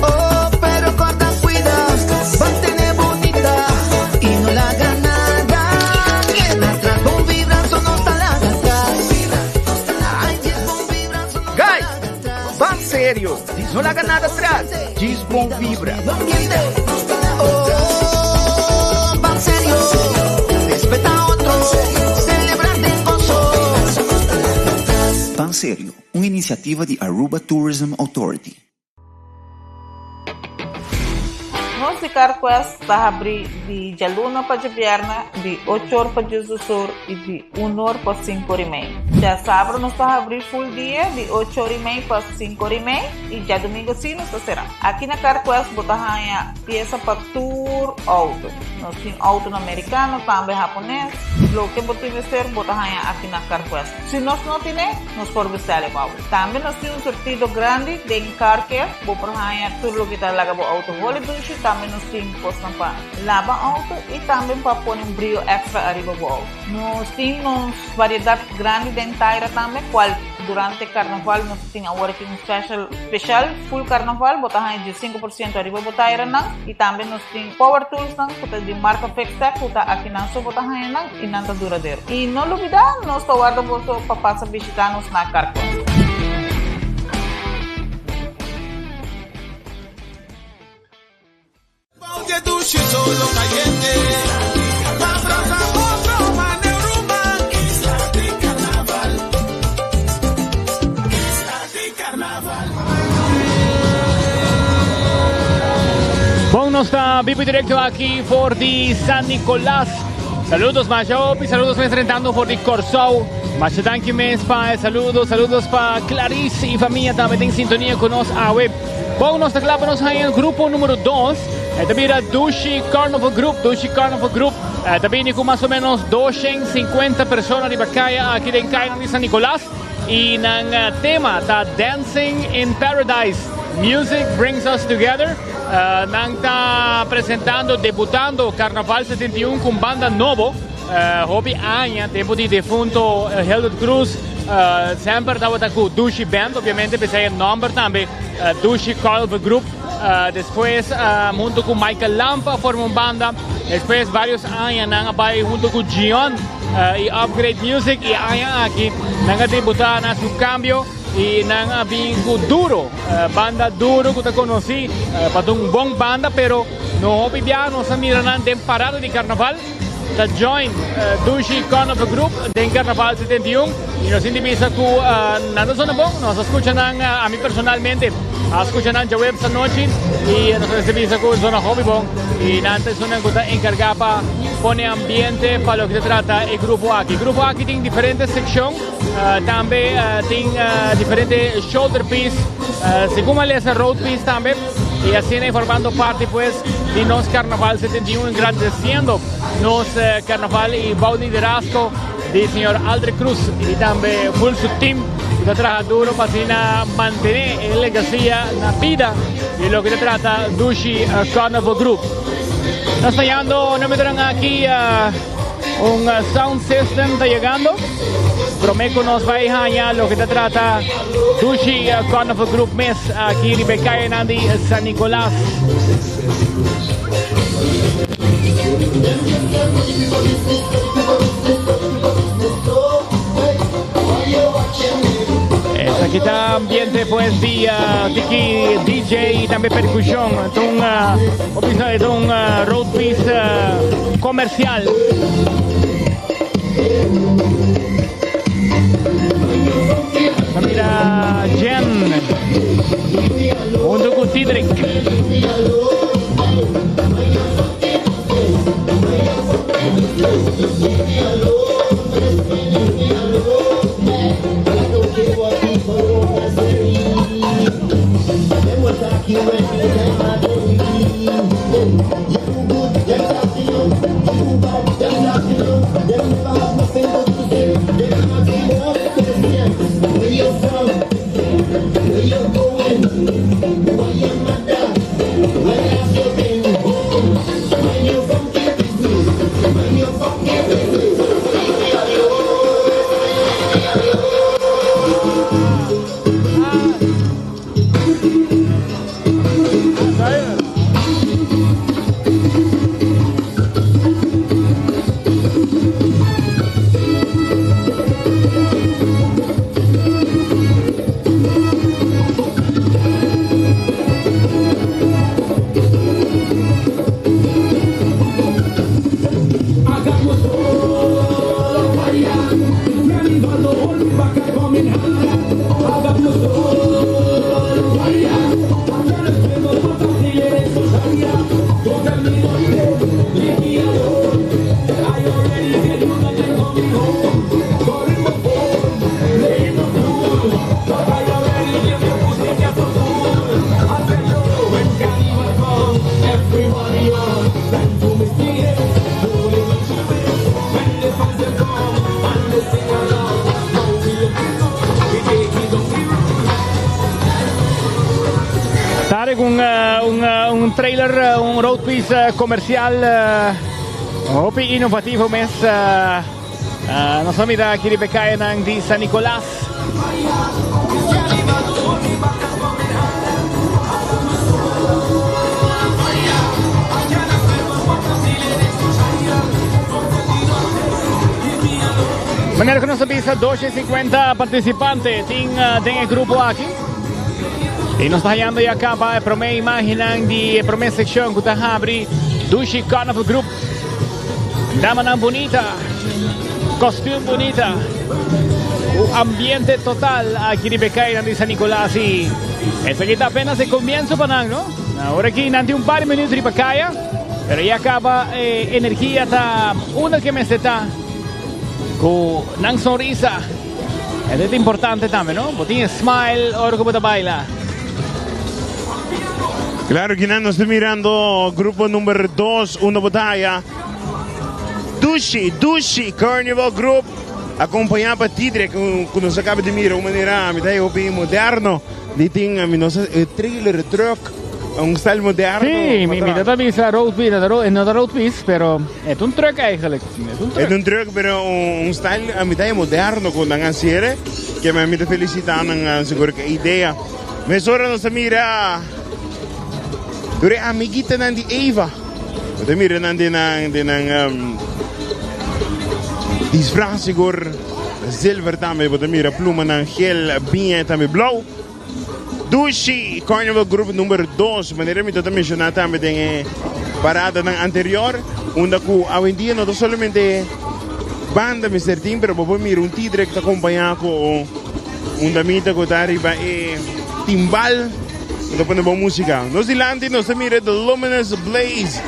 Oh pero corda cuida Mantene bunita Y no laga nada Keda atras Bon vibra so nos ta laga atras Ay djis bon vibra so nos ta Guys, laga atras ban serio, no laga nada atras, djis bon vibra. Oh, ban serio, respeta otro, celebra den gozo. Ban Serio, un iniciativa di Aruba Tourism Authority. Nos di CarQuest ta habrí di djaluna pa djabièrnè di ocho or pa diesdos or i di un or pa sinku or i mei. Djasabra nos ta habrí full dia di ocho or i mei pa sinku or i mei i djadumingu sí nos ta será. Aki na CarQuest bo ta haña piesa pa tur outo. Nos tin outonan merikano, tambe hapones. Loke bo tin mester bo ta haña aki na CarQuest. Si nos no tine, nos por bestel e pa bo. Tambe nos tin un surtido grandi den car care. Bo por haña tur loke ta laga bo outo holi dushi. Tambe nos tin kosnan pa laba outo i tambe pa pone un brio extra ariba bo outo. Nos tin nos variedat grandi den taira tambe, kual durante karnaval nos tin awor aki un special special full karnaval. Bo ta haña 15% ariba bo tairanan. I tambe nos tin power toolsnan ku ta di marka Fixtech ku ta akinan so bo ta haña nan i nan ta duradero. I no lubidá nos ta warda boso pa pasa bishitá nos na Carquest. Bon, nos ta vivo y directo aki for di San Nicolas. Saludos masha hopi, saludos mes rentando for di Corsou. Masha danki mes pa e saludos, saludos pa Clarice y familia tambe den sintonia cu nos awe. Bon, nos ta kla pa nos haña el grupo numero 2. E ta bira Dushi Carnival Group, Dushi Carnival Group. E ta bini cu mas o menos 250 persona riba caya aki den cayanan di San Nicolas. Y nan eh, tema ta Dancing in Paradise. Music brings us together. Uh, nan ta presentando, debutando Carnaval 71 con banda nobo. Uh, hopi aña, tempo di defunto uh, Hildred Cruz. Uh, semper tabata cu Dushi Band, obviamente, p'esei e nomber tambe, uh, Dushi Carnival Group. Uh, despues, uh, hunto cu Michael Lampa forma un banda. Despues, varios aña nan a bai hunto cu Gion uh, y Upgrade Music. Y aña aki nan a debuta na su cambio y nan a bin cu Duro, uh, banda Duro cu ta conoci uh, pa un bon banda, pero no hopi bia nos a mira nan den parada di carnaval. Ta join Dushi Carnival Group den Carnaval 71 y nos sinti bisa cu nan ta zona bon. Nos a scucha nan, ami personalmente a scucha nan djaweps anochi y nos a sinti bisa cu zona hopi bon y nan ta esunnan cu ta encarga pa pone ambiente pa loke ta trata e grupo aki. E grupo aki tin diferente seccion, tambe tin diferente shoulder piece, segun a lesa road piece tambe. Y asina informando parti pues di nos Carnaval 71 engrandeciendo nos eh, Carnaval y bou liderazgo di señor Aldrich Cruz y tambe full su team que ta traha duro pa asina mantene e legacia na vida di lo que ta trata Dushi eh, Carnival Group. Nos ta yando, no me aki eh, un sound system ta yegando. Prome cu nos bay haña loke ta trata Dushi Carnival Group mes aki riba e cayenan di San Nicolas. Esaki ta ambiente pues di tiki DJ y tambe percusion. Ta un, uh, un road piece comercial. Mira Jen hunto cu Tidrick. Tarek un, eh, un, eh, un trailer, eh, un road piece comercial hopi innovativo mes. Nos a mira aki riba e cayanan di San Nicolas. Manera ku nos a bisa, 250 partisipante tin den e grupo aki. I nos ta hallando ya kaba e promé imágennan di e promé sekshon ku ta habri Dushi Carnival Group. Damanan bunita, kostuum bunita, un ambiente total aki riba e kayanan di San Nicolas i esaki ta apenas e komienso pa nan, no? Awor aki nan tin un par di minuut riba kaya, pero ya kaba e energia ta unda ke mester ta ku nan sonrisa. Esei ta importante tambe, no? Bo tin e smile ora ku bo ta baila. Claro que nan nos ta mirando grupo number 2 unda bo ta haya Dushi Dushi Carnival Group acompaña pa Tidre cu cu nos acaba di mira un manera mi ta haya hopi moderno di tin mi no sa e trailer truck un style moderno. Sí, mi mi ta bisa road piece, no ta road piece, pero e ta un truck eigenlijk. E ta un truck pero un style a mi ta haya moderno cu nan a haciere ke mi ta felicita nan sigur cu e idea. Mesora nos ta mira tur e amiguitanan di Eva. Bo ta mira nan den nan den nan disfraz sigur zilver tambe. Bo ta mira plumanan gel, biña y tambe blauw. Dushi Carnival Group number dos, manera mi ta menciona tambe den e paradanan anterior, unda cu awendia no ta solamente banda mester tin, pero bo por mira un tidre cu ta acompaña cu Un damita cu ta riba e timbal cu ta pone bon musica. Nos dilanti nos ta mira The Luminous Blaze.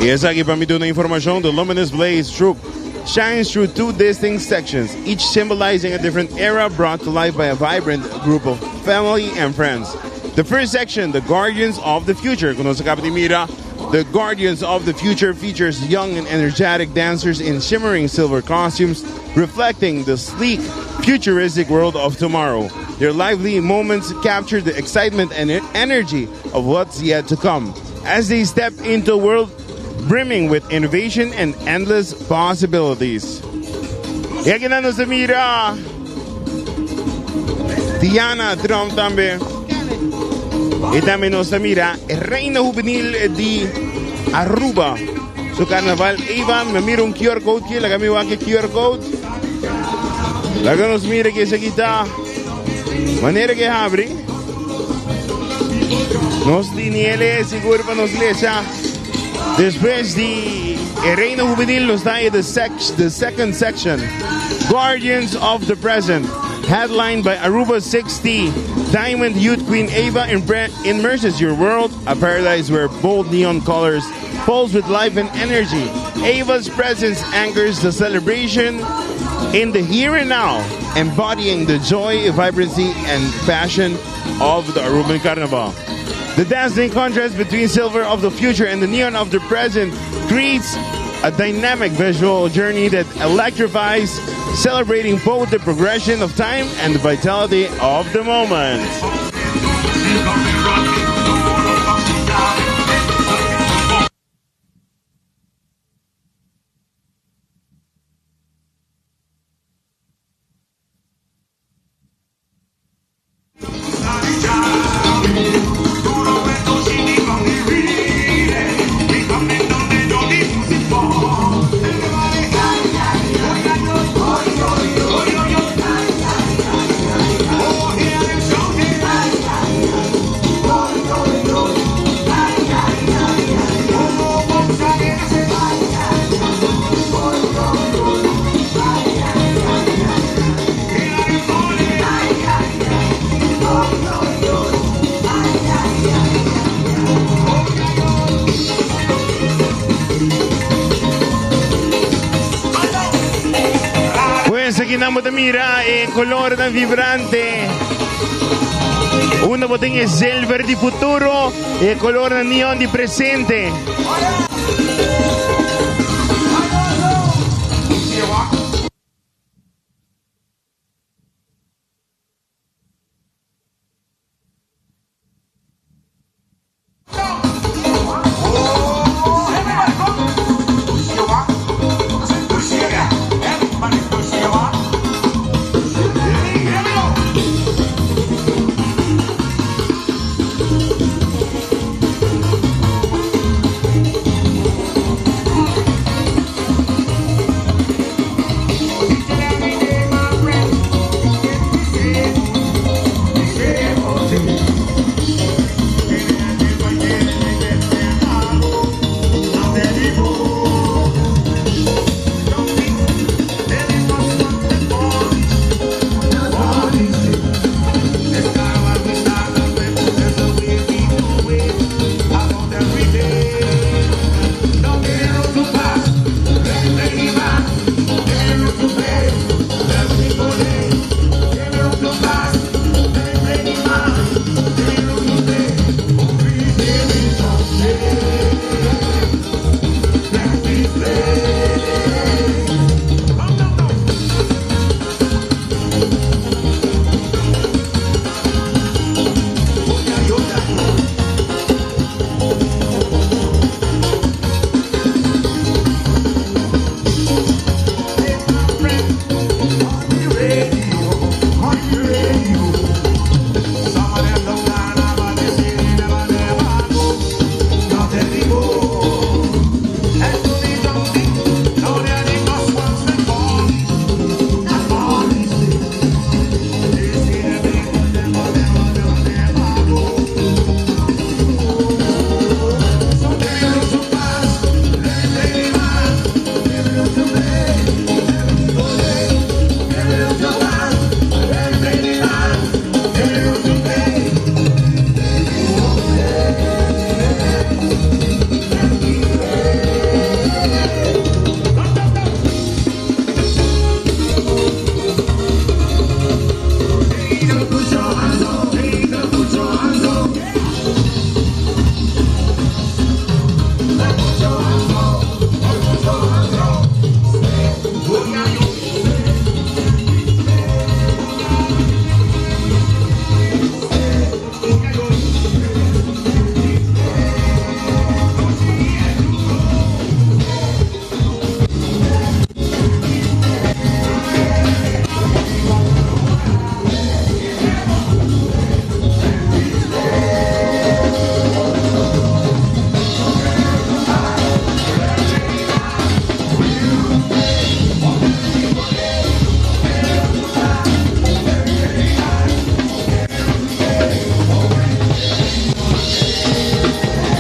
Y esaki pa mi duna informacion, The Luminous Blaze Troupe shines through two distinct sections, each symbolizing a different era brought to life by a vibrant group of family and friends. The first section, The Guardians of the Future, cu nos a caba di mira, The Guardians of the Future features young and energetic dancers in shimmering silver costumes, reflecting the sleek, futuristic world of tomorrow. Their lively moments capture the excitement and energy of what's yet to come as they step into a world brimming with innovation and endless possibilities. Y aki nan nos ta mira Diana Trump tambe. Y tambe nos ta mira Reina Juvenil di Aruba. Su carnaval Eva, me mira un QR code aquí, laga mi wak e QR code. Laga nos mira que esaki ta manera que habri. Nos tiniele sigur pa nos lesa. Despues di e Reina Juvenil nos ta the, sec the second section. Guardians of the Present. Headlined by Aruba 60, Diamond Youth Queen Ava immerses your world, a paradise where bold neon colors pulse with life and energy. Ava's presence anchors the celebration in the here and now, embodying the joy, vibrancy, and passion of the Aruban Carnival. The dazzling contrast between silver of the future and the neon of the present creates a dynamic visual journey that electrifies, celebrating both the progression of time and the vitality of the moment. Pues aki nan bo ta mira e colornan vibrante. Unda bo tin e zilver di futuro y e colornan neon di presente.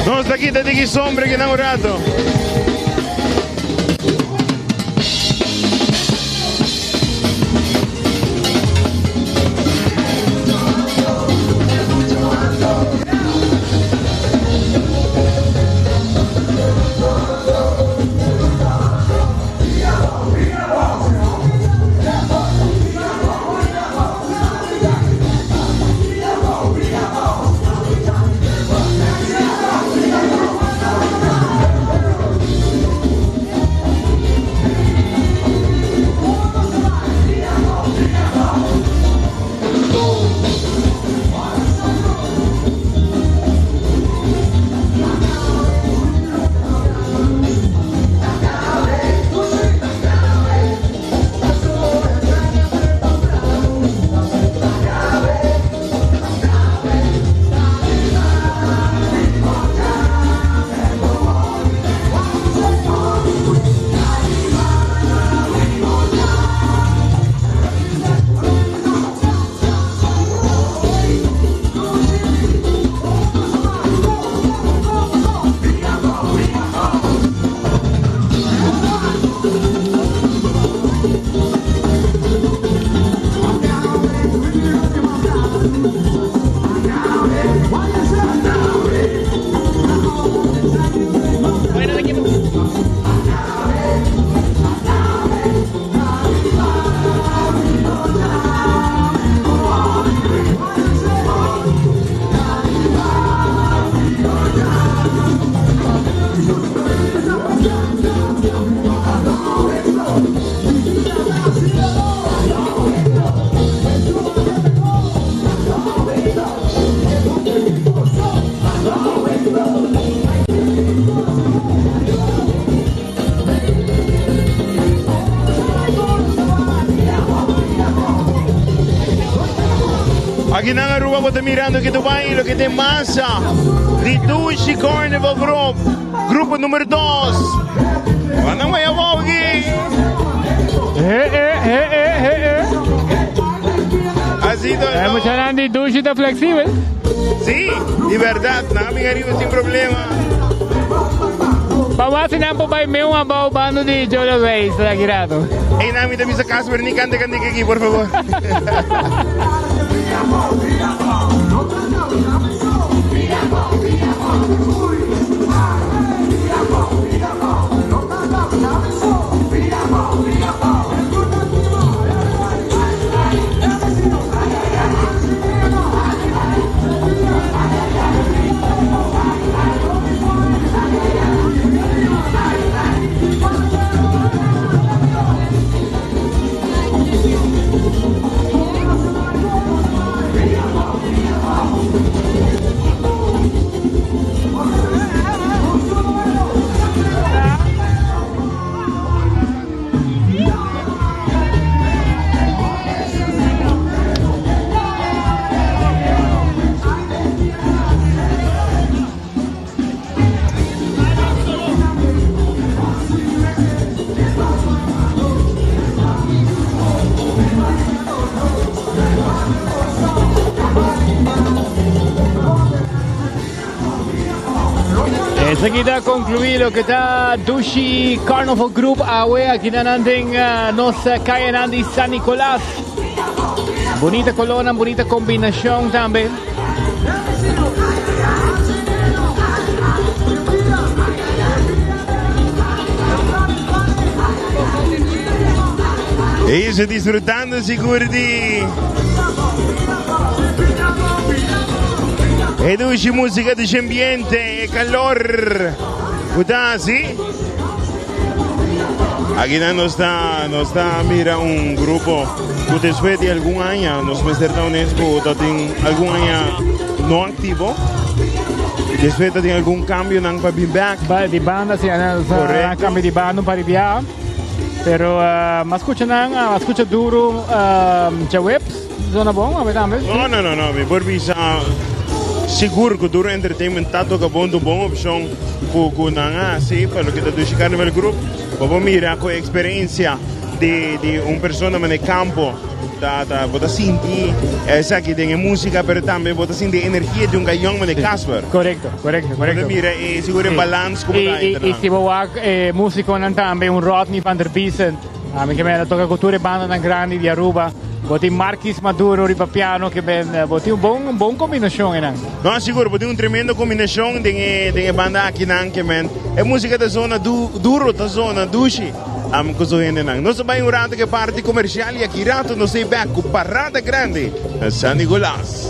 Nos ta kita tiki sombre ki nan un rato. bo ta mirando aki Dubai loke ta e masa di Dushi Carnival Group, grupo numero dos. Wannan bai abou aki. He he he he he he. Así to. E muchanan di Dushi ta flexibel. Sí, di berdad, nan a bin ariba sin problema. Pa wak si nan por bai meu abou bando di Jolo Reis aki rato. Ey nan mi ta bisa Casper ni canta cantica aki por favor. Esaki ta conclui loke ta Dushi Carnival Group awe aki nan den nos cayanan di San Nicolas. Bunita colornan, bunita combinacion tambe. Ellos disfrutando sigur di E dushi música dushi ambiente e calor ku ta hasi. Aki nan nos ta nos ta mira un grupo ku despues di algun aña nos mester ta honesto ku ta tin algun aña no aktivo. Despues ta tin algun kambionan pa bin bek. Ba di banda si a Correcto. kambio di banda un par di bia. Pero m'a skucha nan, a skucha duro djaweps. Zona bon, awe tambe. No, no, no, no. Mi por bisa sigur ku Duro Entertainment ta toka bon tu bon opshon ku ku nan a hasi pa loke ta Dushi Carnival Group. Bo por mira ku e eksperensia di di un persona mane kampo ta ta bo ta sinti esaki den e musika pero tambe bo ta sinti e energia di un gayon mane Casper. Korekto, korekto, korekto. Bo ta mira e sigur e balans ku bo ta I i si bo wak e musikonan tambe un Rodney van der Biesen. Ami ke men a toka ku tur e bandanan grandi di Aruba. Bo tin Marquis Maduro riba piano ke men bo tin un bon un bon kombinashon einan. No sigur bo tin un tremendo kombinashon den e den e banda akinan ke men e musika ta zona du duro ta zona dushi am ku su hendenan. Nos ta bai un rato ku e parti komershial i aki rato nos ta bek ku Parada Grandi na San Nicolas.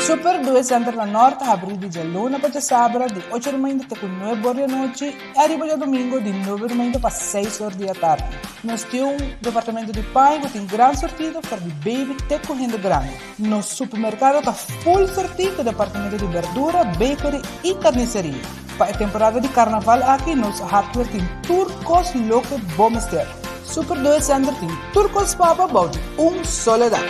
Super Due Center na Nort ta habrí di djaluna pa djasabra di ocho di mainta te ku nuebe or di anochi i ariba djadumingu di nuebe di mainta pa seis or di atardi. Nos tin un departamento di paña ku tin gran sortido for di baby te ku hende grandi. Nos supermerkado ta full sortí ku departamento di berdura, bakery i karniseria. Pa e temporada di karnaval aki nos hardware tin tur kos loke bo mester. Super Due Center tin tur kos pa bo bou di un soledad.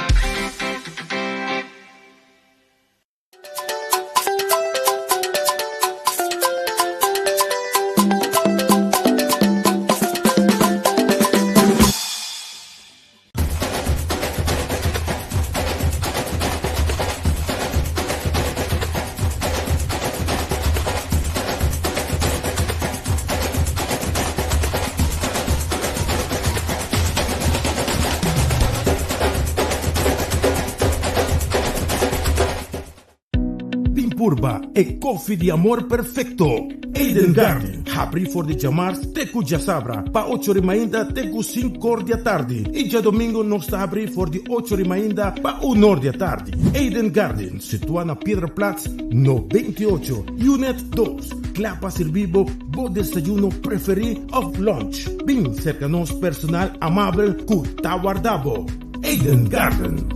Bin purba e koffie di amor perfecto! Eden Garden, habri for di djamars te ku djasabra pa ocho ri mainta te ku sinkor di atardi i djadomingo nos ta habri for di ocho ri mainta pa unor di atardi. Eden Garden, situa na Piedraplaats 98, Unit dos, kla pa sirbi bo bo desayuno preferí òf lunch. Bin serka nos personal amabel ku ta warda bo. Eden Garden.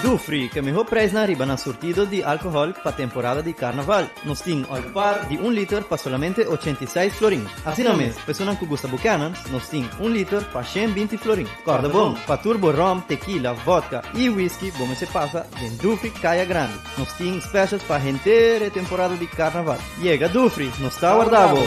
Dufry, ku e mihó preisnan riba nan surtido di alkohòl pa temporada di karnaval. Nos tin Olpar di un liter pa solamente 86 florin. Asina mes, personan ku gusta Buchanan's, nos tin un liter pa 120 florin. Kòrda bon, pa tur bo ròm, tekila, vòdka i whisky bo mester pasa den Dufry Kaya Grandi. Nos tin specials pa henter e temporada di karnaval. Yega Dufry, nos ta warda bo!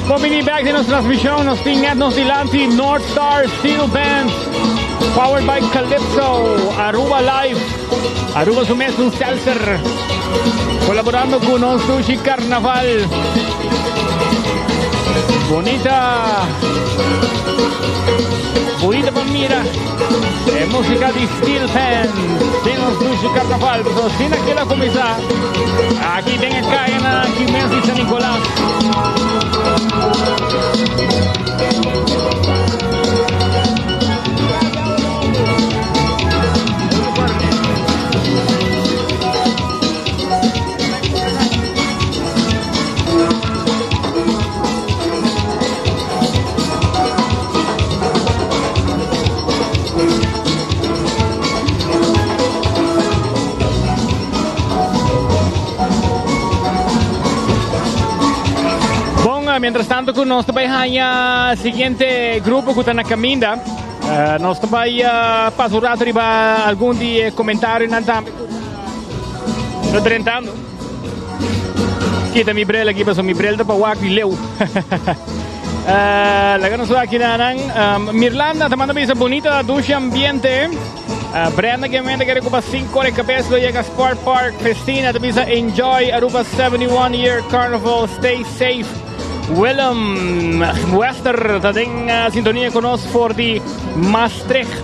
Bon bini back den nos transmisión. Nos tin net nos dilanti North Star Steel Band, powered by Calypso, Aruba Live. Aruba su mes un seltzer. Colaborando cu nos Sushi Carnaval. Bonita. Bonita pa mira. E música di Steel Pan. Den nos Sushi Carnaval. So, sin aqui la comienza. Aki den e calle na aki mes di San Nicolas. Bon, eh, mientras tanto ku nos ta bai haña siguiente grupo ku ta na kaminda. Eh, nos ta bai eh, pasa un rato riba algun di e comentarionan tambe ku ta drentando. Kita mi bril aki pasobra mi bril ta pa wak di leu. Eh, laga nos wak kinanan. Um, Mirlanda ta manda bisa bonita dushi ambiente. Uh, Brenda que mente quiere ocupa 5 horas cabeza lo llega Sport Park. Festina ta bisa enjoy Aruba 71 year carnival. Stay safe. Willem Wester ta den uh, sintonia con nos for di Maastricht.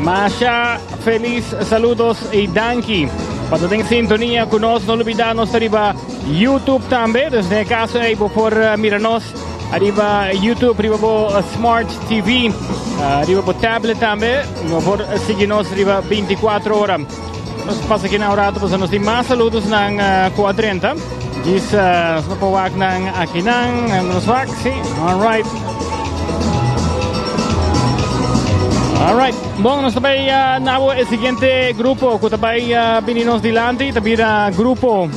Masha feliz saludos y danki. Pa ta den sintonia con nos, no olvida nos arriba YouTube tambe. Dus den caso ei bo por uh, mira nos arriba YouTube, riba bo uh, Smart TV, uh, riba bo tablet tambe. Bo por sigui nos riba 24 ora. Nos pasa aki na un rato pasobra nos tin mas saludos nan uh, ku a drenta. Djis uh, nos no por wak nan aki nan. Nos wak, sí. All right. All right. Bon, nos ta bai uh, nabo e siguiente grupo ku ta bai uh, bini nos dilanti. Ta bira grupo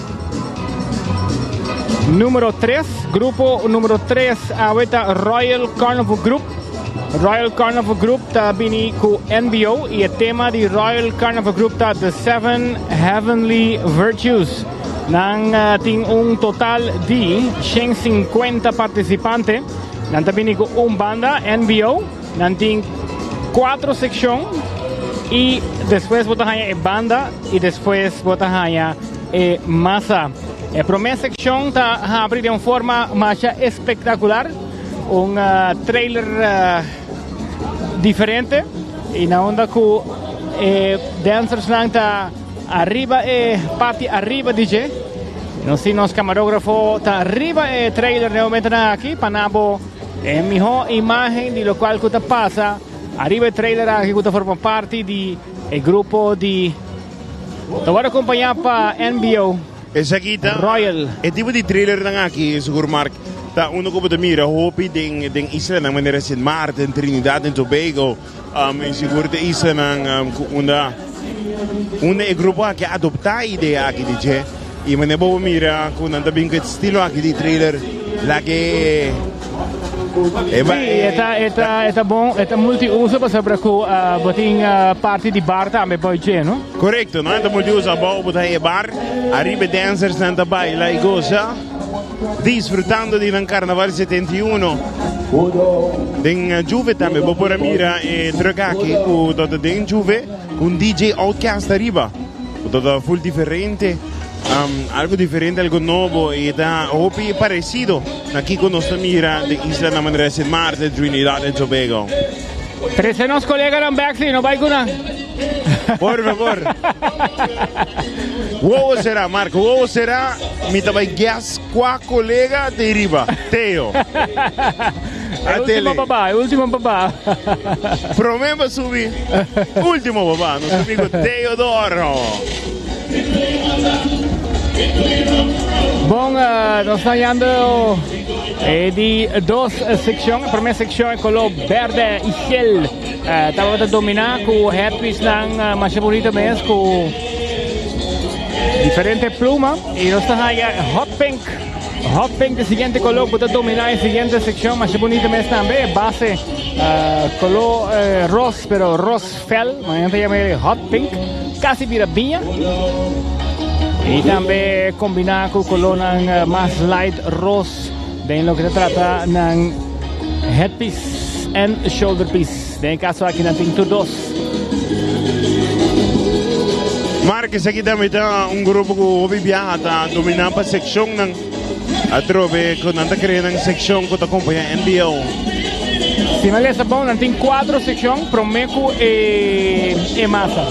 número 3. Grupo número 3 awe ta Royal Carnival Group. Royal Carnival Group ta bini ku NBO i e tema di Royal Carnival Group ta The Seven Heavenly Virtues. Nan tin un total di 150 partisipante. Nan ta bini ku un banda, NBO. Nan tin kuatro sekshon i despues bo ta haña e banda i despues bo ta haña e masa. E promé sekshon ta habri den un forma masha espektakular. Un trailer diferente y na unda cu e dancersnan ta ariba e parti ariba di dje. Nos tin nos camarógrafo ta riba e trailer den momentonan aki pa na bo e miho imagen di locual cu ta pasa ariba e trailer aki cu ta forma parti di e grupo di ta worde acompaña pa NBO. Esaki ta Royal. E tipo di trailernan aki, sigur Mark, ta uno ku bo ta mira hopi den den islanan manera Sint Maarten, Trinidad en Tobago, um, i sigur ta islanan um, ku unda unda e grupo aki a adoptá e idea aki di dje. I manera bo por mira ku nan ta bin ku e stilo aki di trailer, laga e E sí, e ta, e ta, e ta bon, e ta multiuso pasobra ku uh, bo tin uh, parti di bar tambe por dje, no? Korekto, no? E ta multiuso abou bo ta e bar, ariba e dancersnan ta baila i gosa, disfrutando di nan Carnaval 71. Den Juve tambe bo por a mira e truck aki ku ta den Juve ku un DJ Outcast ariba, ku ta full diferente. Um, algo diferente, algo nobo y ta hopi parecido na kico nos ta mira den islanan manera Sint Maarten, Trinidad en Tobago. Trece nos coleganan bek si, no bai cu nan. Por favor. Wowo será, Mark, wowo será, mi ta bai guess cua colega te riba. Teo. E ultimo papá, e ultimo papá. Prome pa subi, ultimo papá, nos amigo Teodoro. Bon, nos ta hallando e di dos seccion. E prome seccion e color berde y gel. Tabata domina cu headpiece-nan masha bonito mes cu diferente pluma. Y nos ta haya hot pink. Hot pink de siguiente color cu ta domina e siguiente seccion. Masha bonito mes tambe. E base color ros, pero ros fel. Mañana ta yama hot pink. Casi bira biña. Y tambe combina cu colornan mas light ros den loke ta trata nan headpiece en shoulderpiece. Den e caso aki nan tin tur dos. Mark, esaki tambe ta un grupo cu hopi biaha ta domina pa seccionnan. Atrobe cu nan ta crea nan seccion cu ta acompaña NBO. Si mi lesa bon, nan tin cuatro seccion prome cu e masa.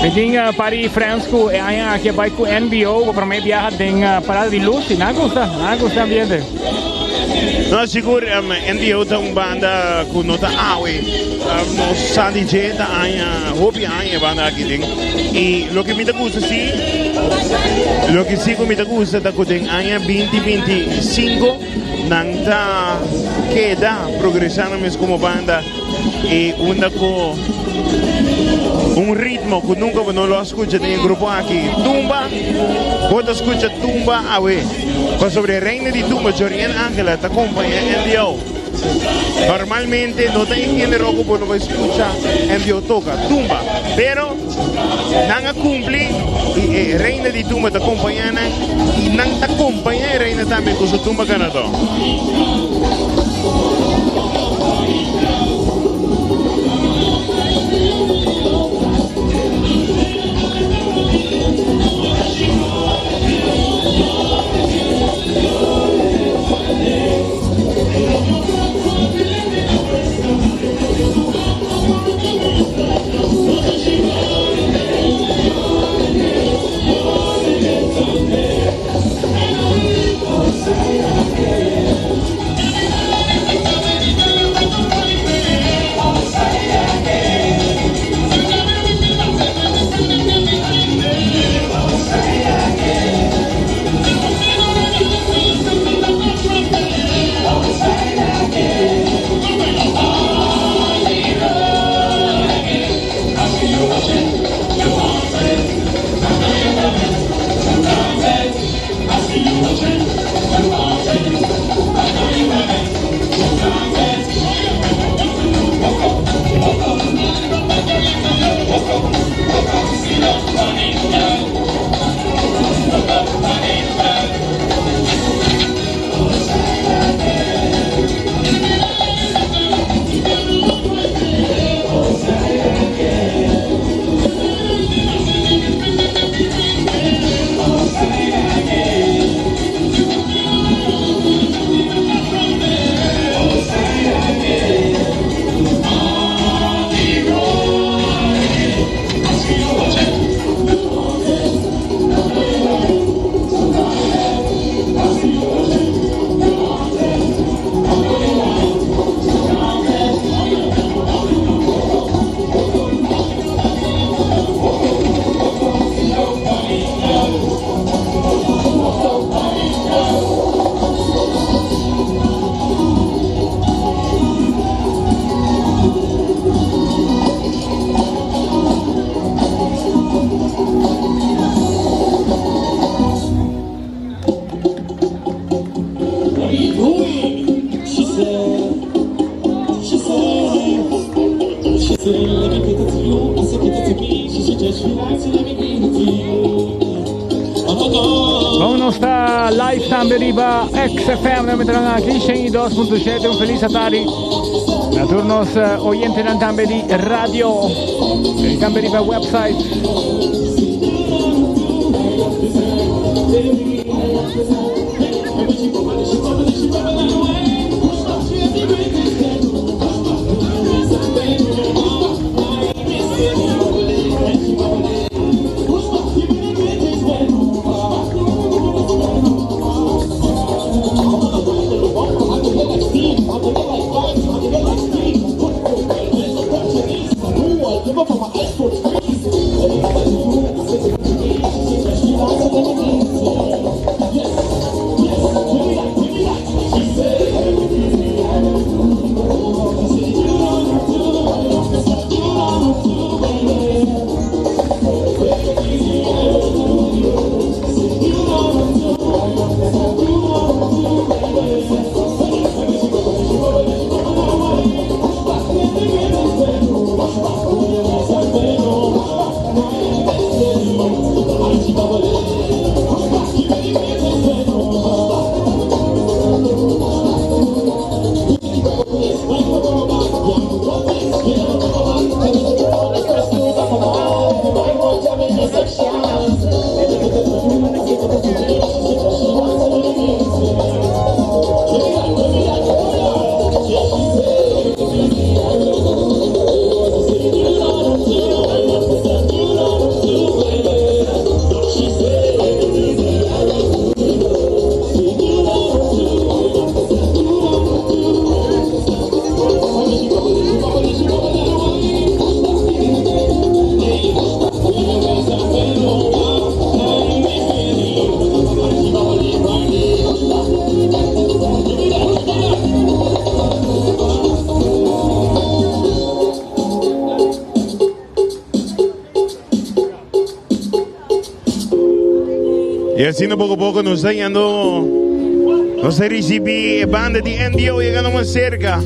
Mi tin pari friends cu e aña aki a bay cu NBO pa prome biaha den Parada di Luz y nan a gusta, nan a gusta e ambiente. No, sigur NBO ta un banda cu no ta awe. Nos sa di dje ta aña, hopi aña e banda aki den. Y loke mi ta gusta si, loke si cu mi ta gusta ta cu den aña 2025 nan ta keda progresando mes como banda y unda cu un ritmo cu nunca bo no lo a scucha den e grupo aki, tumba, bo ta scucha tumba awe. Pasobra e reina di tumba, Jorian Angela, ta compaña NBO. Normalmente no ta e genero cu bo lo bay scucha NBO toca, tumba. Pero nan a cumpli y e reina di tumba ta compaña nan y nan ta compaña e reina tambe cu su tumba ganador. Bon, nos ta live tambe riba XFM, nos meterán aki, 102.7, un feliz atari. Na tur nos oyentenan tambe di radio y tambe riba website. Y asina poco poco nos ta yendo, nos ta ricibi e banda di NDO yegando mas cerca.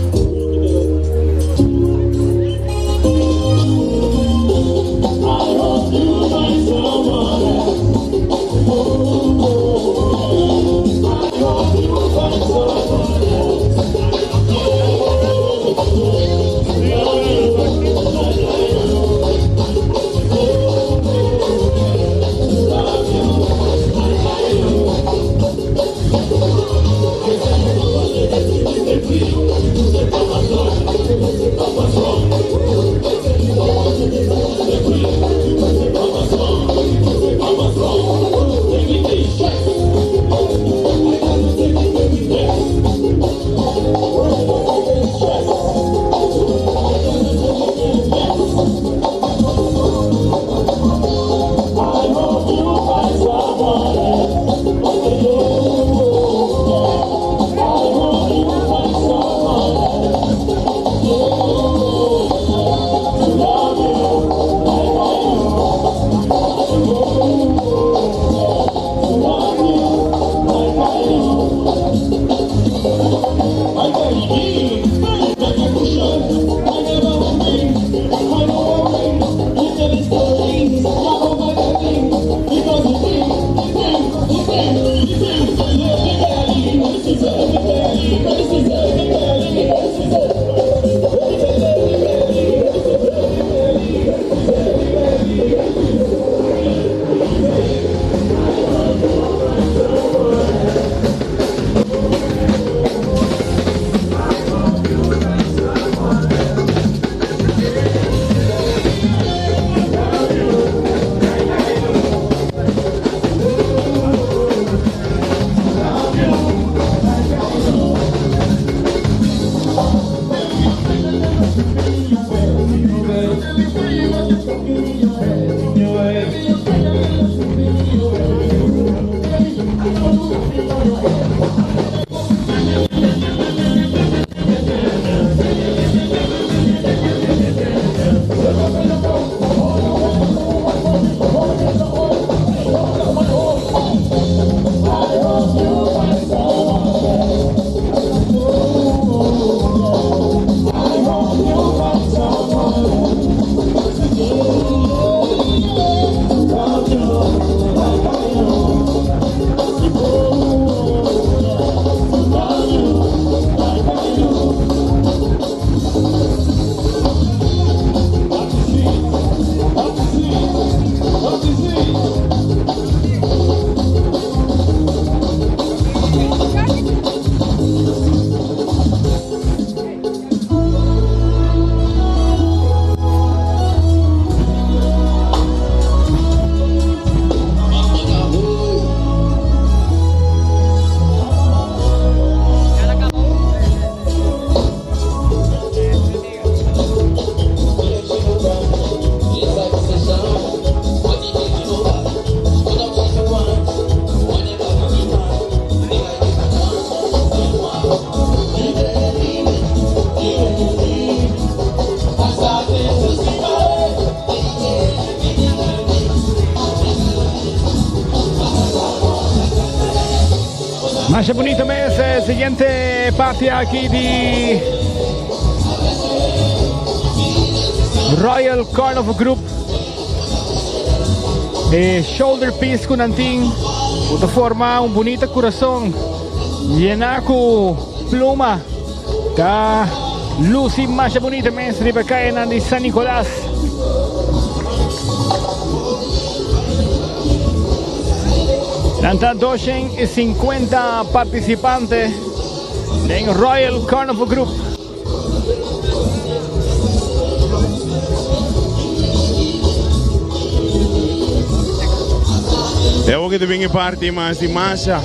Masha bunita mes, e siguiente parti aki di Royal Carnival Group. E shoulder piece ku nan tin, ku ta forma un bunita kurason yená ku pluma, ta lusi masha bunita mes riba e kayanan di San Nicolas. Nan ta 250 participante den Royal Carnival Group. E awor ke ta bin e parti mas di masa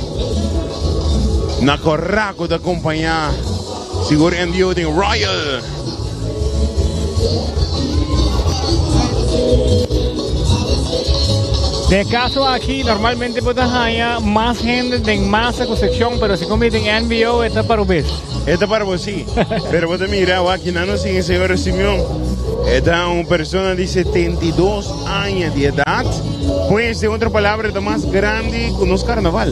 na kora ku ta kompañá sigur NDO den Royal. Den e kaso aki normalmente bo ta haña mas hende den masa ku sekshon, pero si komo den NBO e ta para bo bes. E ta para bo si, pero bo ta mira awor aki nan nos tin e señora Simeon. E ta un persona di 72 aña di edat, pues den otro palabra e ta mas grandi ku nos karnaval.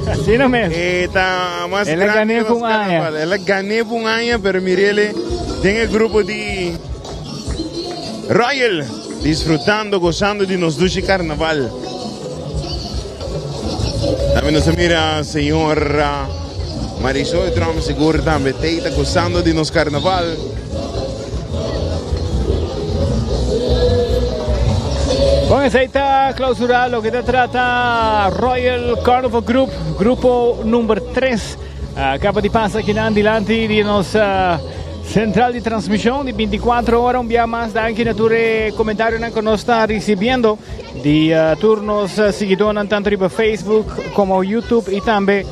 Asina mes. E ta mas El a grandi gané ku ku nos un aña. karnaval. El a gané ku un aña, pero mirele den e grupo di Royal, disfrutando, gozando di nos dushi karnaval. Tambe nos a mira señor Marisol Trump sigur tambe tei ta gozando di nos karnaval. Bon, esei ta clausura loke ta trata Royal Carnival Group, grupo number 3. Acaba di pasa akinan dilanti di nos central di transmision di 24 ora. Un bia mas danki na tur e comentarionan cu nos ta ricibiendo di tur nos siguidornan tanto riba Facebook como YouTube y tambe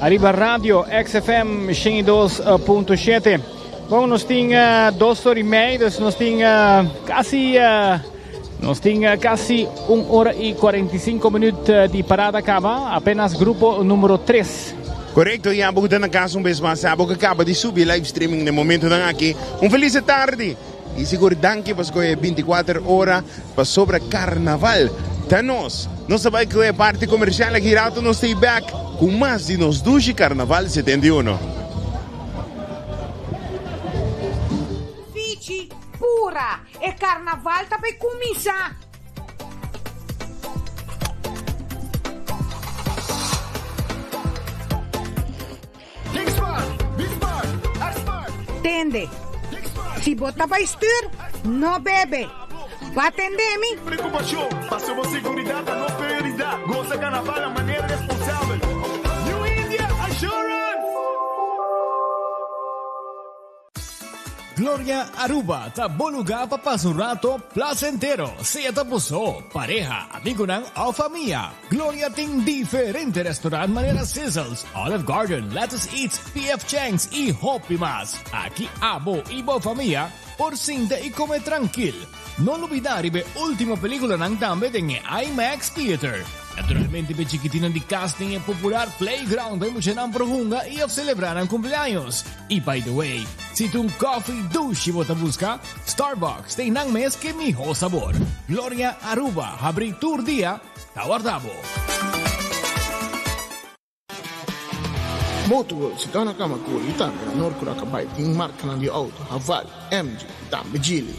ariba radio XFM 102.7. Bon, nos tin dos ora y mei, dus nos tin casi nos tin casi un ora y 45 minuut di parada caba, apenas grupo numero 3. Correcto, y abo cu ta na casa un bes mas, abo cu caba di subi live streaming den momentonan aki, un feliz tardi y sigur danki pa scoge 24 ora pasobra carnaval ta nos. Nos ta bay cu e parti comercial aki rato nos ta back cu mas di nos dushi Carnaval 71. Fichi, pura! E karnaval ta bai kuminsá! Tende, si bo ta bai stür, no bebe. Bo a tende mi? Preocupacion, paso bo seguridad ta nos prioridad. Goza carnaval na manera responsabel. New India Assurance! Gloria Aruba ta bo lugar pa pasa un rato placentero, sea ta bo so, pareha, amigonan of famia. Gloria tin diferente restaurant manera Sizzles, Olive Garden, Lettuce Eats, PF Chang's y hopi mas. Aki abo y bo famia por sinta y come trankil. No lubida riba e ultimo peliculanan tambe den e IMAX Theater. Naturalmente p'e chikitinnan di cas tin e popular playground pa e muchanan por hunga y of celebra nan cumpleaños. Y by the way, si ta un coffee dushi bo ta busca, Starbucks ta einan mes ke miho sabor. Gloria Aruba habri tur dia ta warda bo. Motorworld si ta na Kamakuri i tambe na Noord Curakabay tin markanan di outo, Haval, MG i tambe Geely.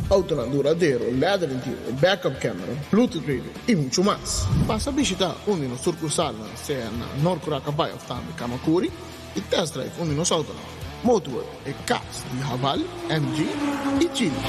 Outonan duradero, leather interior, backup camera, bluetooth radio i muchu mas. Pasa bishita un di nos surkursalnan sea na Noord Curakabay of tambe Kamakuri i test drive un di nos outonan. Motorworld, e kas di Haval, MG i Geely.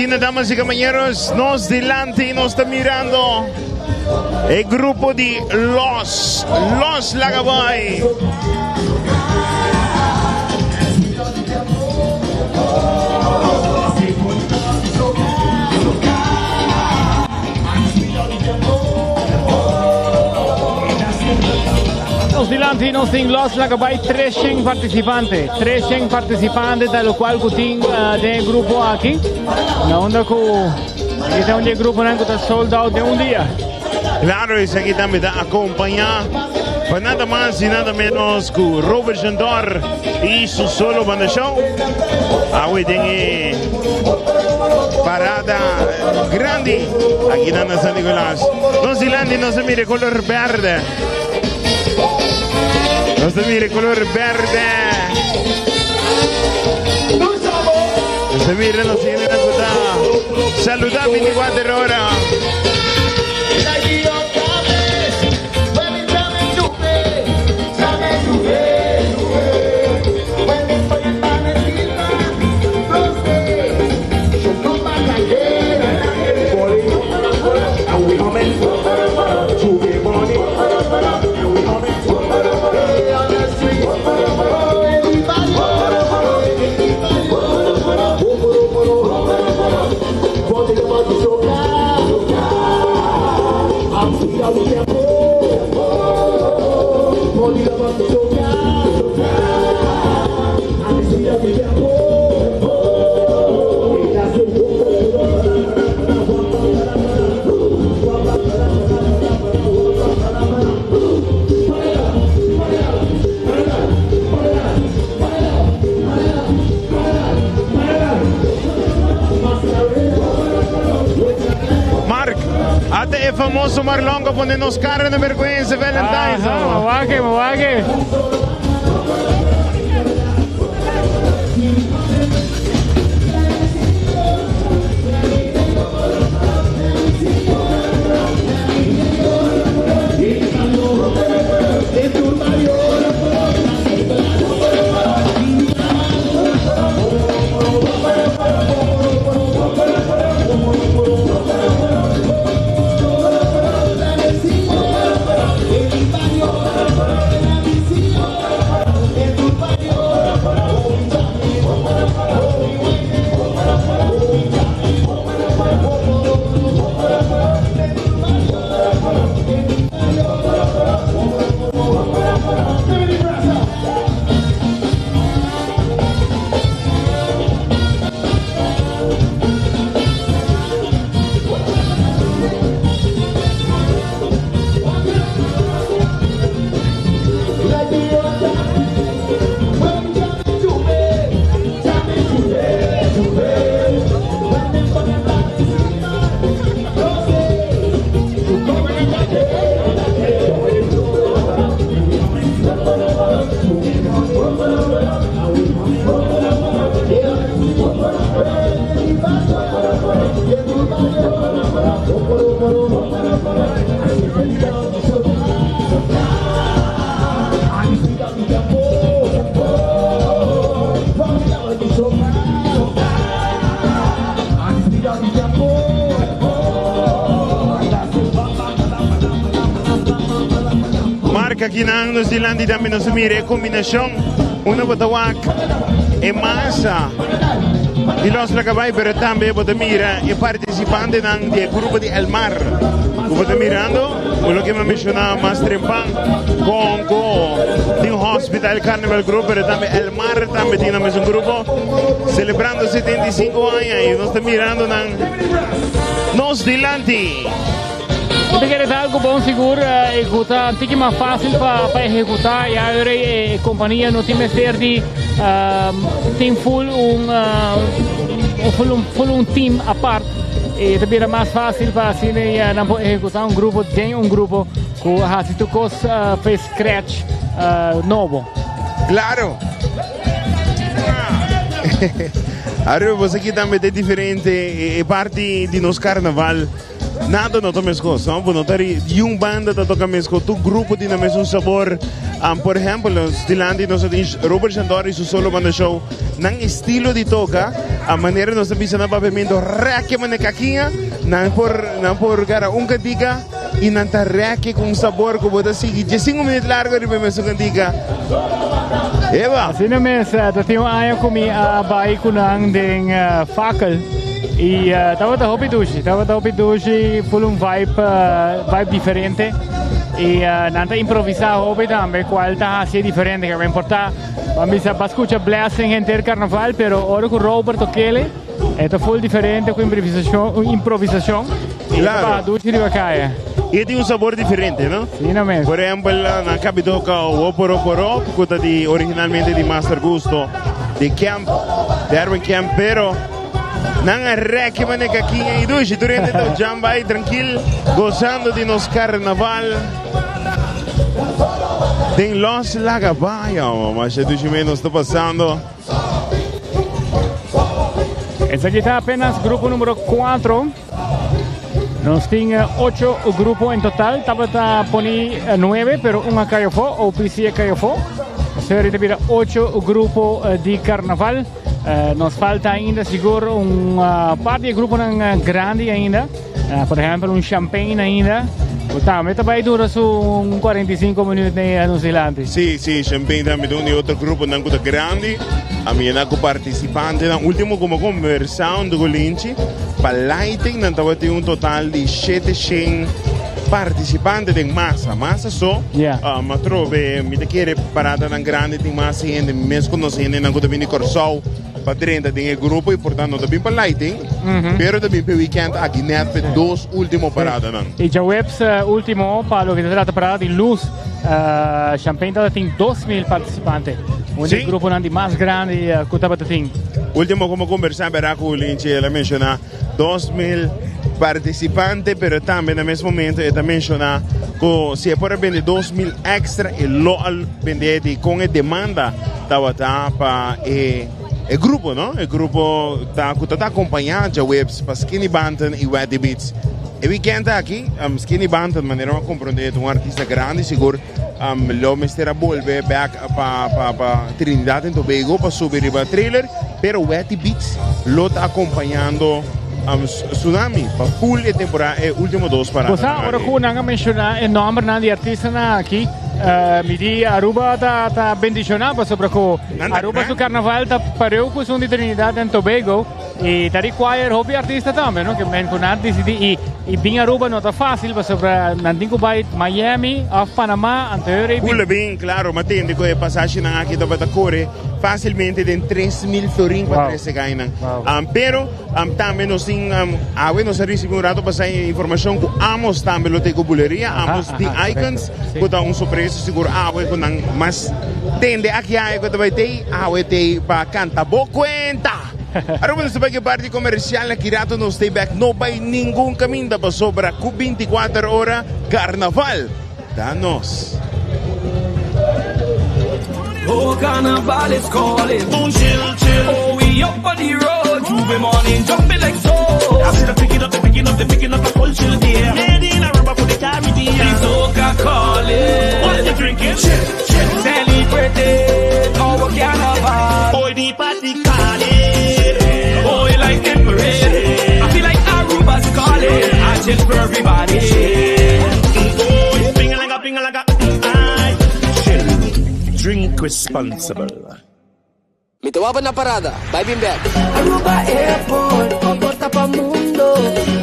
Asina, damas y caballeros, nos dilanti nos ta mirando e grupo di Los, Los Lagabay. Nos dilanti nos tin Los Lagabay 300 participante. 300 participante, ta locual cu tin uh, den e grupo aki. Na onda cu aki ta un di e gruponan cu ta sold out den un dia. Claro, esaki tambe ta acompaña pa nada mas y nada menos cu Robert Jandor y su solo banda show. Awe den e parada grandi aki na San Nicolas. Nos dilanti nos a mira color berde. Nos a mira color berde. Nos a mira nos tiene na kuta. Saluda 24 horas. Mark, ata e famoso Marlon a pone nos cara na vergüenza Valentine's. Ajá, mawake, mawake. Marca akinan nos dilanti tambe nos a mira e combinacion. Una bo ta wak e masa di Los Lacabay, pero tambe bo ta mira e participantenan di e grupo di El Mar. Cu bo ta mirando, cu loke mi a menciona mas trempan, con cu tin Hospital Carnival Group, pero tambe El Mar tambe tin nan mesun grupo, celebrando 75 aña y nos ta mirando nan nos dilanti. Mi ta kere ta algo bon sigur y cu ta un tiki mas facil pa pa ehecuta y ahora e compania no tin mester di tin full un full un full un team apart y ta bira mas facil pa asina nan por ehecuta un grupo den un grupo cu haci tur cos pa scratch nobo. Claro. Aruba, boso aki tambe ta diferente e parti di nos carnaval. Nada no ta meskos, no? Bo no ta ri un banda ta toka meskos, tur grupo tin nan mesun sabor. Por ehempel, nos dilanti nos a tin Robert Shandor y su solo banda show. Nan estilo di toka, a manera nos ta bisa na papiamento rèkè mane kakiña, nan por nan por gara un kantika y nan ta rèkè ku un sabor ku bo ta sigui diesinku minüt largo riba e mesun kantika. Eba! Asina mes, ta tin un aña ku mi a bai ku nan den Fakel y tabata hopi dushi, tabata hopi dushi, full un vibe, vibe diferente y nan ta improvisa hopi tambe, cual ta haci diferente, ke importa. Ban bisa ba scucha Blessing henter carnaval, pero ora cu Robert tokele, e ta full diferente cu improvisacion, improvisacion. Y Claro. ta dushi riba caya. Y tin un sabor diferente, no? Sí, no mes. Por ehempel, nan cabi toca Woporo Poro, cu ta di originalmente di Master Gusto, di Camp, Derwin Camp, pero nan a reki maneka kiña y dushi. Tur hende ta jamba ahí tranquil, gozando di nos carnaval. Den Los Laga Baya, masha dushi mes nos ta pasando. Esaki ta apenas grupo numero 4. Nos tin 8 grupo en total. Tabata poni 9, pero un a cay afo, OPC a cay afo. Asina ahorita bira 8 grupo di carnaval. Nos falta ainda sigur un par di gruponan grandi ainda. Por ehempel un Champagne ainda. Ku tambe ta bai dura su un 45 minuut na nos dilanti. Sí, sí, Champagne tambe ta un di otro gruponan ku ta grandi. A mi na ku partisipantenan. Ultimo ku mi a kombersá huntu ku Linchi, pa lighting nan tabatin un total di 700 partisipante den masa. Masa so, mi a trobe, mi ta kere paradanan grandi tin mas hende, mes ku nos hendenan ku ta bini Kòrsou. Pa drenta den e grupo y por tanto no ta bin pa lighting, pero ta bin pa e weekend aki net pa e dos ultimo paradanan. Y djaweps ultimo pa loke ta trata parada di luz, Champagne tabata tin 2000 participante, un di e gruponan di mas grandi cu tabata tin. Ultimo como conversa bera cu Linchi el a menciona 2000 participante, pero tambe na mes momento e ta menciona cu si e por a bende 2000 extra e lo a bende di con e demanda tabata pa e e grupo, no? E grupo ta cu ta ta acompaña djaweps pa Skinny Banton y Wetty Beats. E weekend aki, Skinny Banton, manera mi a comprende, ta un artista grandi sigur, lo mester a bolbe bek pa pa pa Trinidad en Tobago pa subi riba trailer, pero Wetty Beats lo ta acompañando Tsunami pa full e temporada, e ultimo dos parada. Bo sa, ora cu nan a menciona e nombernan di artistanan aki, Mi di Aruba ta ta bendiciona pasobra cu Aruba su carnaval ta pareu cu esun di Trinidad and Tobago y ta require hopi artista tambe no ke men cu nan dicidi y y bin Aruba no ta facil pasobra nan tin cu bay Miami of Panama anto e bin. Hula bin claro ma tende cu e pasashinan aki tabata core facilmente den 3000 florin pa trece gainan pero Tambe nos tin, awe nos a ricibi un rato pasa e informacion cu Amos tambe lo ta cu buleria, Amos di Icons, cu ta un sorpresa sigur awe cu nan mas tende aki awe cu ta bay tey, awe tey pa canta bo cuenta. Aruba nos ta bay cu e parti comercial, aki rato nos tey bek, no bay ningun caminda pasobra cu 24 ora carnaval ta nos. Oh, carnival is calling. Boom, chill, chill. Oh, we up on the road. J'ouvert morning, jumping like so. I see the picking up, the picking up, the picking up the full chill there. Made in a rubber for the Caribbean. The soca calling. What you drinking? Chill, chill. Celebrating our carnival. Boy, the party calling. Boy, like emperor. I feel like Aruba's calling. I chill for everybody. Boy, ping like a ping like a. I chill. Drink responsible. Mi ta waba na parada, bai bin bek. Aruba Airport, bo porta pa mundo.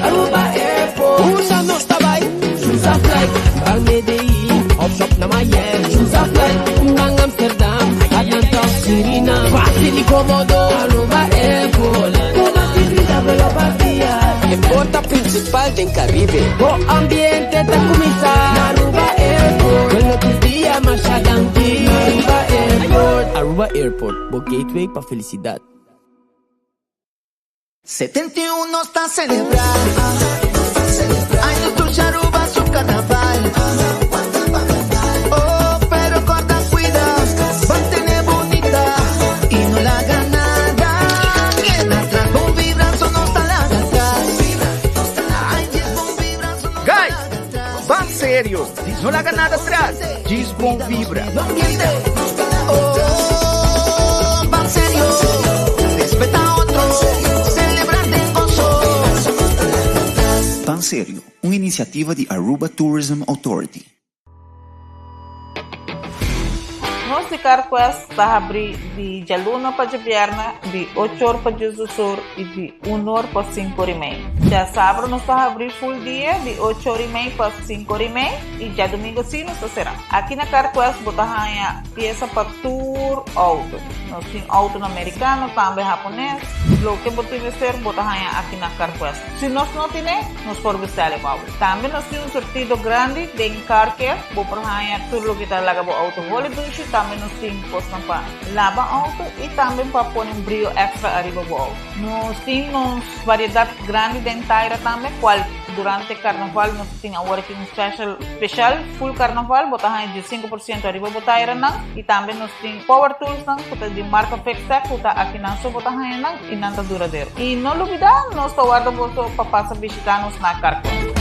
Aruba Airport. Unda nos ta bai? Choose a flight, pa Medellin, of shop na Miami. Choose a flight, ban Amsterdam, Atlanta, Suriname. Facil y comodo, Aruba Airport. Cu mas di 30 vuelo pa dia. E porta principal den Caribe. Bo ambiente ta cuminsa na Aruba Airport. Con tur dia masha danki. Aruba Airport. Aruba Airport, bo gateway pa felicidad. 71 nos ta celebra. Ay, nos dushi Aruba su carnaval. Oh, pero corda cuida, mantene bunita y no laga nada. Keda atras, bon vibra, so nos ta laga atras. Ay, yes, bon vibra. serio. No laga nada atras. Djis bon vibra. Oh, ban serio. Respeta otro. Celebra den goso. Ban Serio, un iniciativa di Aruba Tourism Authority. Nos di CarQuest ta habri di djaluna pa djabièrnè di ocho or pa diesdos or i di un or pa sinku or i mei. Djasabra nos ta habri full dia di ocho or i mei pa sinku or i mei i djadumingu si nos ta será. Aki na CarQuest bo ta haña piesa pa tur outo. Nos tin outonan merikano, tambe hapones. Loke bo tin mester bo ta haña aki na CarQuest. Si nos no tine, nos por bestèl e pa bo. Tambe nos tin un surtido grandi den car care, bo por haña tur loke ta laga bo auto holi dushi, tambe nos tin kosnan pa laba auto y tambe pa pone un brio extra ariba bo auto. Nos tin nos variedad grandi den taira tambe, cual durante carnaval nos tin awor aki un special special full carnaval, bo ta haña 15% ariba bo tairanan y tambe nos tin power toolsnan cu ta di marca Fixtech cu ta akinan so bo ta haña nan y nan ta duradero. Y no lubida nos ta warda boso pa pasa bishita nos na Carcon.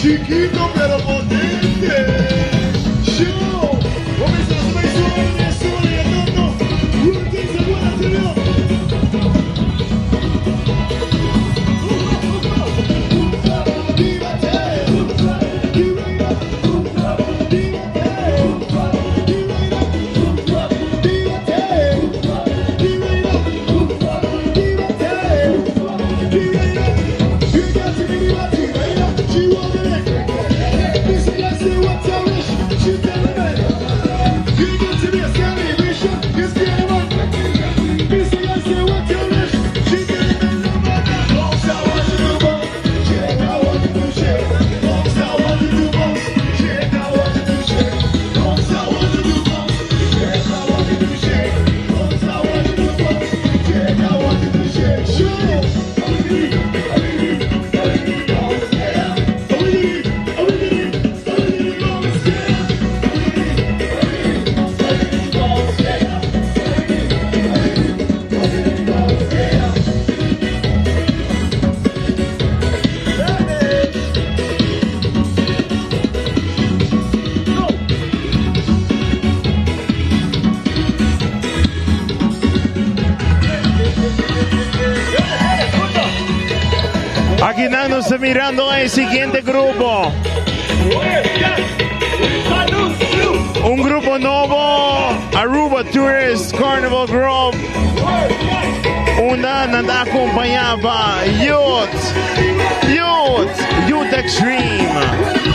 Chiquito pero potente. Show. Aki nan nos ta mirando e siguiente grupo. Un grupo nobo, Aruba Tourist Carnival Group. Unda nan ta acompaña pa Youth, Youth, Youth Extreme.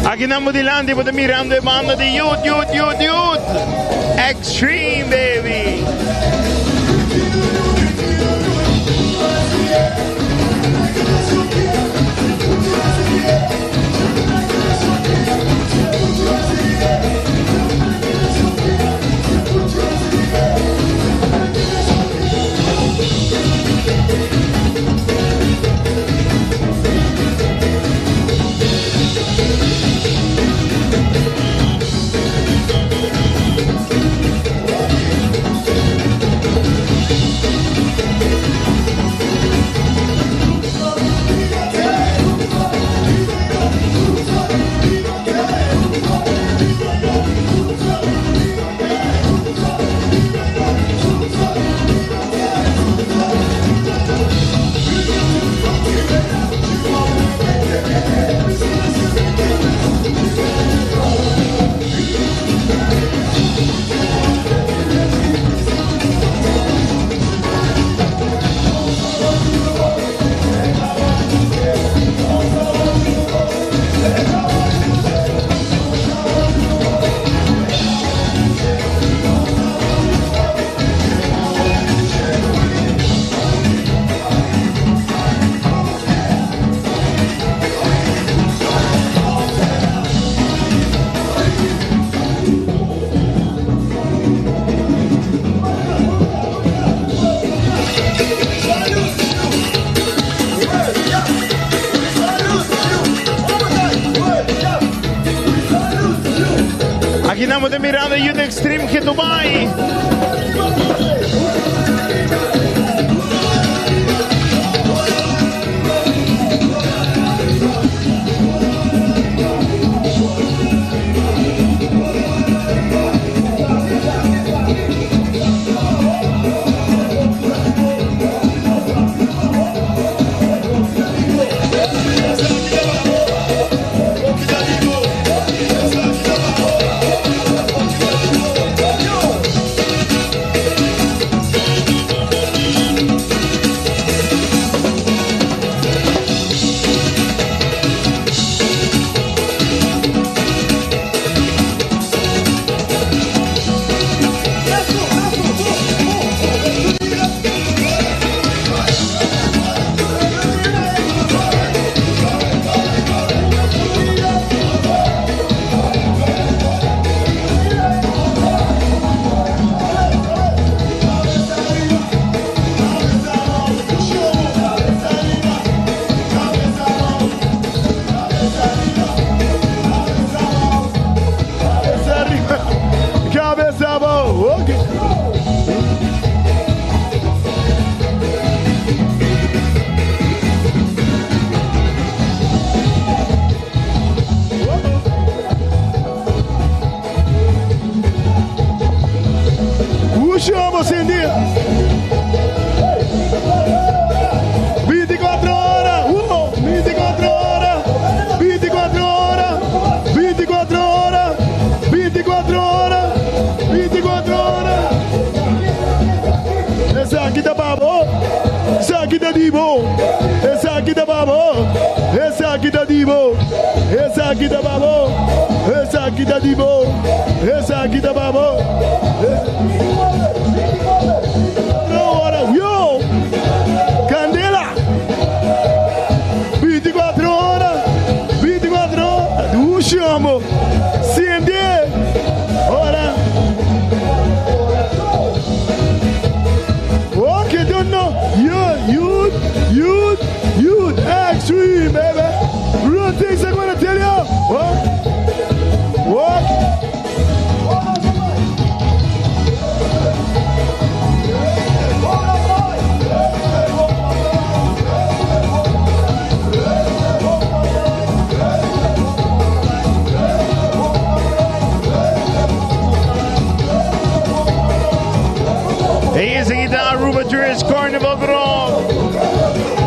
Aki nan bo dilanti bo ta mirando e banda di Youth, Youth, Youth, Youth. Extreme, baby. Aki nan ta mirando Youth Extreme ke Dubai. Cabeza abou. Ok. Chama Cindy. 24 horas. 24 horas. 24 horas. 24 horas. 24 horas. 24 horas. Esaki ta pa bo. Esaki ta di bo. Esaki ta pa bo. Esaki ta di bo. Esaki ta pa bo. Esaki ta di bo. Esaki ta pa bo. Horas. Yo. Candela. 24 horas. 24 horas. Dushi, amor. Sende. Ora. Okay, don't know. Youth, youth, youth, youth, extreme, baby. Real things I'm gonna tell you. What? What? Hey, esaki ta Aruba Tourist Carnival Group.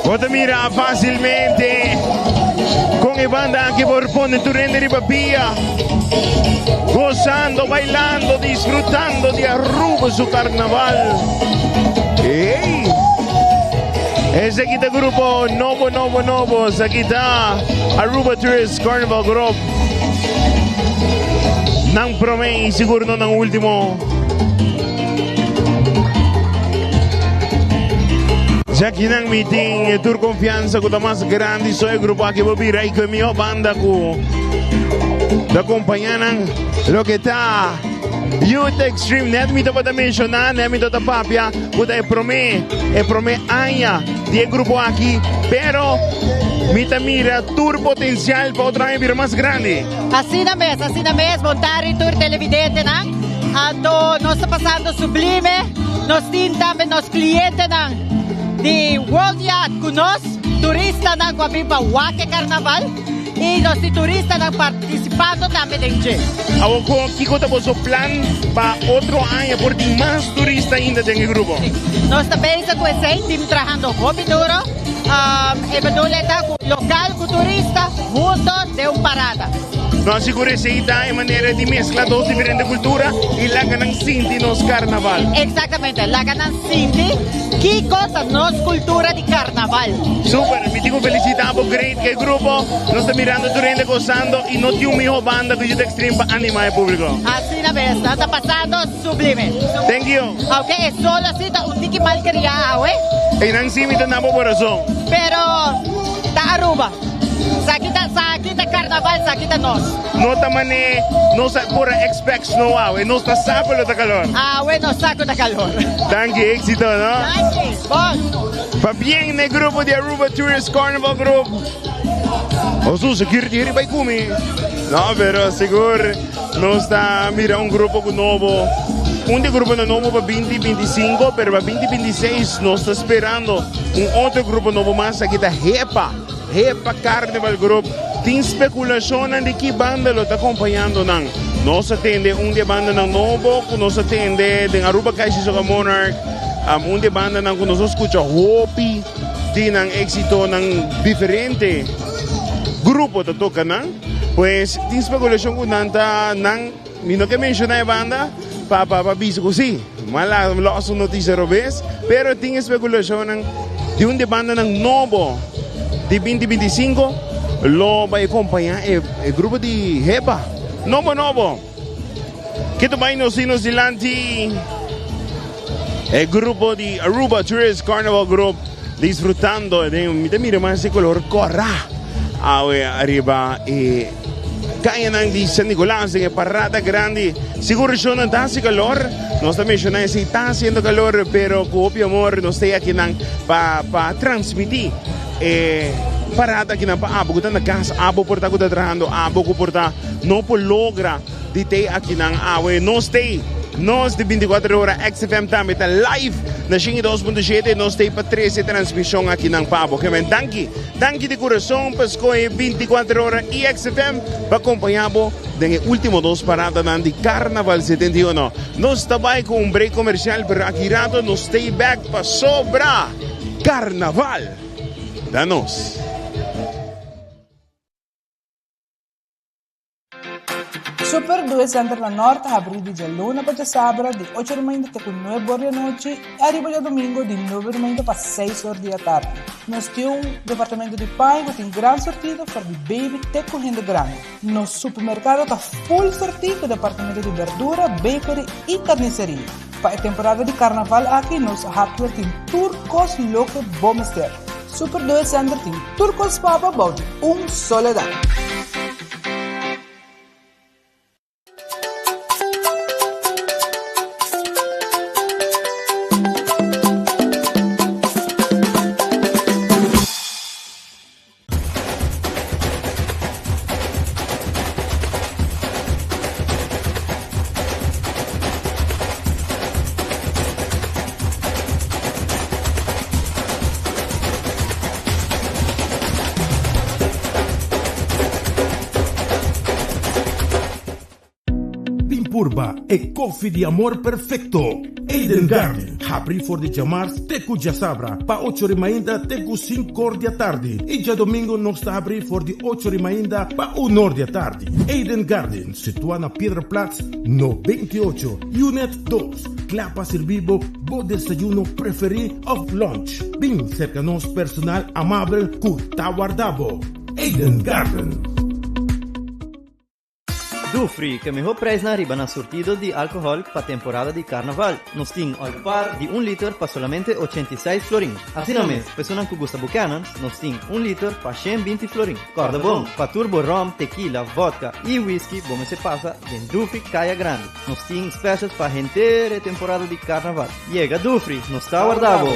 Bo ta mira facilmente con e banda aki por pone tur hende riba pia. Gozando, bailando, disfrutando di Aruba su carnaval. Hey! Esaki ta grupo nobo, nobo, nobo. Esaki ta Aruba Tourist Carnival Group. Nan prome y sigur no nan ultimo. Ya aki nan mi tin tur confianza cu ta mas grandi so e grupo aki bo bira y cu e miho banda cu ta acompaña nan loke ta Youth Extreme. Net mi tabata menciona, net mi tabata papia cu ta e prome, e prome aña di e grupo aki, pero mi ta mira tur potencial pa otro aña bira mas grandi. Asina mes, asina mes, bon tardi tur televidentenan. Anto nos ta pasando sublime, nos tin tambe nos clientenan. Di World Yacht ku nos turistanan ku a bin pa wak e karnaval i nos tin turistanan partisipando tambe den dje. Awor kon kiko ta boso plan pa otro aña por tin mas turista ainda den e grupo? Nos ta bezig ku esei, tim trahando hopi duro. E bedoel e ta ku lokal ku turista hunto den un parada. Nos a sigura esei ta e manera di meskla dos diferente kultura i laga nan sinti nos karnaval. Eksaktamente, laga nan sinti kiko ta nos kultura di karnaval. Super, mi tin ku felisita bo great ku e grupo. Nos ta mirando tur hende gosando i no tin un miho banda ku Youth Extreme pa anima e publiko. Asina mes, nan ta pasando sublime. Thank you. Aunke e solo asi ta un tiki malkriá awe. Einan si mi ta na bo corazon. Pero ta Aruba. Saki ta saki ta carnaval saki ta nos. No ta mane nos a por a expect snow awe. Nos ta sa cu lo ta calor. Awe nos sa cu ta calor. Danki, exito no. Danki, bon. Pabien na e grupo di Aruba Tourist Carnival Group. Osu security heri bai cumi. No, pero sigur nos ta mira un grupo cu nobo. Un di gruponan nobo pa 2025, pero pa 2026 nos ta sperando un otro grupo nobo mas. Aki ta Hepa, Hepa Carnival Group. Tin speculacionnan di ki banda lo ta acompañando nan. Nos a tende un di e bandanan nobo cu nos a tende den Aruba Caishi Soca Monarch. Un di e bandanan cu nos a scucha hopi di nan exitonan diferente grupo ta toca nan. Pues tin speculacion cu nan ta nan, mi no ke menciona e banda pa pa pa bisa cu si, mala los un noticia robes, pero tin especulacionnan di un di e bandanan nobo di 2025 lo bay acompaña e e grupo di Hepa. Nobo nobo. Kito bay nos tin nos dilanti e grupo di Aruba Tourist Carnival Group disfrutando den mi ta mira mas e color cora awe ariba e cayanan di San Nicolas den e parada grandi. Sigur shownan ta haci calor, nos ta menciona esey ta haciendo calor pero cu hopi amor nos ta akinan pa pa transmiti e parada akinan pa abo cu ta na cas, abo por ta cu ta trahando, abo cu por ta no por logra di tei akinan awe. Nos tei, nos di 24 ora XFM tambe ta live na 102.7. Nos tei pa trece transmision akinan pa abo. Gemen danki, danki di curason pa scoge 24 ora y XFM pa acompaña bo den e ultimo dos paradanan di Carnaval 71. Nos ta bai cu un break comercial pero aki rato nos tei back pa sobra Carnaval ta nos. Super Due Center na Nort ta habrí di djaluna pa djasabra di ocho di mainta te ku nuebe or di anochi i ariba djadumingu di nuebe di mainta pa seis or di atardi. Nos tin un departamento di paña ku tin gran sortido for di baby te ku hende grandi. Nos supermerkado ta full sortí ku departamento di berdura, bakery i karniseria. Pa e temporada di karnaval aki nos hardware tin tur kos loke bo mester. Super Due Center tin tur kos pa bo bou di un solo dak. Bin purba e koffie di amor perfecto. Eden Garden, habri for di djamars te ku djasabra pa ocho ri mainta te ku sinkor di atardi i djadomingo nos ta habri for di ocho ri mainta pa unor di atardi. Eden Garden, situa na Piedraplaats no 28, Unit dos, kla pa sirbi bo Bo desayuno preferí òf lunch? Bin serka nos personal amabel ku ta warda bo. Eden Garden. Dufri, ke mihó prijsnan riba nan surtido di alkohòl pa temporada di karnaval. Nos tin Olpar di un liter pa solamente 86 florin. Asina mes, personan ku gusta Buchanan's, nos tin un liter pa 120 florin. Kòrda bon, pa tur bo ròm, tekila, vòdka i whisky bo mester pasa den Dufri Kaya Grandi. Nos tin specials pa henter e temporada di carnaval. Yega Dufri, nos ta warda bo!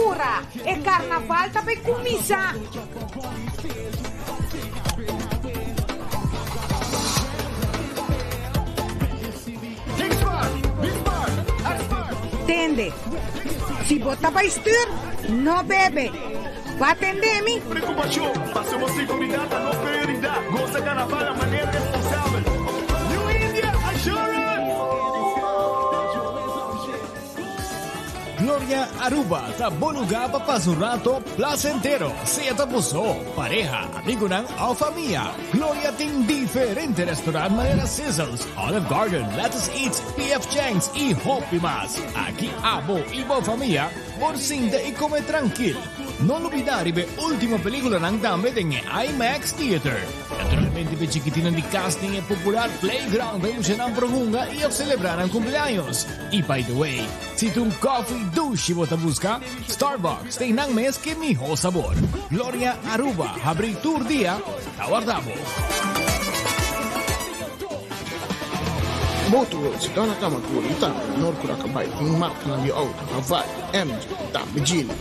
pura, e carnaval ta bay cuminsa. Tende, si bo ta bay stuur, no bebe. Bo a tende mi? Preocupacion, pasobra bo seguridad ta nos prioridad. Goza carnaval na manera responsabel. New India Assurance! Gloria Aruba ta bo lugar pa pasa un rato placentero, sea ta bo so, pareha, amigonan of famia. Gloria tin diferente restaurant manera Sizzles, Olive Garden, Lettuce Eats, PF Chang's y hopi mas. Aki abo y bo famia por sinta y come trankil. No lubida riba e ultimo peliculanan tambe den e IMAX Theater. Naturalmente p'e chikitinnan di cas tin e popular playground pa e muchanan por hunga y of celebra nan cumpleaños. Y by the way, si ta un coffee dushi bo ta busca, Starbucks ta einan mes ke miho sabor. Gloria Aruba habri tur dia, ta warda bo. Motorworld si dòna kama kuri i tambe na Norcura Kabay tin markanan di outo, Haval, MG, tambe Geely.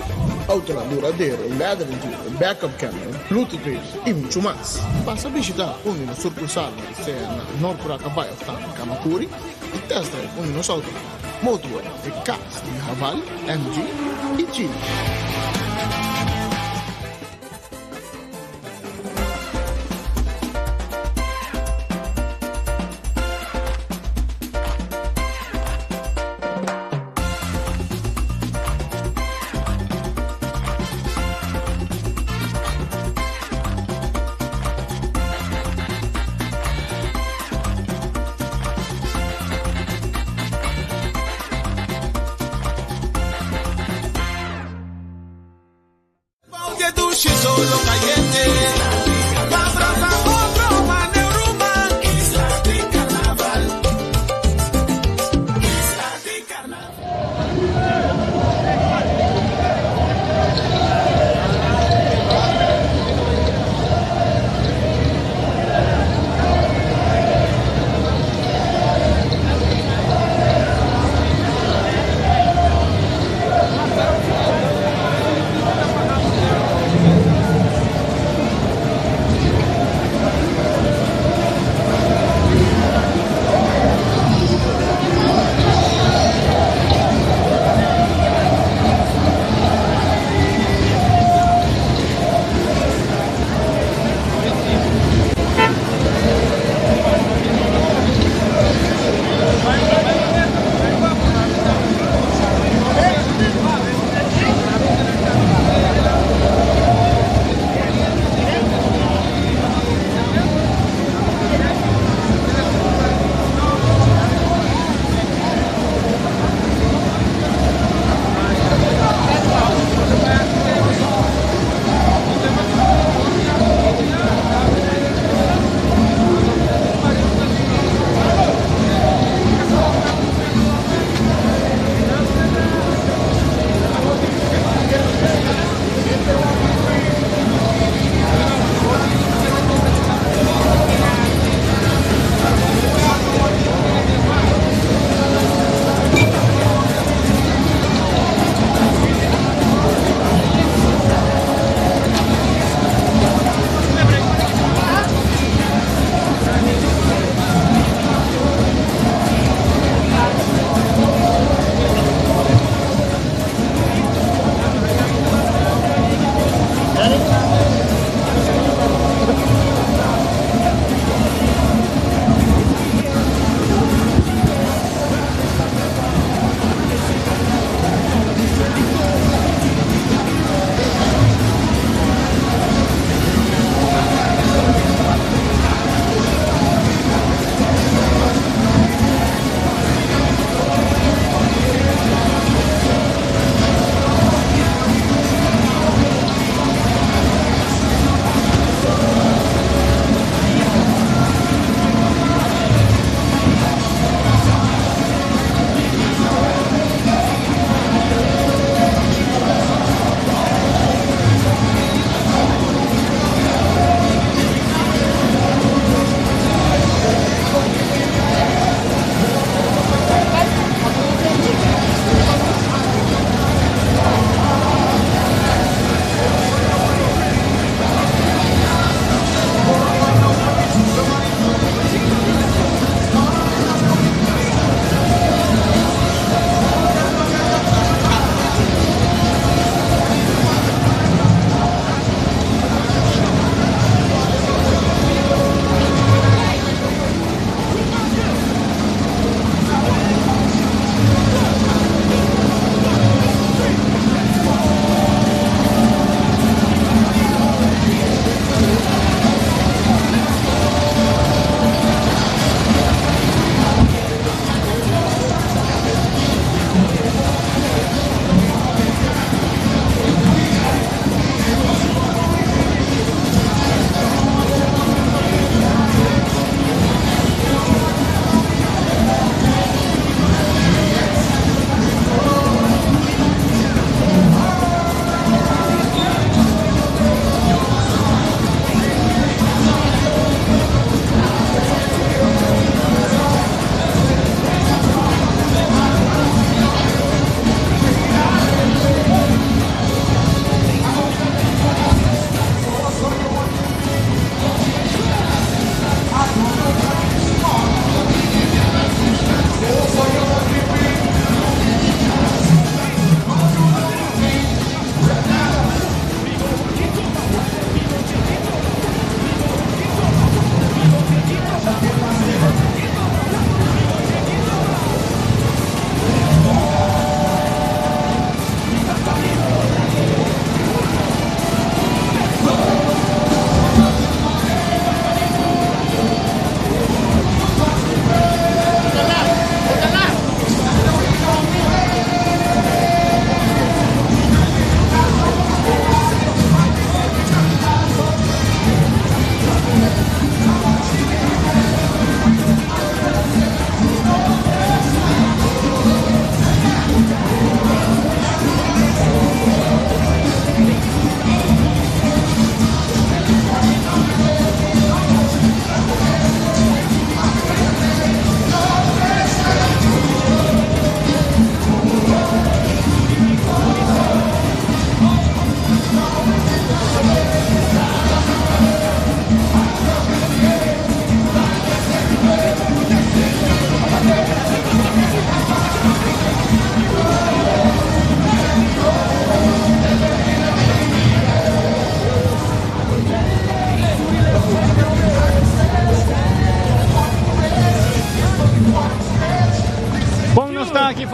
Outonan duradero, leather interior, backup camera, bluetooth radio i muchu mas. Pasa bishita un di nos surkursalnan, sea na Norcura Kabay òf tambe Kamakuri. I test drive un di nos autonan. Motorway, e kas di Haval, MG i Geely.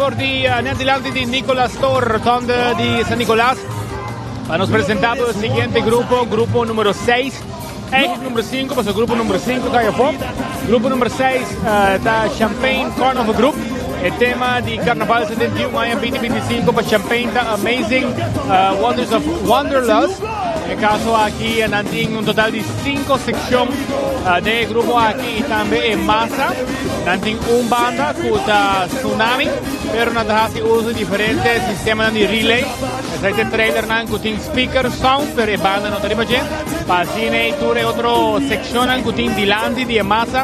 for di net dilanti di Nicolas Store, rotonde di San Nicolas, pa nos presenta e siguiente grupo, grupo numero 6. Eigenlijk numero 5, paso grupo numero 5 cay afo. Grupo numero 6 ta Champagne Carnival Group. E tema di Carnaval 71 aña 2025 pa Champagne ta Amazing Wonders of Wanderlust. E caso aki nan tin un total di 5 seccion den e grupo aki y tambe e masa. Nan tin un banda cu ta Tsunami, pero nan ta haci uso di diferente sistemanan di relay. Esaki ta e trailernan cu tin speaker sound, pero e banda no ta riba dje. Pa asina y tur e otro seccionnan cu tin dilanti di e masa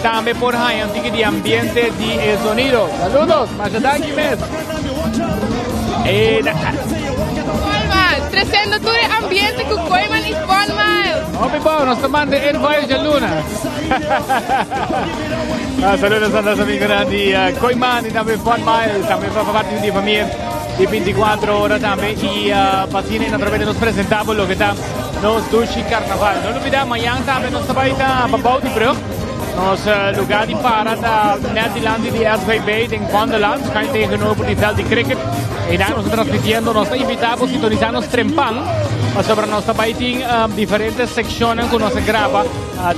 tambe por haña un tiki di ambiente di e zonido. Saludos, masha danki mes. E Kooiman, treciendo tur e ambiente cu Kooiman y Fun Miles. Hopi bon, nos ta manda invite djaluna. Saludos a nos amigonan di Kooiman y tambe Fun Miles, tambe pa parti di famia di 24 ora tambe y pa asina naturalmente nos presenta bo loke ta nos dushi carnaval. No lubida mañan tambe nos ta bay ta pa bou di brug. Nos lugar di para ta net dilanti di SVB den Vondelland, schuin tegenover di veld di cricket. Y daar nos ta transmitiendo, nos ta invita bo sintonisa nos trempan, pasobra nos ta bay tin diferente seccionnan cu nos a graba,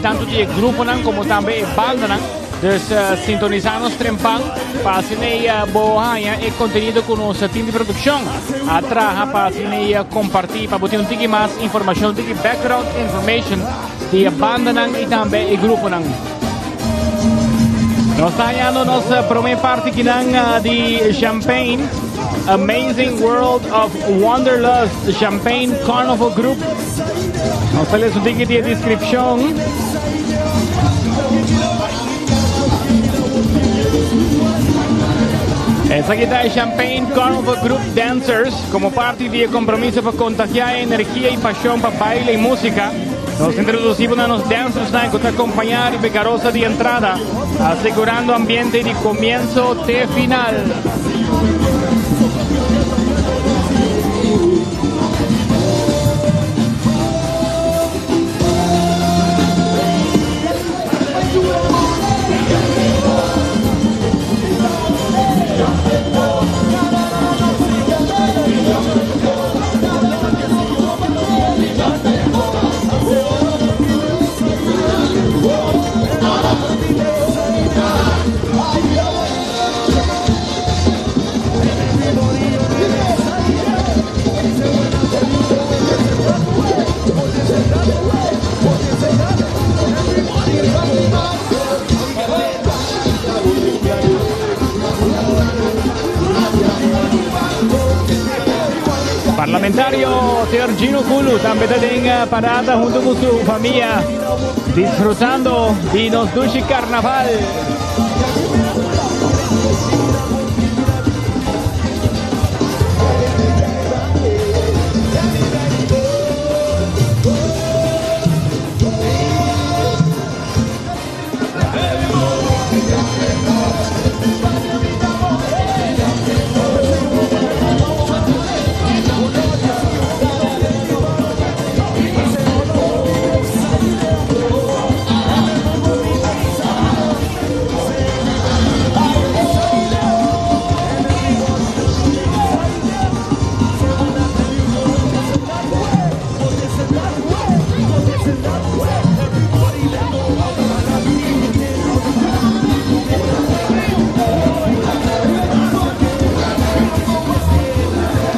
tanto di e gruponan como tambe e bandanan. Dus sintonisa nos trempan pa asina ei bo haña e contenido cu nos team di produccion a traha pa asina ei comparti pa bo tin un tiki mas informacion, un tiki background information di e bandanan y tambe e gruponan. Nos ta hañando nos prome parti kinan di Champagne Amazing World of Wanderlust Champagne Carnival Group. Nos ta lesa un tiki di e descripcion. Esaki ta e Champagne Carnival Group Dancers como parti di e compromiso pa contagia e energia y pasion pa baile y musica. Nos ta introduci bo na nos dancersnan cu ta acompaña riba e carosa di entrada, asegurando ambiente di comienzo te final. Parlamentario señor Gino Kulu tambe ta den eh, parada hunto cu su familia disfrutando di nos dushi carnaval.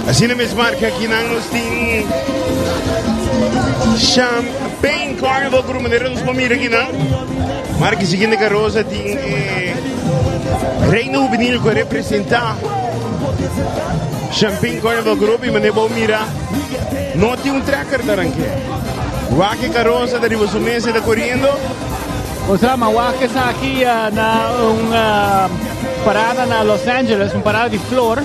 Asina mes marca aki nan nos tin Champagne Carnival Group manera nos por mira aki nan. Marca siguiente carroza tin eh, Reino Juvenil que representa Champagne Carnival Group y manera bo mira No tin un tracker ta ranke. Wak e karosa ta riba su mes e ta koriendo. Osea, ma wak esaki na un parada na Los Angeles, un parada di flor,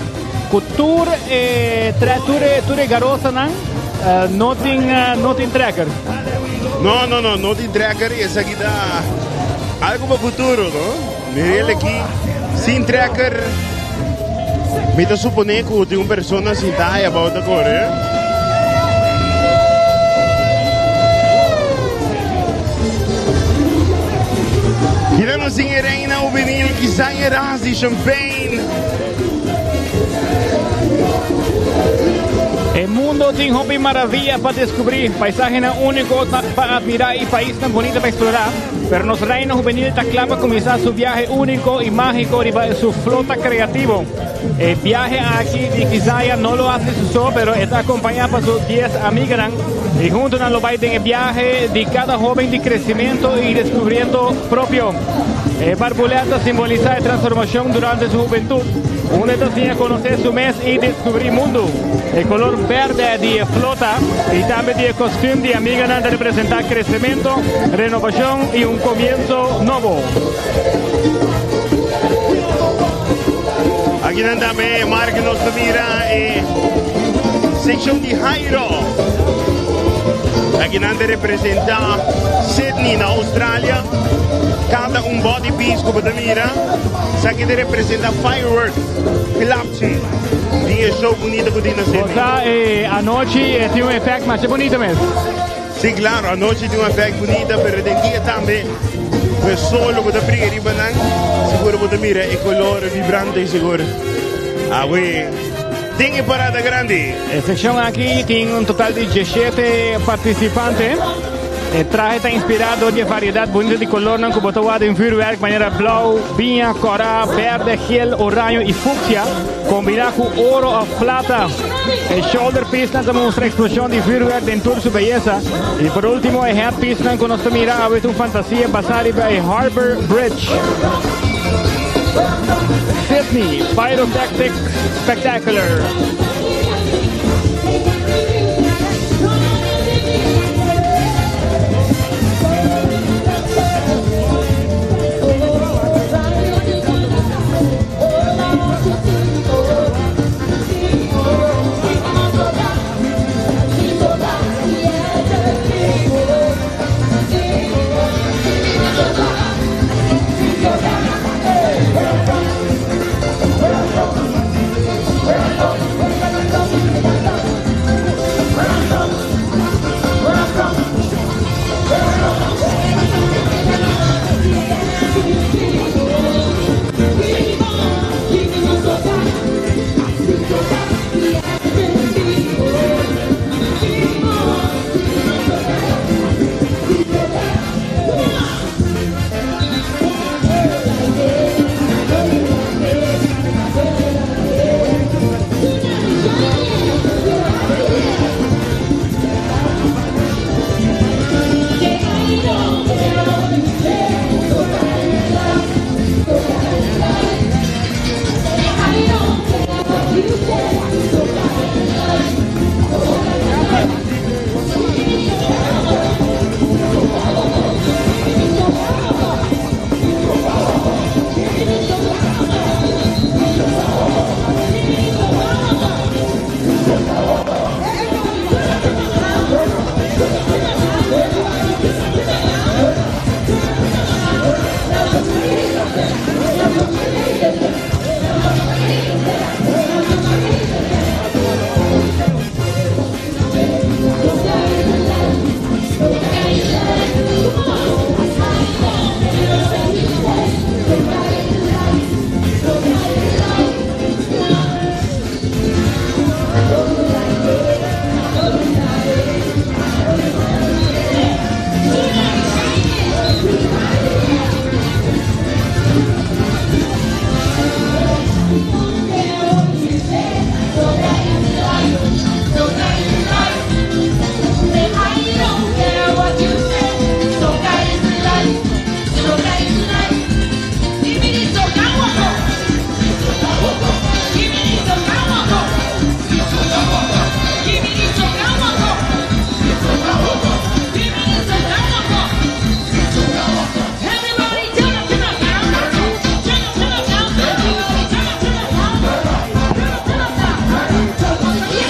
ku tur e tur e tur e garosanan no tin no tin tracker. No, no, no, no tin tracker y esaki ta algo pa futuro, no? Mirel aki sin tracker. Mi ta supone ku tin un persona sintá ei abou ta kore. Kira nos tin e reina juvenil, kisá e ras di champagne. E mundo tin hopi maraviya pa descubri, paisahenan unico pa admira y paisnan bunita pa explora, pero nos Reino Hubenil ta cla pa cuminsa su viahe unico y magico riba su flota creativo. E biahe aki di Kizaya no lo haci su so, pero e ta acompaña pa su dies amiganan y hunto nan lo bay den e biahe di cada hoben di crecimento y descubriento propio. E barbulet ta simbolisa e transformacion durante su hubentud, unda e ta siña conoce su mes y descubri mundu. E color berde di e flota y tambe di e costuum di amiganan ta representa crecemento, renovacion y un comienso nobo. Akinan tambe Mark nos ta mira e seccion di Jairo. Akinan ta representa Sydney na Australia. Cada un body piece cu bo ta mira, esaki ta representa fireworks, klapchi di e show bunita cu tin na Sydney. Bo sa e anochi e tin un effect masha bunita mes. Si claro, anochi tin un effect bunita, pero den dia tambe cu e solo cu ta bria riba nan, sigur bo ta mira e color vibrante sigur. Awe den e parada grandi. E seccion aki tin un total di diesshete participante. E trahe ta inspirá dor di e variedat bunita di kolornan ku bo ta wak den vürwèrk manera blou, biña, kòrá, bèrdè, gel, oraño i fuksia, kombiná ku oro òf plata. E shoulder piecenan ta mustra eksploshon di vürwèrk den tur su beyesa. I por último e head piecenan ku nos ta mira awe ta un fantasia basá riba e Harbour Bridge. Sydney Pyrotechnic Spectacular.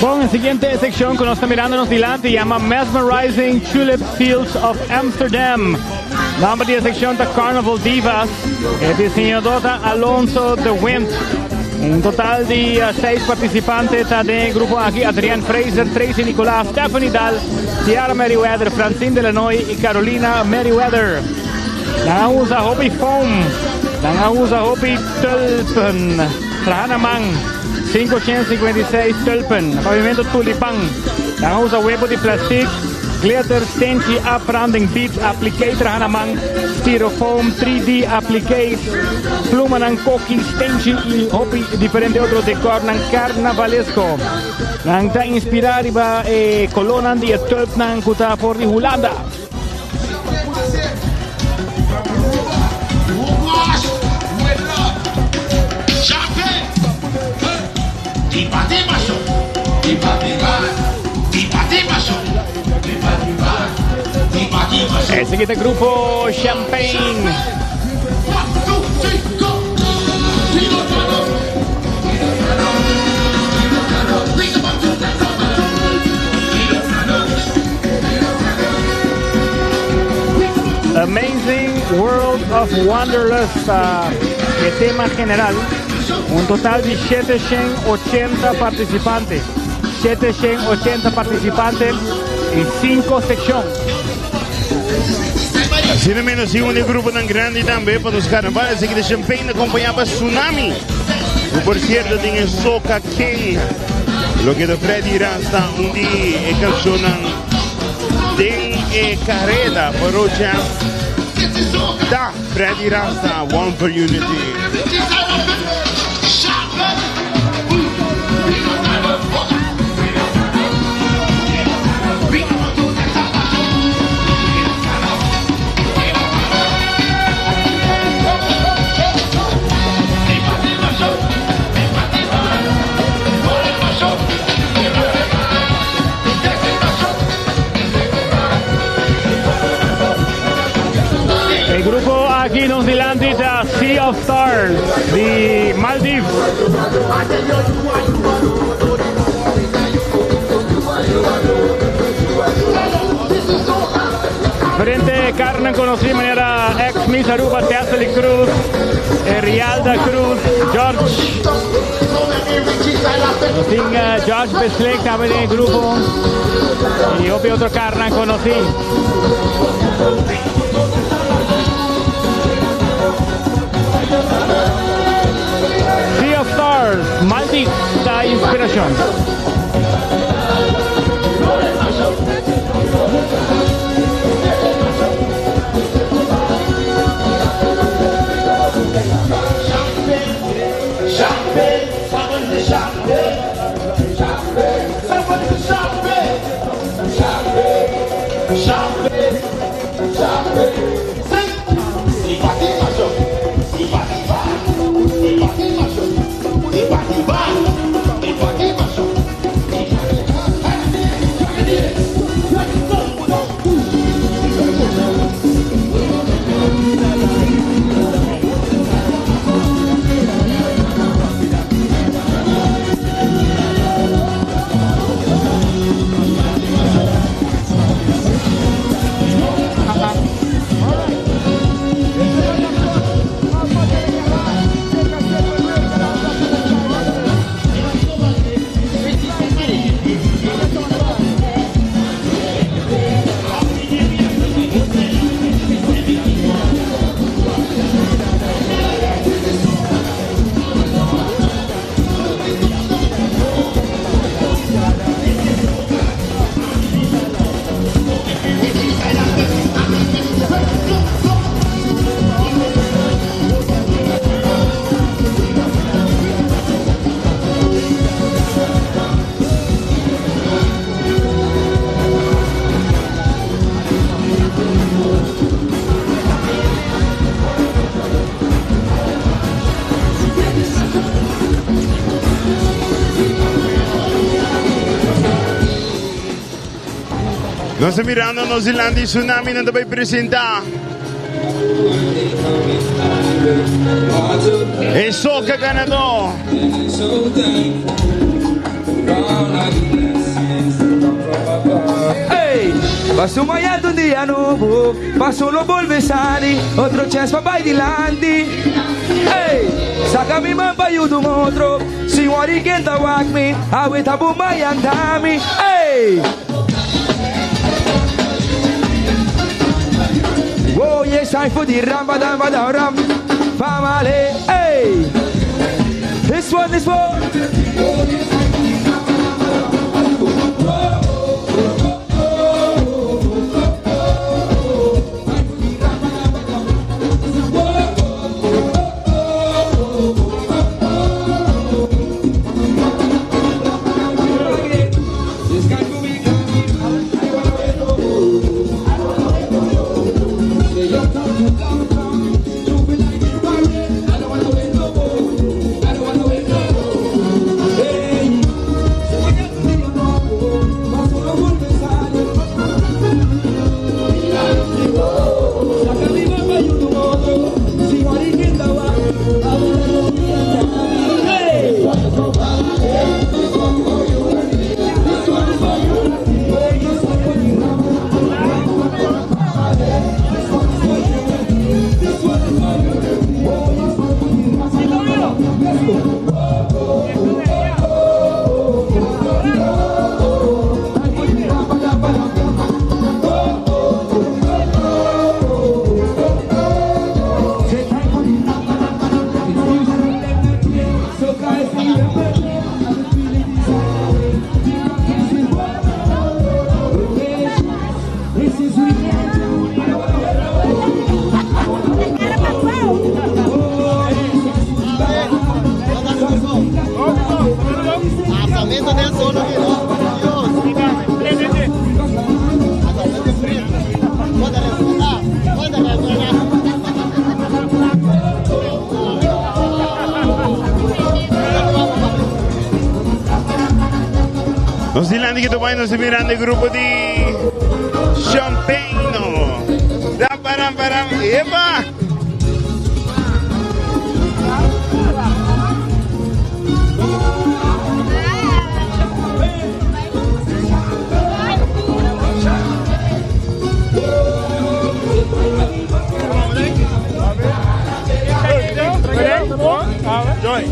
Bon, e siguiente seccion cu nos ta mirando nos dilanti yama Mesmerizing Tulip Fields of Amsterdam. Nomber di e seccion ta Carnival Divas. E diseñador ta Alonso de Wind. Un total di eh, seis participante ta den e grupo aki. Adrienne Fraser, Tracy Nicolas, Stephanie Dahl, Tiara Merriweather, Francine Delanoy y Carolina Merriweather. Nan a usa hopi foam, nan a usa hopi tulpen, traha na man. 556 tulpen, pavimento tulipan. Nan a usa webo di plastic, glitter, stenchi, afranding, beads, applique traha na man, styrofoam, 3D appliques, plumanan, koki, stenchi y hopi diferente otro decornan carnavalesco. Nan ta inspira riba e colonan di e tulpnan cu ta for di Hulanda. Esaki ta grupo Champagne. Amazing World of Wanderlust ta e tema general. Un total di 780 participante. 780 participante y 5 seccion. Asina menos tin un di gruponan grandi tambe pa nos carnaval. Así que de Champagne acompaña pa Tsunami. Cu por cierto tin e Soca King. Lo que ta Freddy Rasta un di e cancionnan den e careda pa Road Jam. Ta Freddy Rasta, One for Unity. E grupo aki nos dilanti ta Sea of Stars di Maldives. Diferente carnan conocí manera ex Miss Aruba Tessely Cruz, Rialda Cruz, George. Nos tin George Beslik tambe den e grupo y hopi otro carnan conocí. Sea of Stars, Maldives ta inspiracion. Nos ta mirando nos dilanti Tsunami nan ta bay presenta. E soca ganador. Hey, paso mañana un dia nobo, paso no bolbe sali, otro chance pa bay dilanti. Hey, saca mi man pa ayuda un otro, si wari ken ta wak mi, awe ta bu mayandami. Hey! Oh yes, I for the ram, ba dam, ba dam, ram, famale. Hey! This one is for. Lanzamento del solo aquí, ¿no? Dios. Nos dilanti que tu nos mirando el grupo de Champagne. Ram, param, param. ¡Epa! Joy.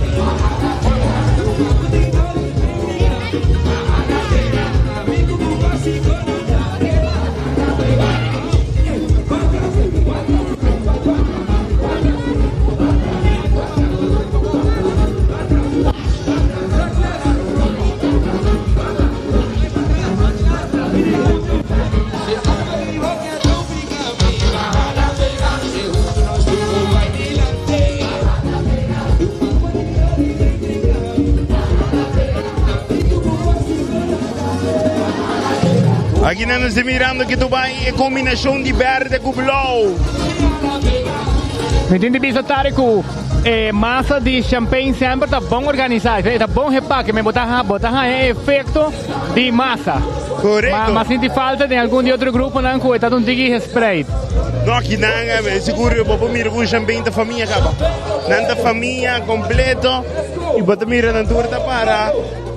Aqui nós mirando que tu vai é combinação de verde com blue. Mi tin di bisa Tariku, e massa di champagne semper ta bon organisa, ta bon repak, mi bo ta bo ta e efecto di massa. Correcto. Ma, m'a sinti falta di algun di otro gruponan cu ta un tiki gespreid. No, aki nan, sigur bo por mira cu champagne ta famia caba. Nan ta famia completo y bo ta mira nan tur ta para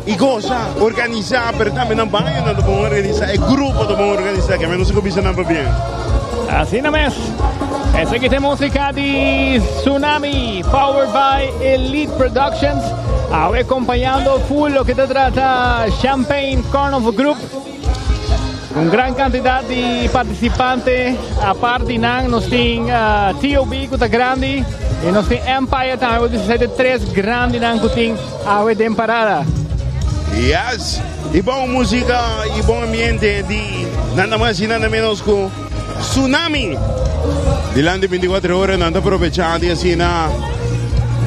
y goza, organisa, pero tambe nan baño nan ta bon organisa, e grupo ta bon organisa, que menos ko bisa nan pa bien. Asina mes. Esaki ta musica di Tsunami, powered by Elite Productions. Awe acompañando full loke ta trata Champagne Carnival Group. Un gran cantidad di participante. Aparte di nan, nos tin uh, TOB cu ta grandi. Y nos tin Empire tambe, cu tres grandinan cu tin awe den parada. Yes! Y bon musica y bon ambiente di nada mas y nada menos cu Tsunami. Dilanti 24 ora nan ta aprovecha di asina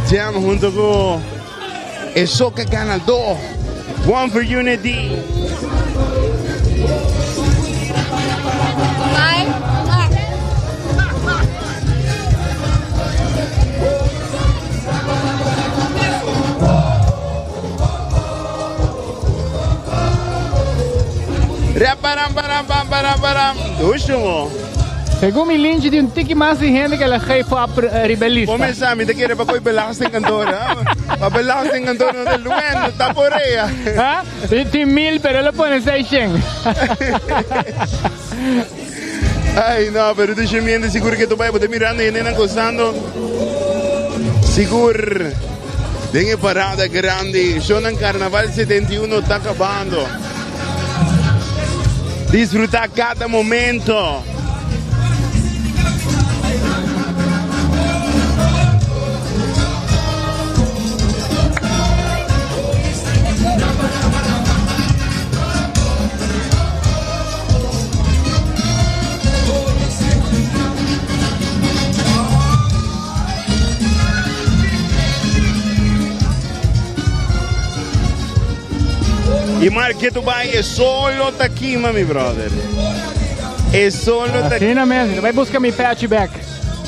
jam hunto cu e Soca Ganador. One for Unity. Raparam, param, pam, param, param. Dushi. Segun mi linchi di un tiki mas di hende cu el a geef op riba e lista. Comenzá, mi ta kere pa koe belastingkantoor, ha? Pa belastingkantoor no ta luen, ta por ea. Ha? Tin 1000, pero el a pone 600. Ay, no, pero tu miente sigur que tu bai bote mirando y nena gozando. Sigur. Den e parada grandi. Shonan Carnaval 71 ta acabando. Disfruta cada momento. I Mark ketu bai e solo ta kima mi brother. E solo ta Asina mes, mi bai buska mi pechi bek.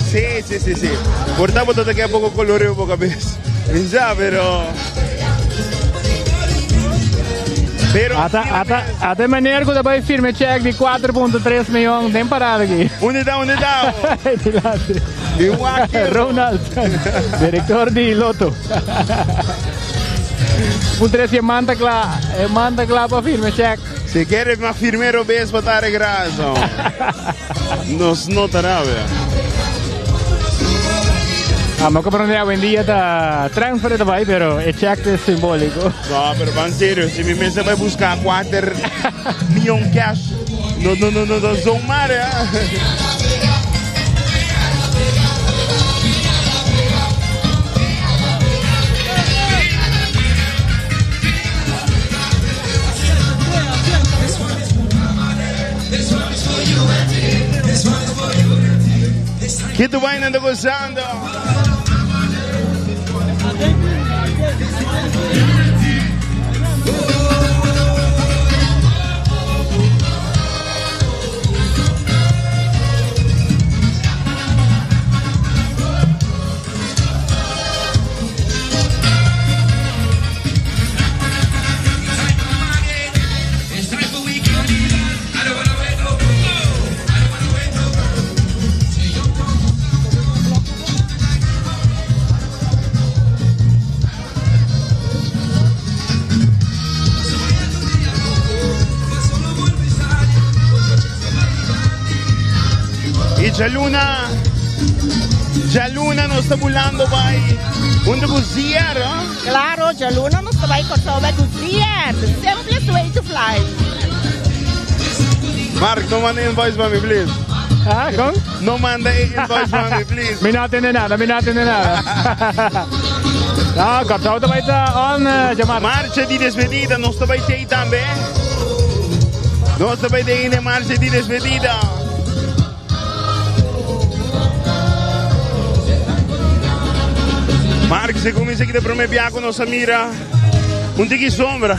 Si, si, si, si. Por ta bo ta keda poko kolor riba bo kabes. Mi sa, pero. Pero Ata, ata, ata e meneer ku ta bai firma e check di 4.3 miyon den parada aki. Unda ta, unda ta? Dilanti. Di wak. Ronald, director di Lotto. Puntra si e man ta kla. E man ta kla pa firma e check. Si quieres ma firme robes pa ta regraso. Nos no ta rabia. Ah, mo comprende awendia ta transfer ta bai, pero e check ta simbólico. No, pero van serio, si mi mester bai busca 4 miyon cash, no, no, no, no, no, zomaar, eh. Ki tu vaina anda gozando? Y djaluna, djaluna nos ta bulando bai hunto cu ZR, oh? Claro, djaluna nos ta bai Kòrsou bai cu ZR, the simplest way to fly. Mark, no manda invoice pa mi, please. Ah, con? No manda e invoice pa mi, please. Mi no a tende nada, mi no a tende nada. No, Kòrsou ta bai ta on djamar. Marcha di despedida, nos ta bai tei tambe. Nos ta bai tei den marcha di despedida. Mark, segun mi seki de prome bia ku nos a mira un tiki sombra.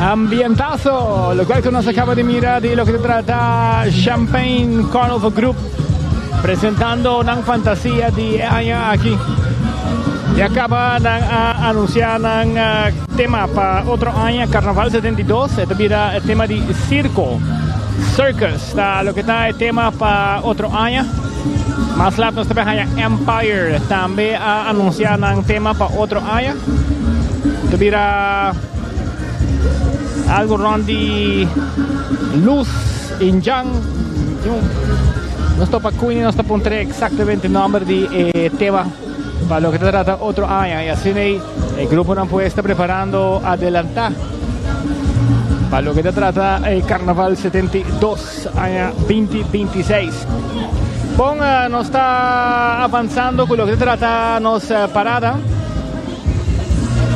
Ambientazo, locual cu nos a caba di mira di loke ta trata Champagne Carnival Group presentando nan fantasia di e aña aki. Ya caba nan a anuncia nan tema pa otro aña, Carnaval 72, e ta bira e tema di circo, circus ta loke ta e tema pa otro aña. Mas lat nos ta bay haya Empire tambe a anuncia nan tema pa otro aña. Ta bira algo rond di luz injan. Nos topa Queenie, nos ta puntra exactamente nomber di e tema pa loke ta trata otro aña. Y asina ei e gruponan pues ta preparando adelanta pa loke ta trata e Carnaval 72 aña 2026. Bon, nos ta avanzando cu loke ta trata nos parada.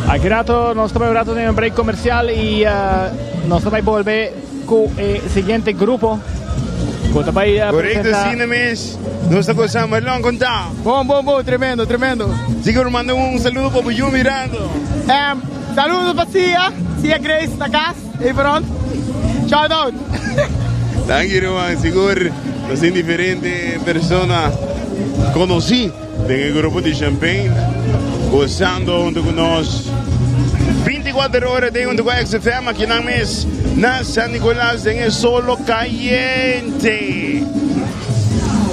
Aki rato nos ta bay un rato den un break comercial y nos ta bay bolbe cu e siguiente grupo cu ta bay Correcto, presenta. asina mes. Nos ta goza Marlon, con ta? Bon, bon, bon, tremendo, tremendo. Sigur manda un saludo pa bo yu mirando. Saludo pa Sia, Sia Grace na cas, even rond. Shout out. Danki ruman, sigur nos tin diferente persona conoci den e grupo di Champagne gozando hunto cu nos 24 ora den hunto cu XFM aki nan mes na San Nicolas den e solo cayente.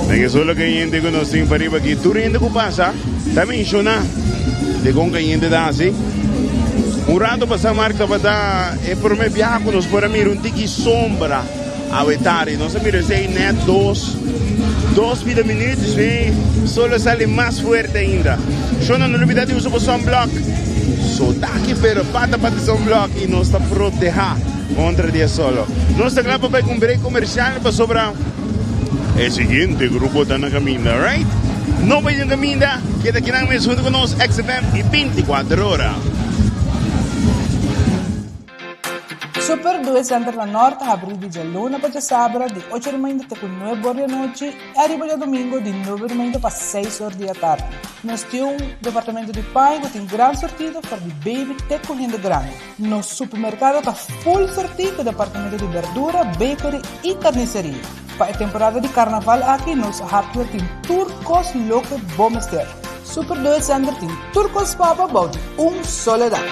Den e solo cayente cu nos tin pariba aki tur hende cu pasa ta menciona de con cayente ta haci. Un rato pasa Mark tabata e prome biaha cu nos por a mira un tiki sombra. Awe tardi nos a mira esey net dos dos bida minuut esey solo a sali mas fuerte ainda. Shona no lubida di usa bo sunblock. So taki pero pata pa di sunblock y nos ta proteha contra di e solo. Nos ta cla pa bay cu un break comercial pasobra e siguiente grupo ta na caminda, right? No bay den caminda, keda kinan mes hunto cu nos XFM y 24 ora. Super Due Center na Nort ta habrí di djaluna pa djasabra di ocho di mainta te ku nuebe or di anochi i ariba djadumingu di nuebe di mainta pa seis or di atardi. Nos tin un departamento di paña ku tin gran sortido for di baby te ku hende grandi. Nos supermerkado ta full sortí ku departamento di berdura, bakery i karniseria. Pa e temporada di karnaval aki nos hardware tin tur kos loke bo mester. Super Due Center tin tur kos pa bo bou di un solo dak.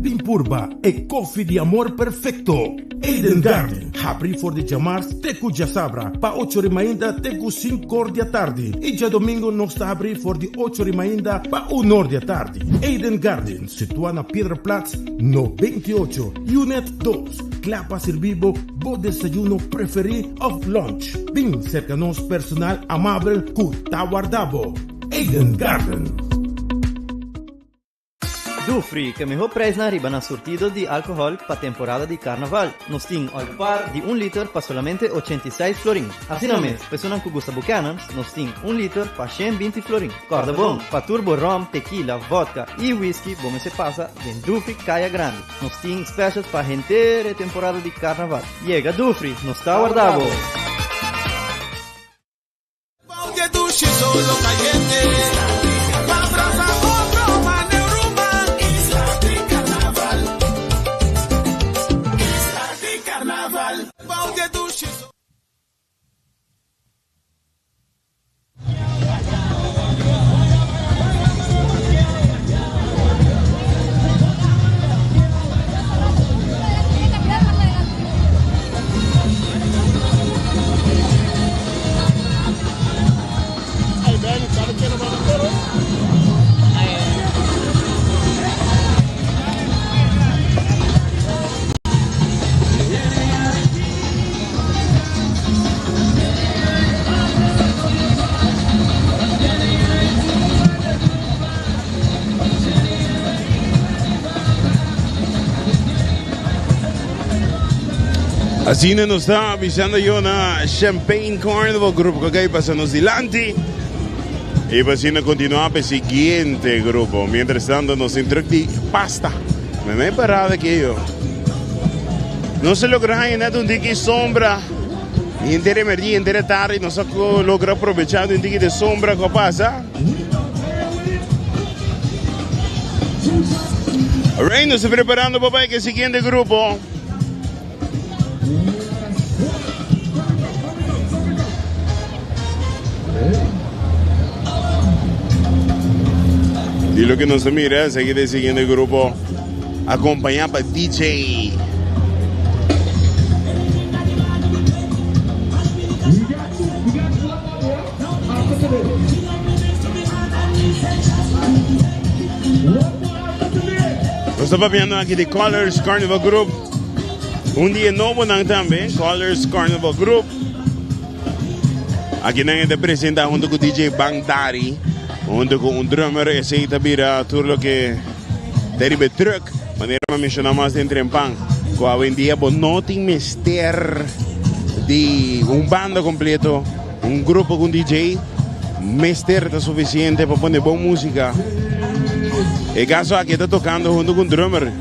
Bin purba e koffie di amor perfecto. Eden Garden, habri for di djamars te ku djasabra pa ocho ri mainta te ku sinkor di atardi i djadomingo nos ta habri for di ocho ri mainta pa unor di atardi. Eden Garden, situa na Piedra Plat no 28, Unit dos, kla pa sirbi bo bo desayuno preferí òf lunch. Bin serka nos personal amabel ku ta warda bo. Eden Garden. Dufri, ke mihó prijsnan riba nan surtido di alkohòl pa temporada di karnaval. Nos tin Olpar di un liter pa solamente 86 florin. Asina mes, personan ku gusta Buchanan's, nos tin un liter pa 120 florin. Kòrda bon, pa tur bo ròm, tekila, vòdka i whisky bo mester pasa den Dufri Kaya Grandi. Nos tin specials pa henter e temporada di carnaval. Yega Dufri, nos ta warda bo! Asina nos ta avisando yo na Champagne Carnival Group ku kai pasa nos dilanti. Y pa asina continua pa e siguiente grupo. Mientras tanto nos tin truck di pasta. Me me parada aki yo. Nos a logra haña net un tiki sombra. Y henter e merdia, henter e tardi nos a logra aprovecha un tiki de sombra cu a pasa. Alright, nos ta preparando pa bai cu e siguiente grupo. Di loke nos ta mira, esaki ta e siguiente grupo acompaña pa DJ. Nos ta papiando aki di Colors Carnival Group. Un dia nobo nan tambe, Colors Carnival Group. Aki nan ta presenta hunto cu DJ Bang Dari, hunto cu un drummer, esey ta bira tur loke ta riba e truck. Manera mi a menciona mas den trempan, cu awendia bo no tin mester di un banda completo, un grupo cu un DJ, mester ta suficiente pa pone bon musica. E caso aki ta tocando hunto cu un drummer.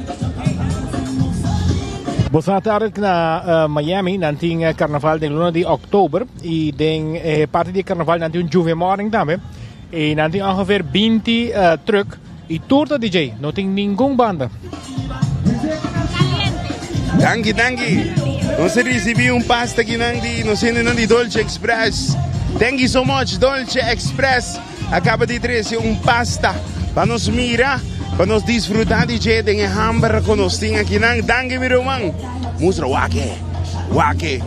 Bo sa tarde na Miami nan tin carnaval den luna di october y den e parti di carnaval nan tin un Juve Morning tambe y nan tin ongeveer 20 truck y tur ta DJ, no tin ningun banda. Danki danki. Nos a ricibi un pasta aki nan di nos hendenan di Dolce Express. Thank you so much Dolce Express. A caba di trece un pasta pa nos mira, pa nos disfruta di dje den e hamber cu nos tin akinan. Danki mi ruman. Mustra wak-e, wak-e.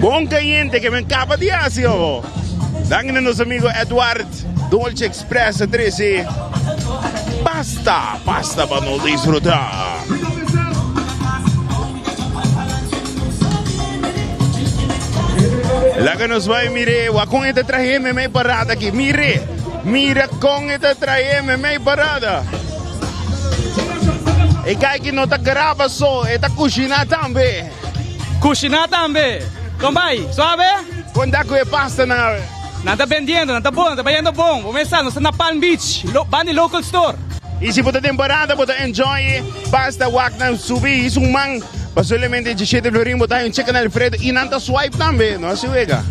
Bon cayente ke men caba di haci oho. Danki na nos amigo Edward, Dolce Express a trece pasta, pasta pa nos disfruta. Laga nos bai mire wa con e ta trahe mei parada aki. Mire, mira con e ta trahe mei parada. E kai ki no ta graba so, e ta kushina tambe. Kushina tambe. Kon bai? Suave? Kon ta ku e pasta nan awe? Nan ta bendiendo, nan ta bon, nan ta bayendo bon. Bo mesa, nos ta na Palm Beach, lo, banda di local store. I si bo ta den parada, bo ta enjoy e pasta wak nan subi i su man pa solamente 17 florin bo ta haña un chicken alfredo i nan ta swipe tambe, no hasi wega.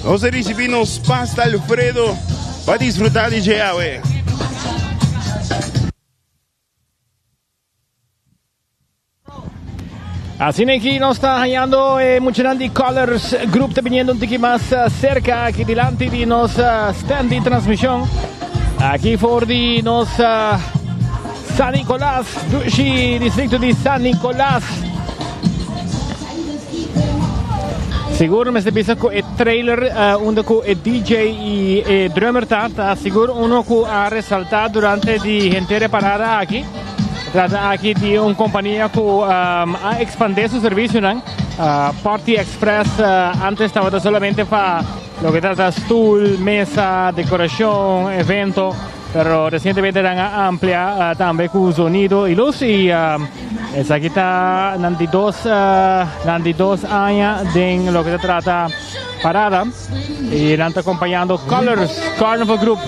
Nos a ricibi nos pasta alfredo pa disfruta di dje awe. Asina aki nos ta hañando e muchanan di Colors Group ta biniendo un tiki mas eh, cerca aki dilanti di nos eh, stand di transmisión. Aki for di nos eh, San Nicolas, dushi distrito di San Nicolas. Sigur mester bisa ku e trailer uh, unda ku e DJ i e drummer ta, ta sigur uno ku a resalta durante di henter e parada aki. Trata aki di un kompania ku um, a expande su servisionan. Party Express antes tabata solamente pa loke trata stoel, mesa, dekorashon, evento. Pero recientemente nan a amplia tambe cu zonido y luz y esaki ta nan di dos nan di dos aña den loke ta trata parada y nan ta acompañando Colors Carnival Group.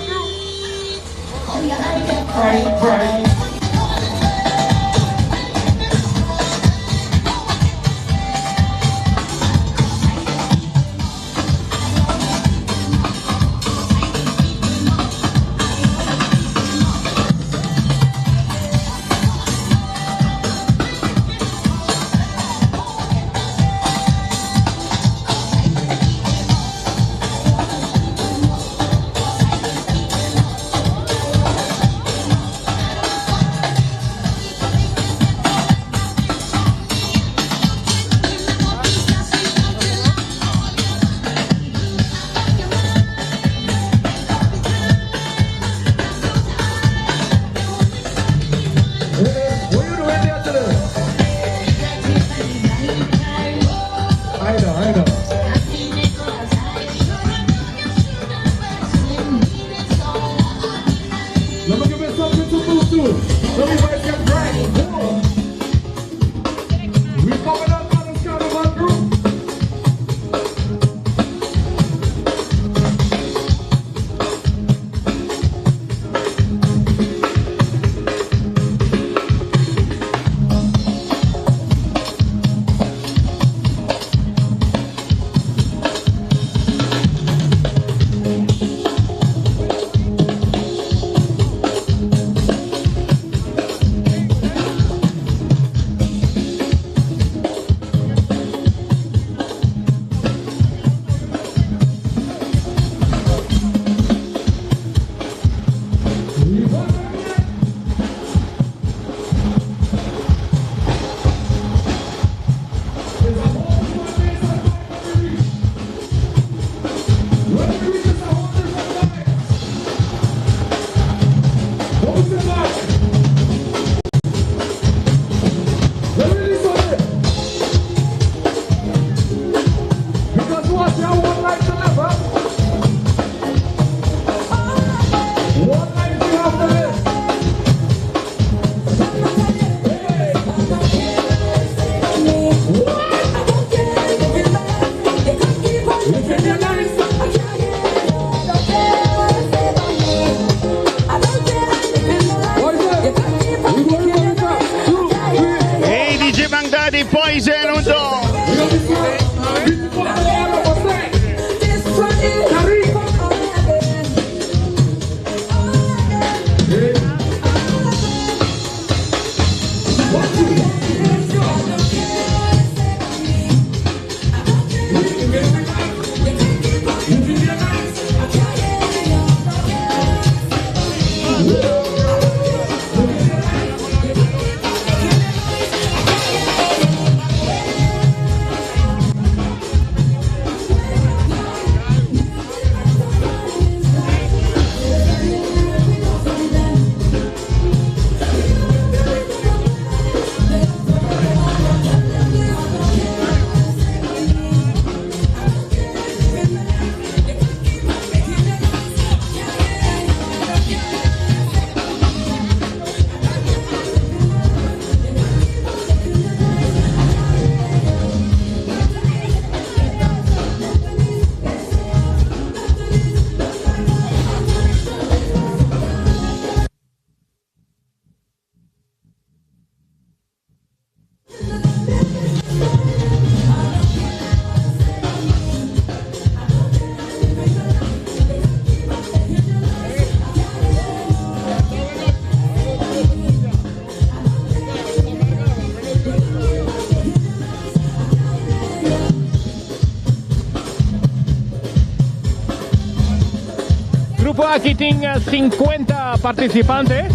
grupo aki tin 50 participante,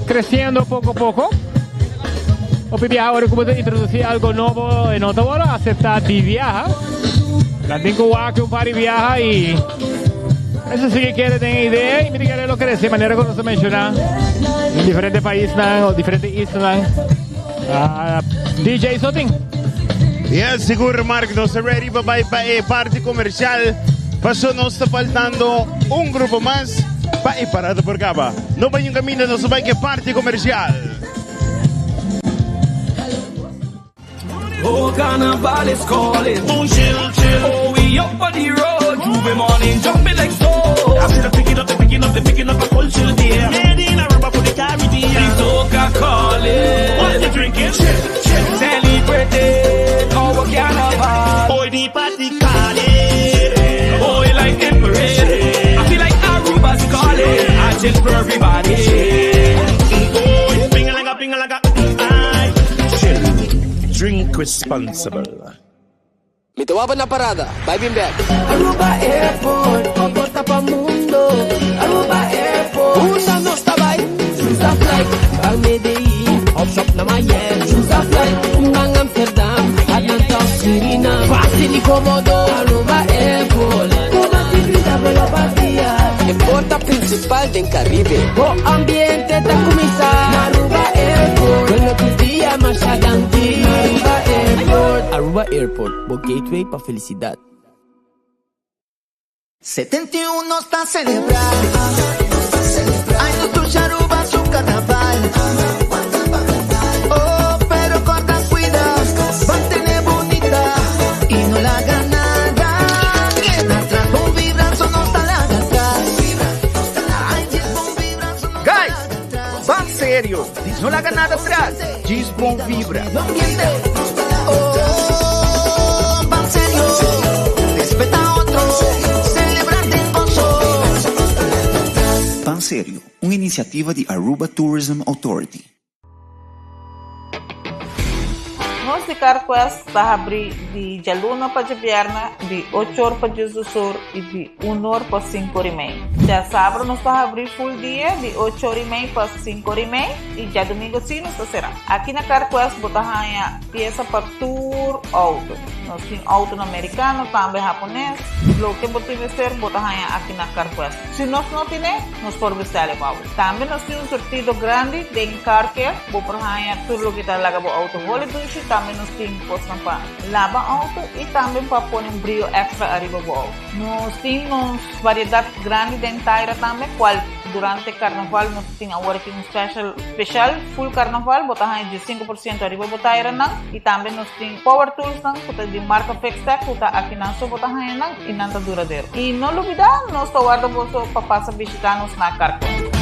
creciendo poco a poco. Hopi biaha ora cu bo ta introduci algo nobo e no ta worde acepta di biaha. Nan tin cu wak un par di biaha y eso si kere den e idea y mi ta kere lo crece manera cu nos a menciona den diferente paisnan o diferente islanan. Ah, DJ Sotin. Yes, sigur Mark, nos ta ready pa bai pa e parti comercial. Paso nos ta faltando un grupo mas pa e parada por caba. No bai un caminda, nos ta bai ke parti comercial. Oh, carnival is calling. Oh, chill, chill. Oh, we up on the road. J'ouvert morning, jumping like so. I see the picking up, the picking up, the picking up a culture there. Made in Aruba for the Caribbean. The soca calling. What you drinking? Chill, chill. Celebrating our carnival. Boy, the party calling. Oh, you like in parade. I feel like Aruba's calling. I chill for everybody. Boy, ping-a-langa, ping-a-langa, aye. Chill. Drink responsible. Mi ta wak bo na parada, bai bin bek. Aruba Airport, bo porta pa mundo. Aruba Airport, unda nos ta bay? Choose a flight, pa Medellin, of shop na Miami. Choose a flight, ban Amsterdam, Atlanta, Suriname. Facil y comodo, Aruba Airport. Cu grita vuelo pa dia. E porta principal den Caribe. Bo ambiente ta cuminsa. Aruba Airport, Cu tur dia masha danki. Aruba Airport. Aruba Airport, bo gateway pa felicidad. 71 ta celebra. Ay, nos Aruba su carnaval. Oh, pero corta cuida, mantene bunita y no laga nada. Keda atras, bon vibra, so no ta laga atras. Ay, bon vibra, so no Guys, ban serio. No laga nada atras. Djis bon vibra. Oh, ban serio. Respeta otro, celebra den goso. Ban Serio, un iniciativa di Aruba Tourism Authority. Nos di CarQuest ta habri di djaluna pa djabièrnè di 8 or pa 12 or i di 1 or pa 5 or i mei. Djasabra nos ta habri full dia di 8 or i mei pa 5 or i mei i djadumingu sí nos ta será. Aki na CarQuest bo ta haña piesa pa tur outo. Nos tin outonan merikano, tambe hapones. Loke bo tin mester bo ta haña aki na CarQuest. Si nos no tine, nos por bestèl e pa bo. Tambe nos tin un surtido grandi den car care. Bo por haña tur loke ta laga bo outo hole dushi. Tambe nos tin kosnan pa laba outo i tambe pa pone un brio extra ariba bo outo. Nos tin nos variedat grandi den taira tambe, kual durante karnaval nos tin awor aki un special special full karnaval. Bo ta haña 15% ariba bo tairanan. I tambe nos tin power toolsnan ku ta di marka Fixtech ku ta akinan so bo ta haña nan i nan ta duradero. I no lubidá, nos ta warda boso pa pasa bishitá nos na Carquest.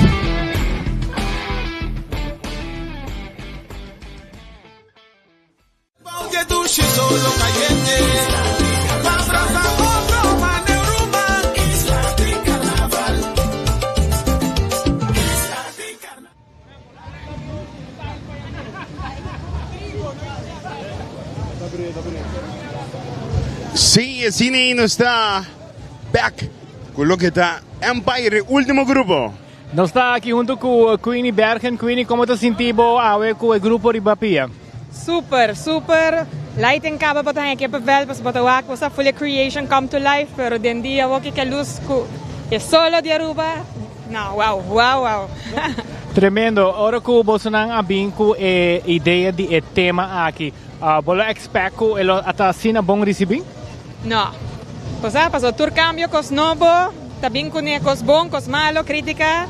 Sí, asina nos ta back cu loke ta Empire, e ultimo grupo. Nos ta aki hunto cu Queenie Bergen. Queenie, con ta sinti bo awe cu e grupo riba pia? Super, super. Lighting caba pa ta kippenvel, pas bo ta wak, bo full creation come to life, pero den dia ook cu luz cu e solo di Aruba. No, wow. Tremendo. Ora cu boso nan a bin cu e idea di e tema aki, bo a expect cu e lo ta asina bon recibi? No. Pues, paso tur cambio cos nobo, tambe cu cos bon, cos malo, critica,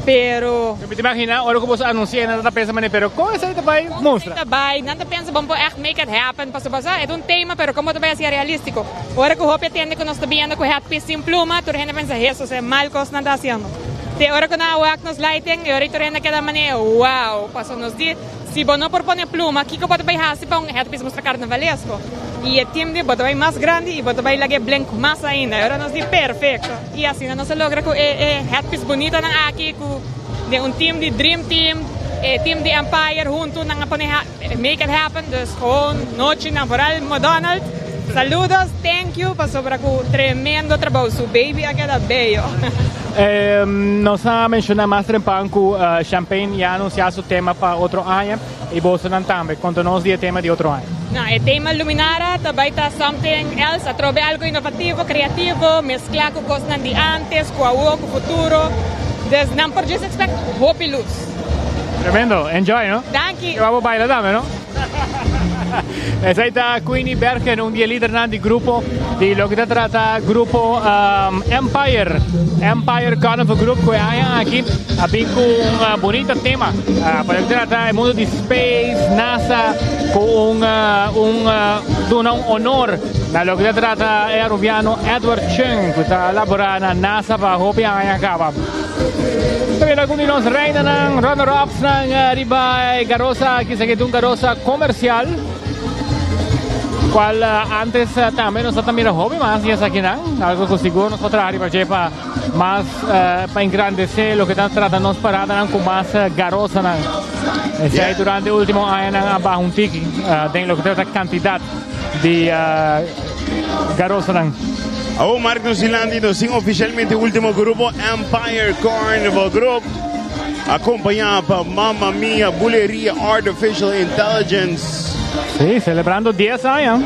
pero. Mi ta imagina, ora cu boso a anuncia, nan ta pensa, pero con esey ta bay mustra? Ta bay, nan ta pensa, bon, echt make it happen, paso paso, e un tema, pero con ta bay asina realistico. Ora cu hopi tende cu nos ta bin cu headpiece sin pluma, tur hende pensa, Jesus, e mal cos nan ta haciendo. Te ora cu nan wak nos lighting, y ora tur hende keda mane, wow, paso nos di, si bo no por pone pluma, kico bo ta bay hasi pa un headpiece mustra carnavalesco. Y e team di bo ta bay mas grandi y bo ta bay lag'e blink mas ainda. Ora nos di perfecto. Y asina nos a logra cu e headpiece bunito nan aki, cu di un team di Dream Team, e team di Empire hunto nan a pone make it happen. Dus gewoon nochi na vooral McDonald's. Saludos, thank you pasobra cu tremendo trabou. Su baby a keda bello. Nos a menciona mas trempan cu Champagne ya a anuncia su tema pa otro aña y bosonan tambe. Conta nos di e tema di otro aña. No, e tema Luminara ta bay ta something else, atrobe algo innovativo, creativo, mezcla cu cosnan di antes, cu awo, cu futuro. Dus nan por just expect hopi luz. Tremendo, enjoy no? Danki. Ke bo baila tambe no? Esei ta Queenie Bergen, un di e lidernan di grupo di loke ta trata grupo Empire, Empire Carnival Group ku e aña aki a bin ku un bunita tema pa loke ta trata e mundo di space, NASA, ku un un duna un honor na loke ta trata e Arubiano Edward Chung ku ta labora na NASA pa hopi aña kaba. Ta bira algun di nos reinanan, runner-upsnan riba e garosa aki, esaki ta un garosa comercial, cual antes tambe nos ta mira hopi mas di esakinan, algo cu sigur nos por traha riba dje pa mas pa engrandece loke ta trata nos paradanan cu mas garosanan. Esey durante e ultimo añanan a baha un tiki den loke ta trata cantidad di garosanan. Awor Mark nos dilanti nos tin oficialmente ultimo grupo Empire Carnival Group acompaña pa Mamma Mia Buleria Artificial Intelligence. Sí, celebrando 10 aña.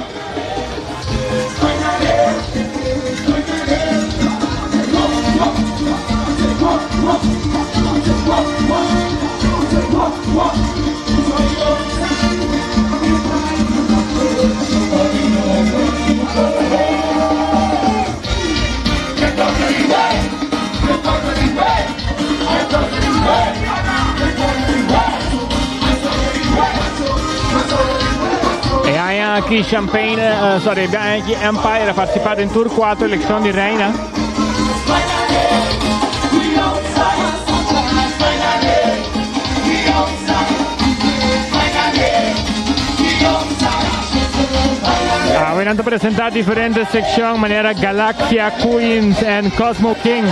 E aña aki Champagne, sorry, e aña aki Empire a participa den tur cuatro eleccion di reina. Awe nan ta presenta diferente seccion manera Galaxia Queens and Cosmo King.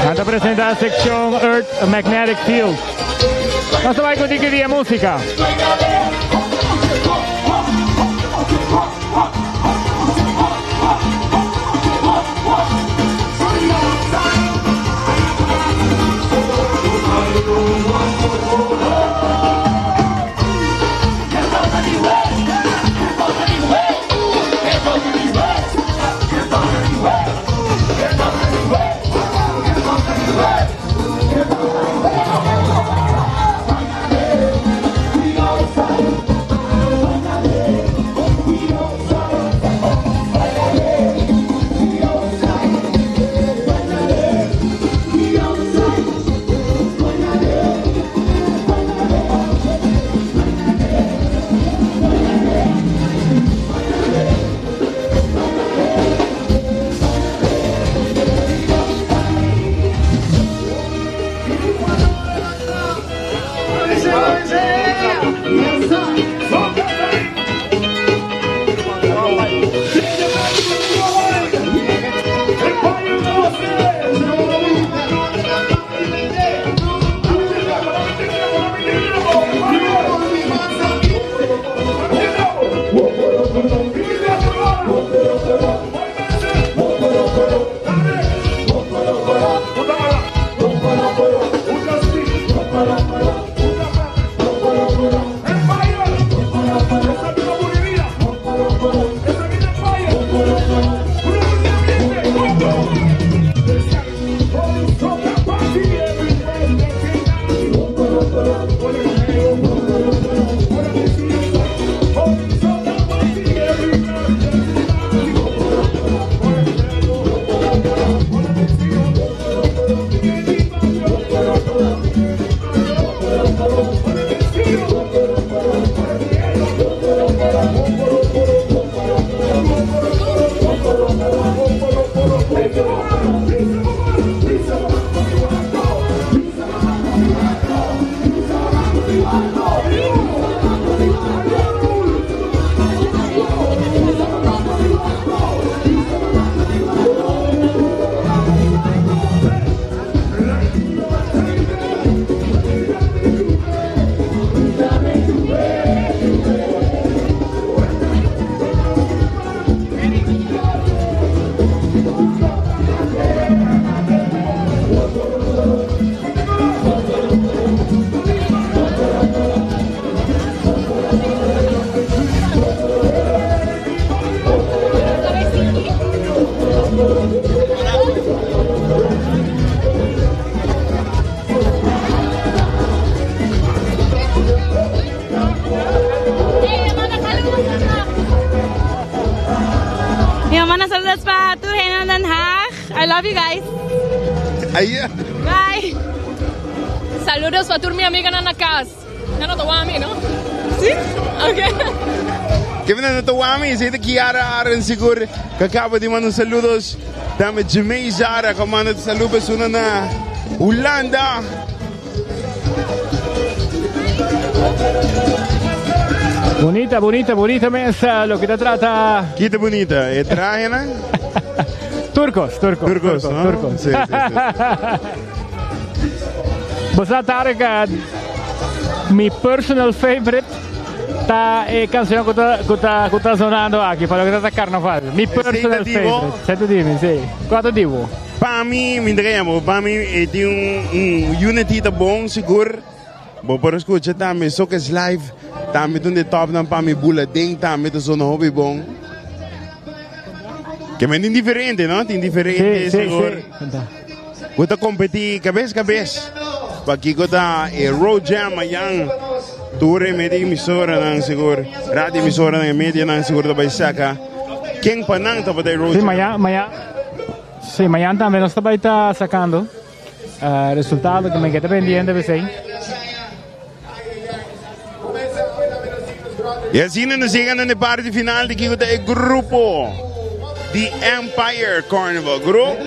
Nan ta presenta seccion Earth Magnetic Field. Nos ta bai cu diki di e musica. I love you guys. Ay. Bye. Saludos pa tur mi amiganan na cas. Nan no ta wak mi, no? Si? Ok. Kevin nan no ta wak mi, esei ta Kiara Aren sigur ku a kaba di manda un saludos. Tambe Jimei Zara ku a manda saludo pa esunnan na Hulanda. Bunita, bunita, bunita mes loke ta trata. Kita bunita, e trahenan? Turcos, turcos. Turcos, no? Turcos. Sí, sí, sí. Bo sa Tarek, mi personal favorite ta e canción ku ta, ku ta, ku ta sonando aki pa loke ta ta carnaval. Mi personal favorite. Esei ta di mi, sí. Kua ta di bo? Pa mi, mi ta kaya bo, pa mi e tin un, un unity ta bon sigur. Bo por skucha tambe Soques Live, tambe ta un di e topnan pa mi. Bula Den tambe ta sona hopi bon. Ke men tin diferente, no? Tin diferente Sí, sí, sigur. sí. Ku ta kompetí kabes kabes. Pa kiko ta e Road Jam mayan. Tur e media emisoranan sigur, radio emisoranan e medianan sigur ta bai saka ken pa nan tabata e Road Sí, Jam. mayan, mayan. Sí, mañana tambe nos ta bai ta sacando resultado que me keda pendiente p'esei. Y asina nos yega na e parti final di kiko ta e grupo di Empire Carnival Group.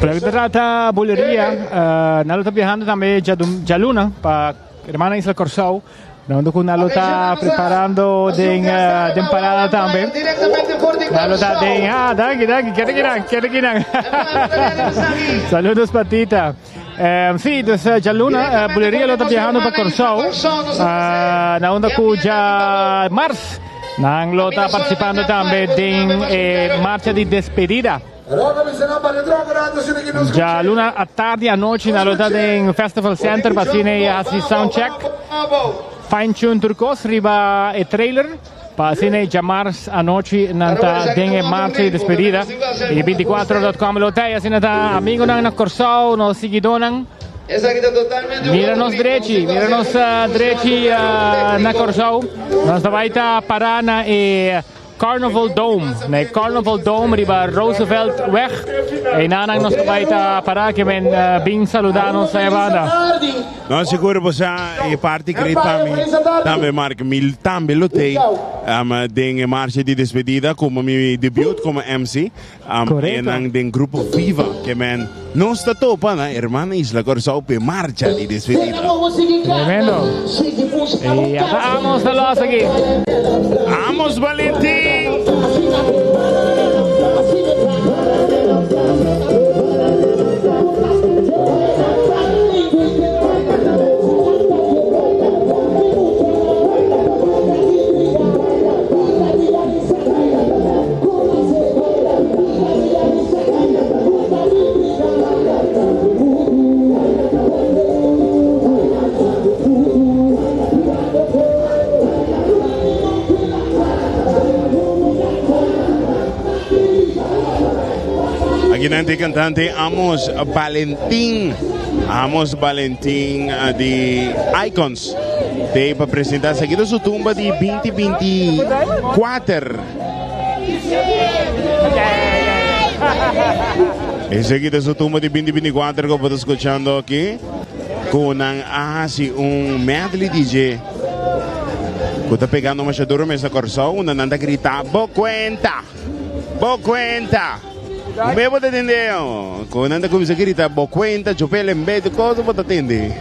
Pero ta trata buleria, nan lo ta viajando tambe djaluna pa Hermana Isla Kòrsou, donde ku nan lo ta preparando den den parada tambe. Nan lo ta den, ah, danki, danki, keda kinan, keda kinan. Saludos pa Tita. Sí, dus djaluna buleria lo ta viajando pa Kòrsou, na unda ku djamars nan lo ta partisipando tambe den e marcha di despedida. Djaluna atardi anochi nan lo ta den Festival Center pa asina e hasi sound check, fine tune tur kos riba e trailer. Pa asina e djamars anochi nan ta den e marcha di despedida. Y 24 dot com lo ta y asina ta amigonan na Corsou, nos siguidónan. Mira nos drechi, mira nos drechi na Corsou. Nos ta bai ta para na e Carnival Dome, na e Carnival Dome riba Roosevelt Weg. Einanan nos ta bai ta para ke men bin saluda nos e banda. No sigur bo sa e parti great pa mi tambe Mark mi tambe lo tei den e marcha di despedida como mi debut como MC Correcto. enan den grupo Viva ke men nos ta topa na Hermana Isla Corsou p'e marcha di despedida. Tremendo. Y ata Amos ta los aki. Amos Valentin! Aquí nan cantante Amos Valentín. Amos Valentín di Icons. Te pa presentar seguido su tumba di 2024. Enseguida su tumba di 2024 como está escuchando aquí. Con así un medley DJ. Ku ta pegando masha duro mes na Kòrsou, unda nan ta grita, Bo kuenta! Bo kuenta! Mbe bo ta tende? Ku nan ta kuminsá grita, Bo kuenta, chupel en bed, kosa bo ta tende?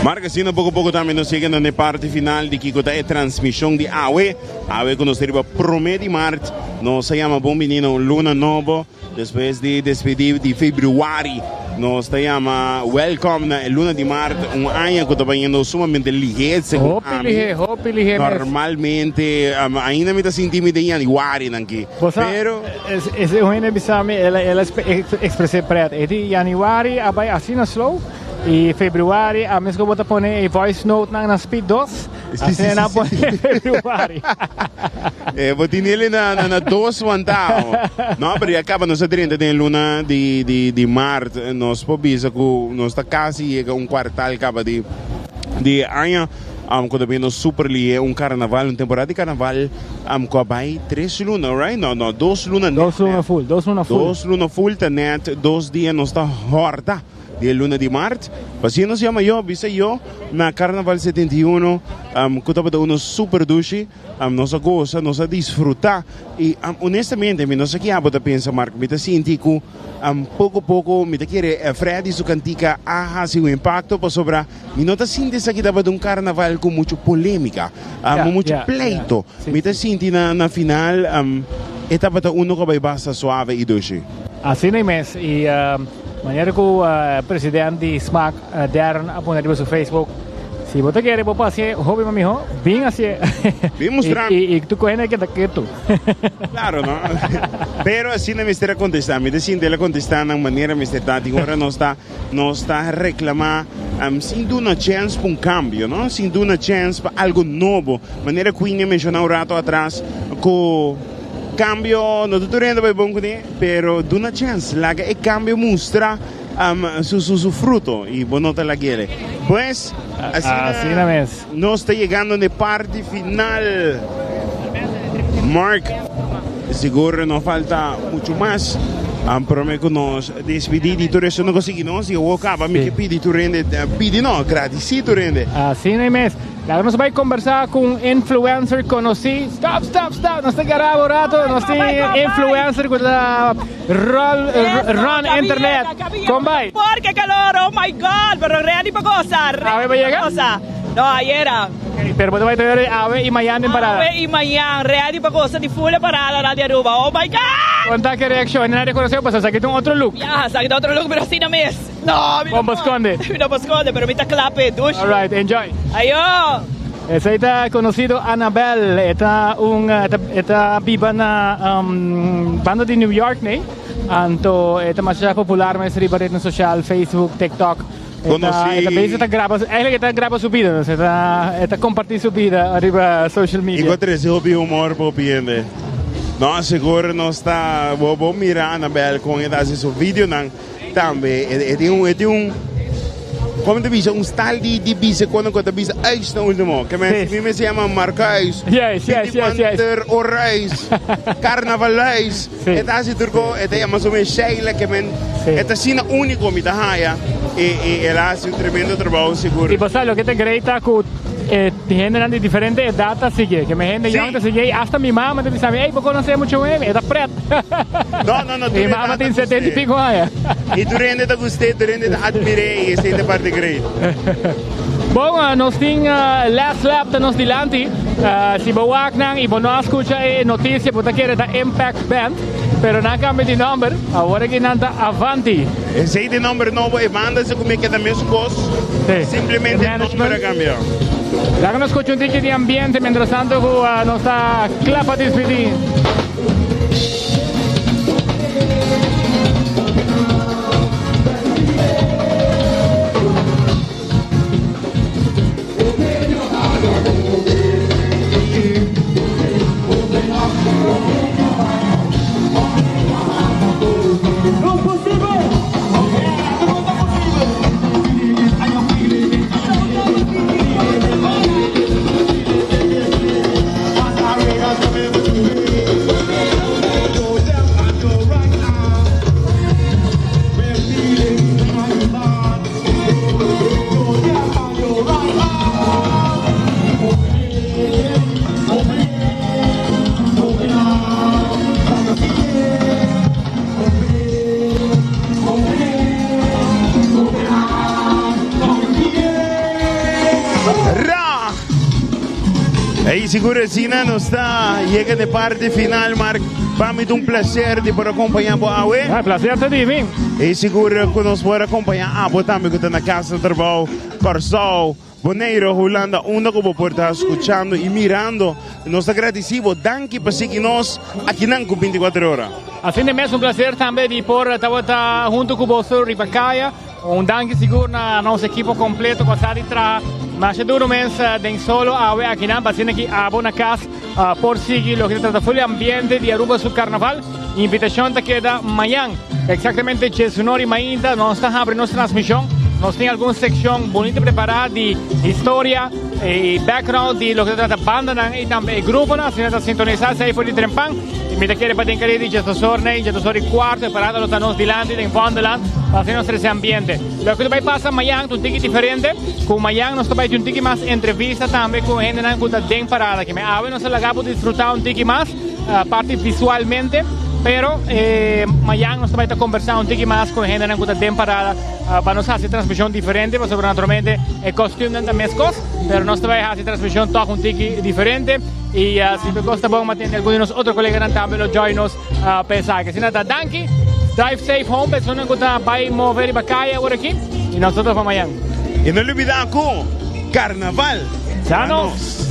Mark, asina poko poko tambe nos yega na e parti final di kiko ta e transmishon di awe. Awe ku nos ta riba promé di mart, nos a yama bon bini na un luna nobo despues di despedí di febrüari. Nos ta yama welcome na e luna di maart, un aña cu ta bayendo sumamente lihe, segun Hopi ami. lihe, hopi lihe mes. Normalmente, ainda mi ta sinti mi den januari nan ki. Bo sa, Pero es, es un hende bisa mi, el a, el a expres'é pret. E di januari a bay asina slow y februari a mes cu bo ta pone e voice note nan na speed dos, asina nan a pone februari. Eh, bo tin ele na, na, na dos wantao. No, pero ya caba nos a drenta den luna di, di, di maart. Nos por bisa cu nos ta casi yega un cuartal caba di, di aña. Cu ta biendo super lihe un carnaval, un temporada di carnaval cu a bay tres luna, right? No, no, dos luna net. Dos luna full, dos luna full. Dos luna full ta net dos dia nos ta horta di e luna di maart. Pasobra nos yama yo, bisa yo, na Carnaval 71, cu tabata uno super dushi. Nos a gosa, nos a disfruta y honestamente mi no sa ki abo ta pensa Mark, mi ta sinti cu poco poco mi ta kere Freddy su cantica a haci un impacto pasobra mi no ta sinti esaki tabata un carnaval cu mucho polemica, mucho pleito. Mi ta sinti na final e tabata uno cu a bay basta suave y dushi. Asina mes y manera cu president di smaak Darren a pone riba su Facebook, Si bo ta kere bo pa hacié hopi mas miho, bin hacié. Bin mustra. Y tu coge na keda ketu. Claro, no? Pero asina mester a contesta. Mi ta sinti el a contesta na un manera mester ta. Tin ora nos ta, nos ta reclama sin duna chens pa un cambio, no? Sin duna chens pa algo nobo. Manera Queenie a menciona un rato atras cu cambio no ta tur hende bay bon cune, pero duna chens. Laga e cambio mustra. Su su su fruto y bo no ta laguele. Pues, asina, Asina mes. nos ta yegando n'e parti final. Mark, sigur no falta mucho mas. Prome cu nos despidi di tur esun cu sigui nos y awor caba mi ke pidi tur hende, pidi no, gradici tur hende. Asina mes. Laga nos bai conversa cu un influencer conoci. Stop, stop, stop! Nos ta gara un rato. Nos tin influencer cu ta Rol, run internet. Con bai? Porque calor, oh my God, pero ready pa goza, ready Awe pa yega? goza. No, ayera. Pero bo ta bai todavía awe y mañan den parada? Awe y mañan, ready pa goza di full e parada na di Aruba, oh my God! Con ta ki reaccion? Nan a reconoce bo pasobra esaki ta un otro look. Ya, esaki ta otro look, pero asina mes. No, mi no Bon bo sconde. Mi no por sconde, pero mi ta cla p'e, dushi. Alright, enjoy. Ayo! Esei ta conocido Annabel, e ta un e ta biba na banda di New York ne, anto e ta masha popular mes riba rednan social, Facebook, TikTok. E ta e ta bezig ta graba, eigenlijk e ta graba su bida, dus e ta e ta comparti su bida riba social media. I ku a trese hopi humor pa hopi hende. No, sigur nos ta bo bo mira Annabel kon e ta hasi su videonan. Tambe e tin un e tin un como ta bisa un style di di bisa cuando cu ta bisa uis na ultimo ke men mi mes yama Marcuis Yes, yes, yes, yes. Pieter Oruis Carnavaleis e ta hasi tur co e ta yama su mes Sheila ke men e ta asina unico mi ta haya y y el a hasi un tremendo trabao sigur. Y bo sa loke ta great ta cu e hendenan di diferente edad ta sigui ke men hende young ta sigui y hasta mi mama ta bisa mi ey bo conoce mucho e ta pret. No, no, no. Mi mama tin 70 y pico aña. Y tur hende ta gust'é, tur hende ta admir'é y esei ta parti great. Bon, nos tin last lap ta nos dilanti. Si bo wak nan y bo no a scucha e noticia, bo ta kere ta Impact Band, pero nan a cambia di nomber. Awor aki nan ta Avanti. Esei ta e nomber nobo, e banda si cu mi keda mes cos, simplemente e nomber a cambia. Laga nos scucha un tiki di ambiente mientras tanto cu nos ta cla pa dispidi. Ra! Ey, sigur asina nos ta yega n'e parti final, Mark. Pa mi ta un placer di por acompaña bo awe. Ah, placer ta di mi. Y sigur cu nos por acompaña abo tambe cu ta na cas na trabao, Corsou, Boneiro, Hulanda, unda cu bo por ta scuchando y mirando. Nos ta gradici bo. Danki pa sigui nos akinan cu 24 ora. Asina mes, un placer tambe di por tabata hunto cu boso riba caya. Un danki sigur na nos ekipo completo cu a sa di traha masha duro mes den solo awe akinan pa asina ki abo na cas por sigui loke ta trata full ambiente di Aruba su carnaval. Invitacion ta keda mañan exactamente diesunor y mainta nos ta habri nos transmision. Nos tin algun seccion bonito prepara di historia y background di loke ta trata bandanan y tambe e gruponan. Asina ta sintonisa esey for di trempan. Y mi ta kere pa den kare di diesdosor nei, diesdosor y cuarto e parada lo ta nos dilanti den Vondelland pa asina nos trece ambiente. Loke ta bay pasa mayan ta un tiki diferente, cu mayan nos ta bay tin un tiki mas entrevista tambe cu hendenan cu ta den parada aki. Awe nos a laga bo disfruta un tiki mas, parti visualmente, pero mayan nos ta bay ta conversa un tiki mas cu hendenan cu ta den parada pa nos haci transmision diferente, pasobra naturalmente e costumenan ta mescos, pero nos ta bay haci transmision toch un tiki diferente. Y si tur cos ta bon, ma tende algun di nos otro coleganan tambe lo join nos pa esaki. Asina ta, danki. Drive safe home, personanan cu ta bay move riba caya awor aki. Y nos otro pa mañan. Y no lubida cu Carnaval ta nos.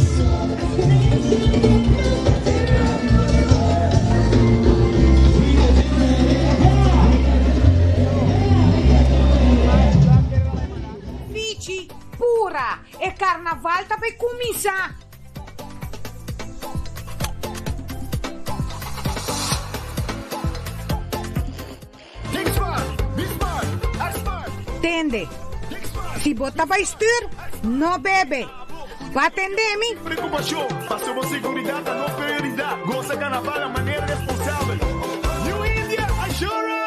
Fichi, pura, e carnaval ta bay cuminsa! Tende, si bo ta bai stuur, no bebe. Bo a tende mi? Preocupacion, paso bo seguridad ta nos prioridad. Goza carnaval na manera responsabel. New India Assurance!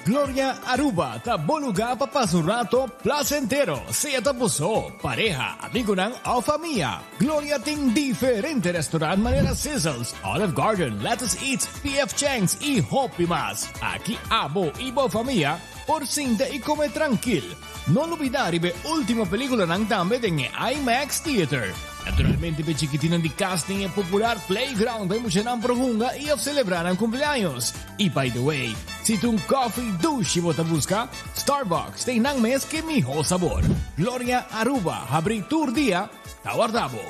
Gloria Aruba ta bo lugar pa pasa un rato placentero, sea ta bo so, pareha, amigonan of famia. Gloria tin diferente restaurant manera Sizzles, Olive Garden, Lettuce Eats, PF Chang's y hopi mas. Aki abo y bo famia por sinta y come trankil. No lubida riba e ultimo peliculanan tambe den e IMAX Theater. Naturalmente p'e chikitinnan di cas tin e popular playground pa e muchanan por hunga y of celebra nan cumpleaños. Y by the way, si ta un coffee dushi bo ta busca, Starbucks tin nan mes ke miho sabor. Gloria Aruba habri tur dia ta warda bo.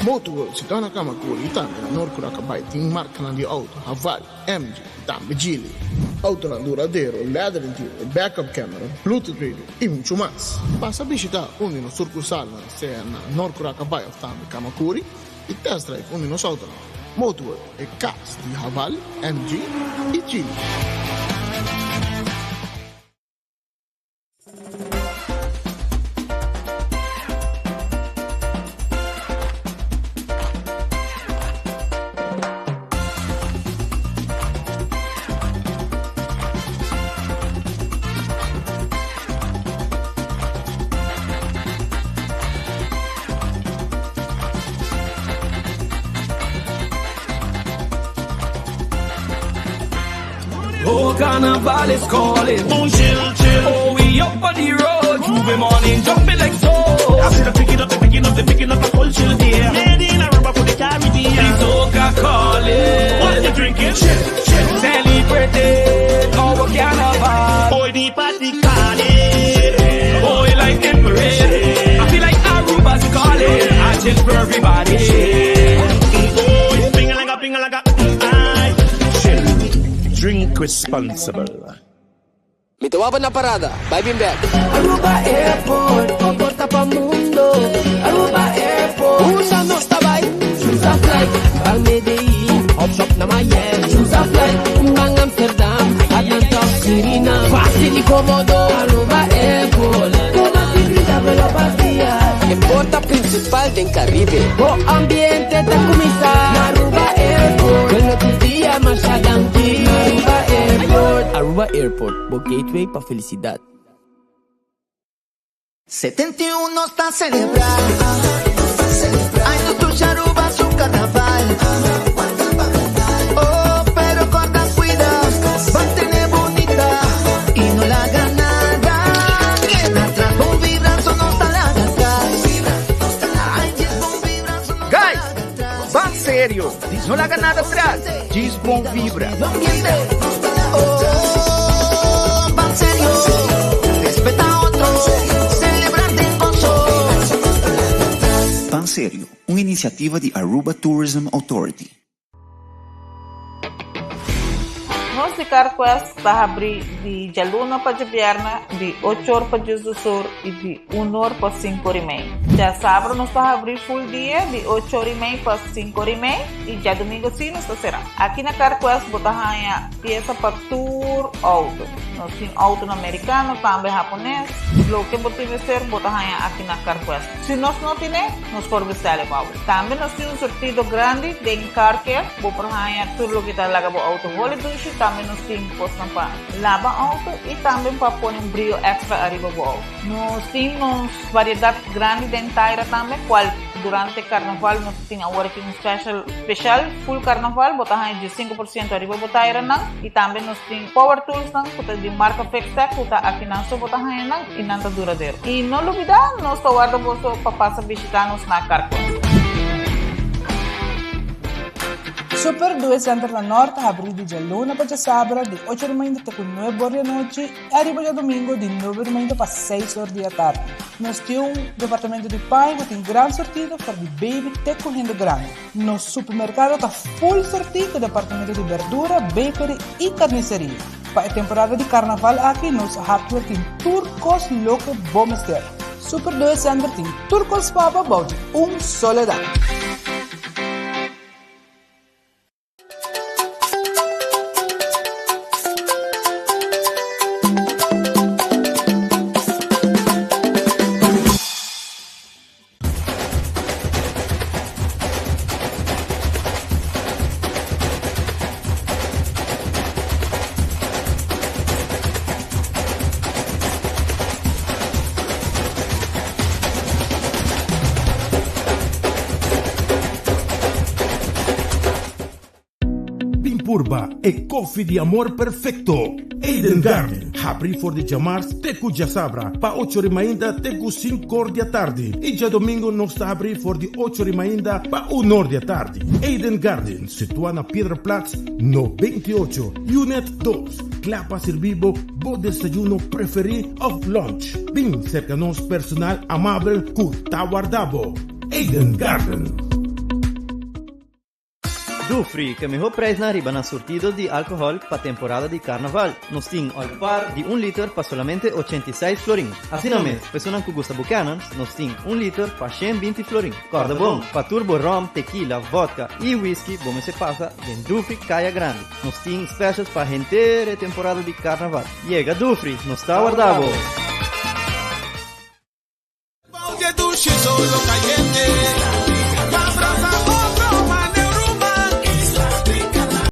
Motorworld situá na Kamakuri i tambe na Noord Curacabai tin markanan di outo, Haval, MG i tambe Geely. Outonan duradero, leather interior, backup camera, Bluetooth radio i muchu mas. Pasa bishitá un di nos surkursalnan sea na Noord Curacabai òf tambe Kamakuri i test drive un di nos outonan. Motorworld, e kas di Haval, MG i Geely. Oh, carnival is calling. Oh, chill, chill. Oh, we up on the road. J'ouvert morning, jumping like so. I see the picking up, the picking up, the picking up the culture there. Made in a rubber for the Caribbean. The soca calling. What you drinking? Chill, chill. Celebrating our carnival. Boy, the party calling. Boy, like in parade. I feel like Aruba's calling. I chill for everybody. Boy, ping-a-langa, ping-a-langa, aye. Chill. Drink responsible. Mi ta waba na parada, bai bin bek. Aruba Airport, bo porta pa mundo. Aruba Airport, unda nos ta bay? Choose a flight, ban Medellin, hop shop na Miami. Choose a flight, ban Amsterdam, Atlanta of Suriname. Facil y comodo, Aruba Airport. Tuma 50 vuelo pa dia. E porta principal den Caribe. Bo ambiente ta cuminsa na Aruba Airport. Bueno tur dia masha danki. Aruba Airport. Aruba Airport, bo gateway pa felicidad. 71 nos ta celebra. Ay, nos dushi Aruba su carnaval. Oh, pero corda cuida, mantene bunita y no laga nada. Keda atras, bon vibra, so nos ta laga atras. No laga nada atras. Djis bon vibra. Oh, ban serio, respeta otro, celebra den goso. Ban Serio, un iniciativa di Aruba Tourism Authority. Nos di CarQuest ta habrí di djaluna pa djabièrnè di ocho or pa diesdos or i di un or pa sinku or i mei. Djasabra nos ta habrí full dia di ocho or i mei pa sinku or i mei i djadumingu sí nos ta será. Aki na CarQuest bo ta haña piesa pa tur outo. Nos tin outonan merikano, tambe hapones. Loke bo tin mester bo ta haña aki na CarQuest. Si nos no tine, nos por bestel e bou. Tambe nos tin un surtido grandi den car care. Bo por haña tur loke ta laga bo auto holi dushi. Tambe nos tin kosnan pa laba auto i tambe pa pone un brio extra ariba bo auto. Nos tin nos variedat grandi den taira tambe, kual durante karnaval nos tin awor aki un special special full karnaval. Bo ta haña 15% ariba bo tairanan. I tambe nos tin power toolsnan ku ta di marka Fixtech ku ta akinan so bo ta haña nan. I nan ta duradero. I no lubidá, nos ta warda boso pa pasa bishitá nos na Carquest. Super Due Center na Nort ta habrí di djaluna pa djasabra di ocho di mainta te ku nuebe or di anochi i ariba djadumingu di nuebe di mainta pa seis or di atardi. Nos tin un departamento di paña ku tin gran sortido for di baby te ku hende grandi. Nos supermerkado ta full sortí ku departamento di berdura, bakery i karniseria. Pa e temporada di karnaval aki nos hardware tin tur kos loke bo mester. Super Due Center tin tur kos pa bo bou di un solo dak. Bin purba e koffie di amor perfecto. Eden Garden, habri for di djamars te ku djasabra pa ocho ri mainta te ku sinkor di atardi i djadomingo nos ta habri for di ocho ri mainta pa unor di atardi. Eden Garden, situa na Piedraplaats 98, Unit dos, kla pa sirbi bo bo desayuno preferi of lunch. Bin serka nos personal amabel ku ta warda bo. Eden Garden. Dufri, ku e mihó preisnan riba nan surtido di alkohòl pa temporada di karnaval. Nos tin Olpar di un liter pa solamente 86 florin. Asina mes, personan ku gusta Buchanan's, nos tin un liter pa 120 florin. Kòrda bon, pa tur bo ròm, tekila, vòdka i whisky bo mester pasa den Dufri Kaya Grandi. Nos tin specials pa henter e temporada di karnaval. Yega Dufri, nos ta warda bo!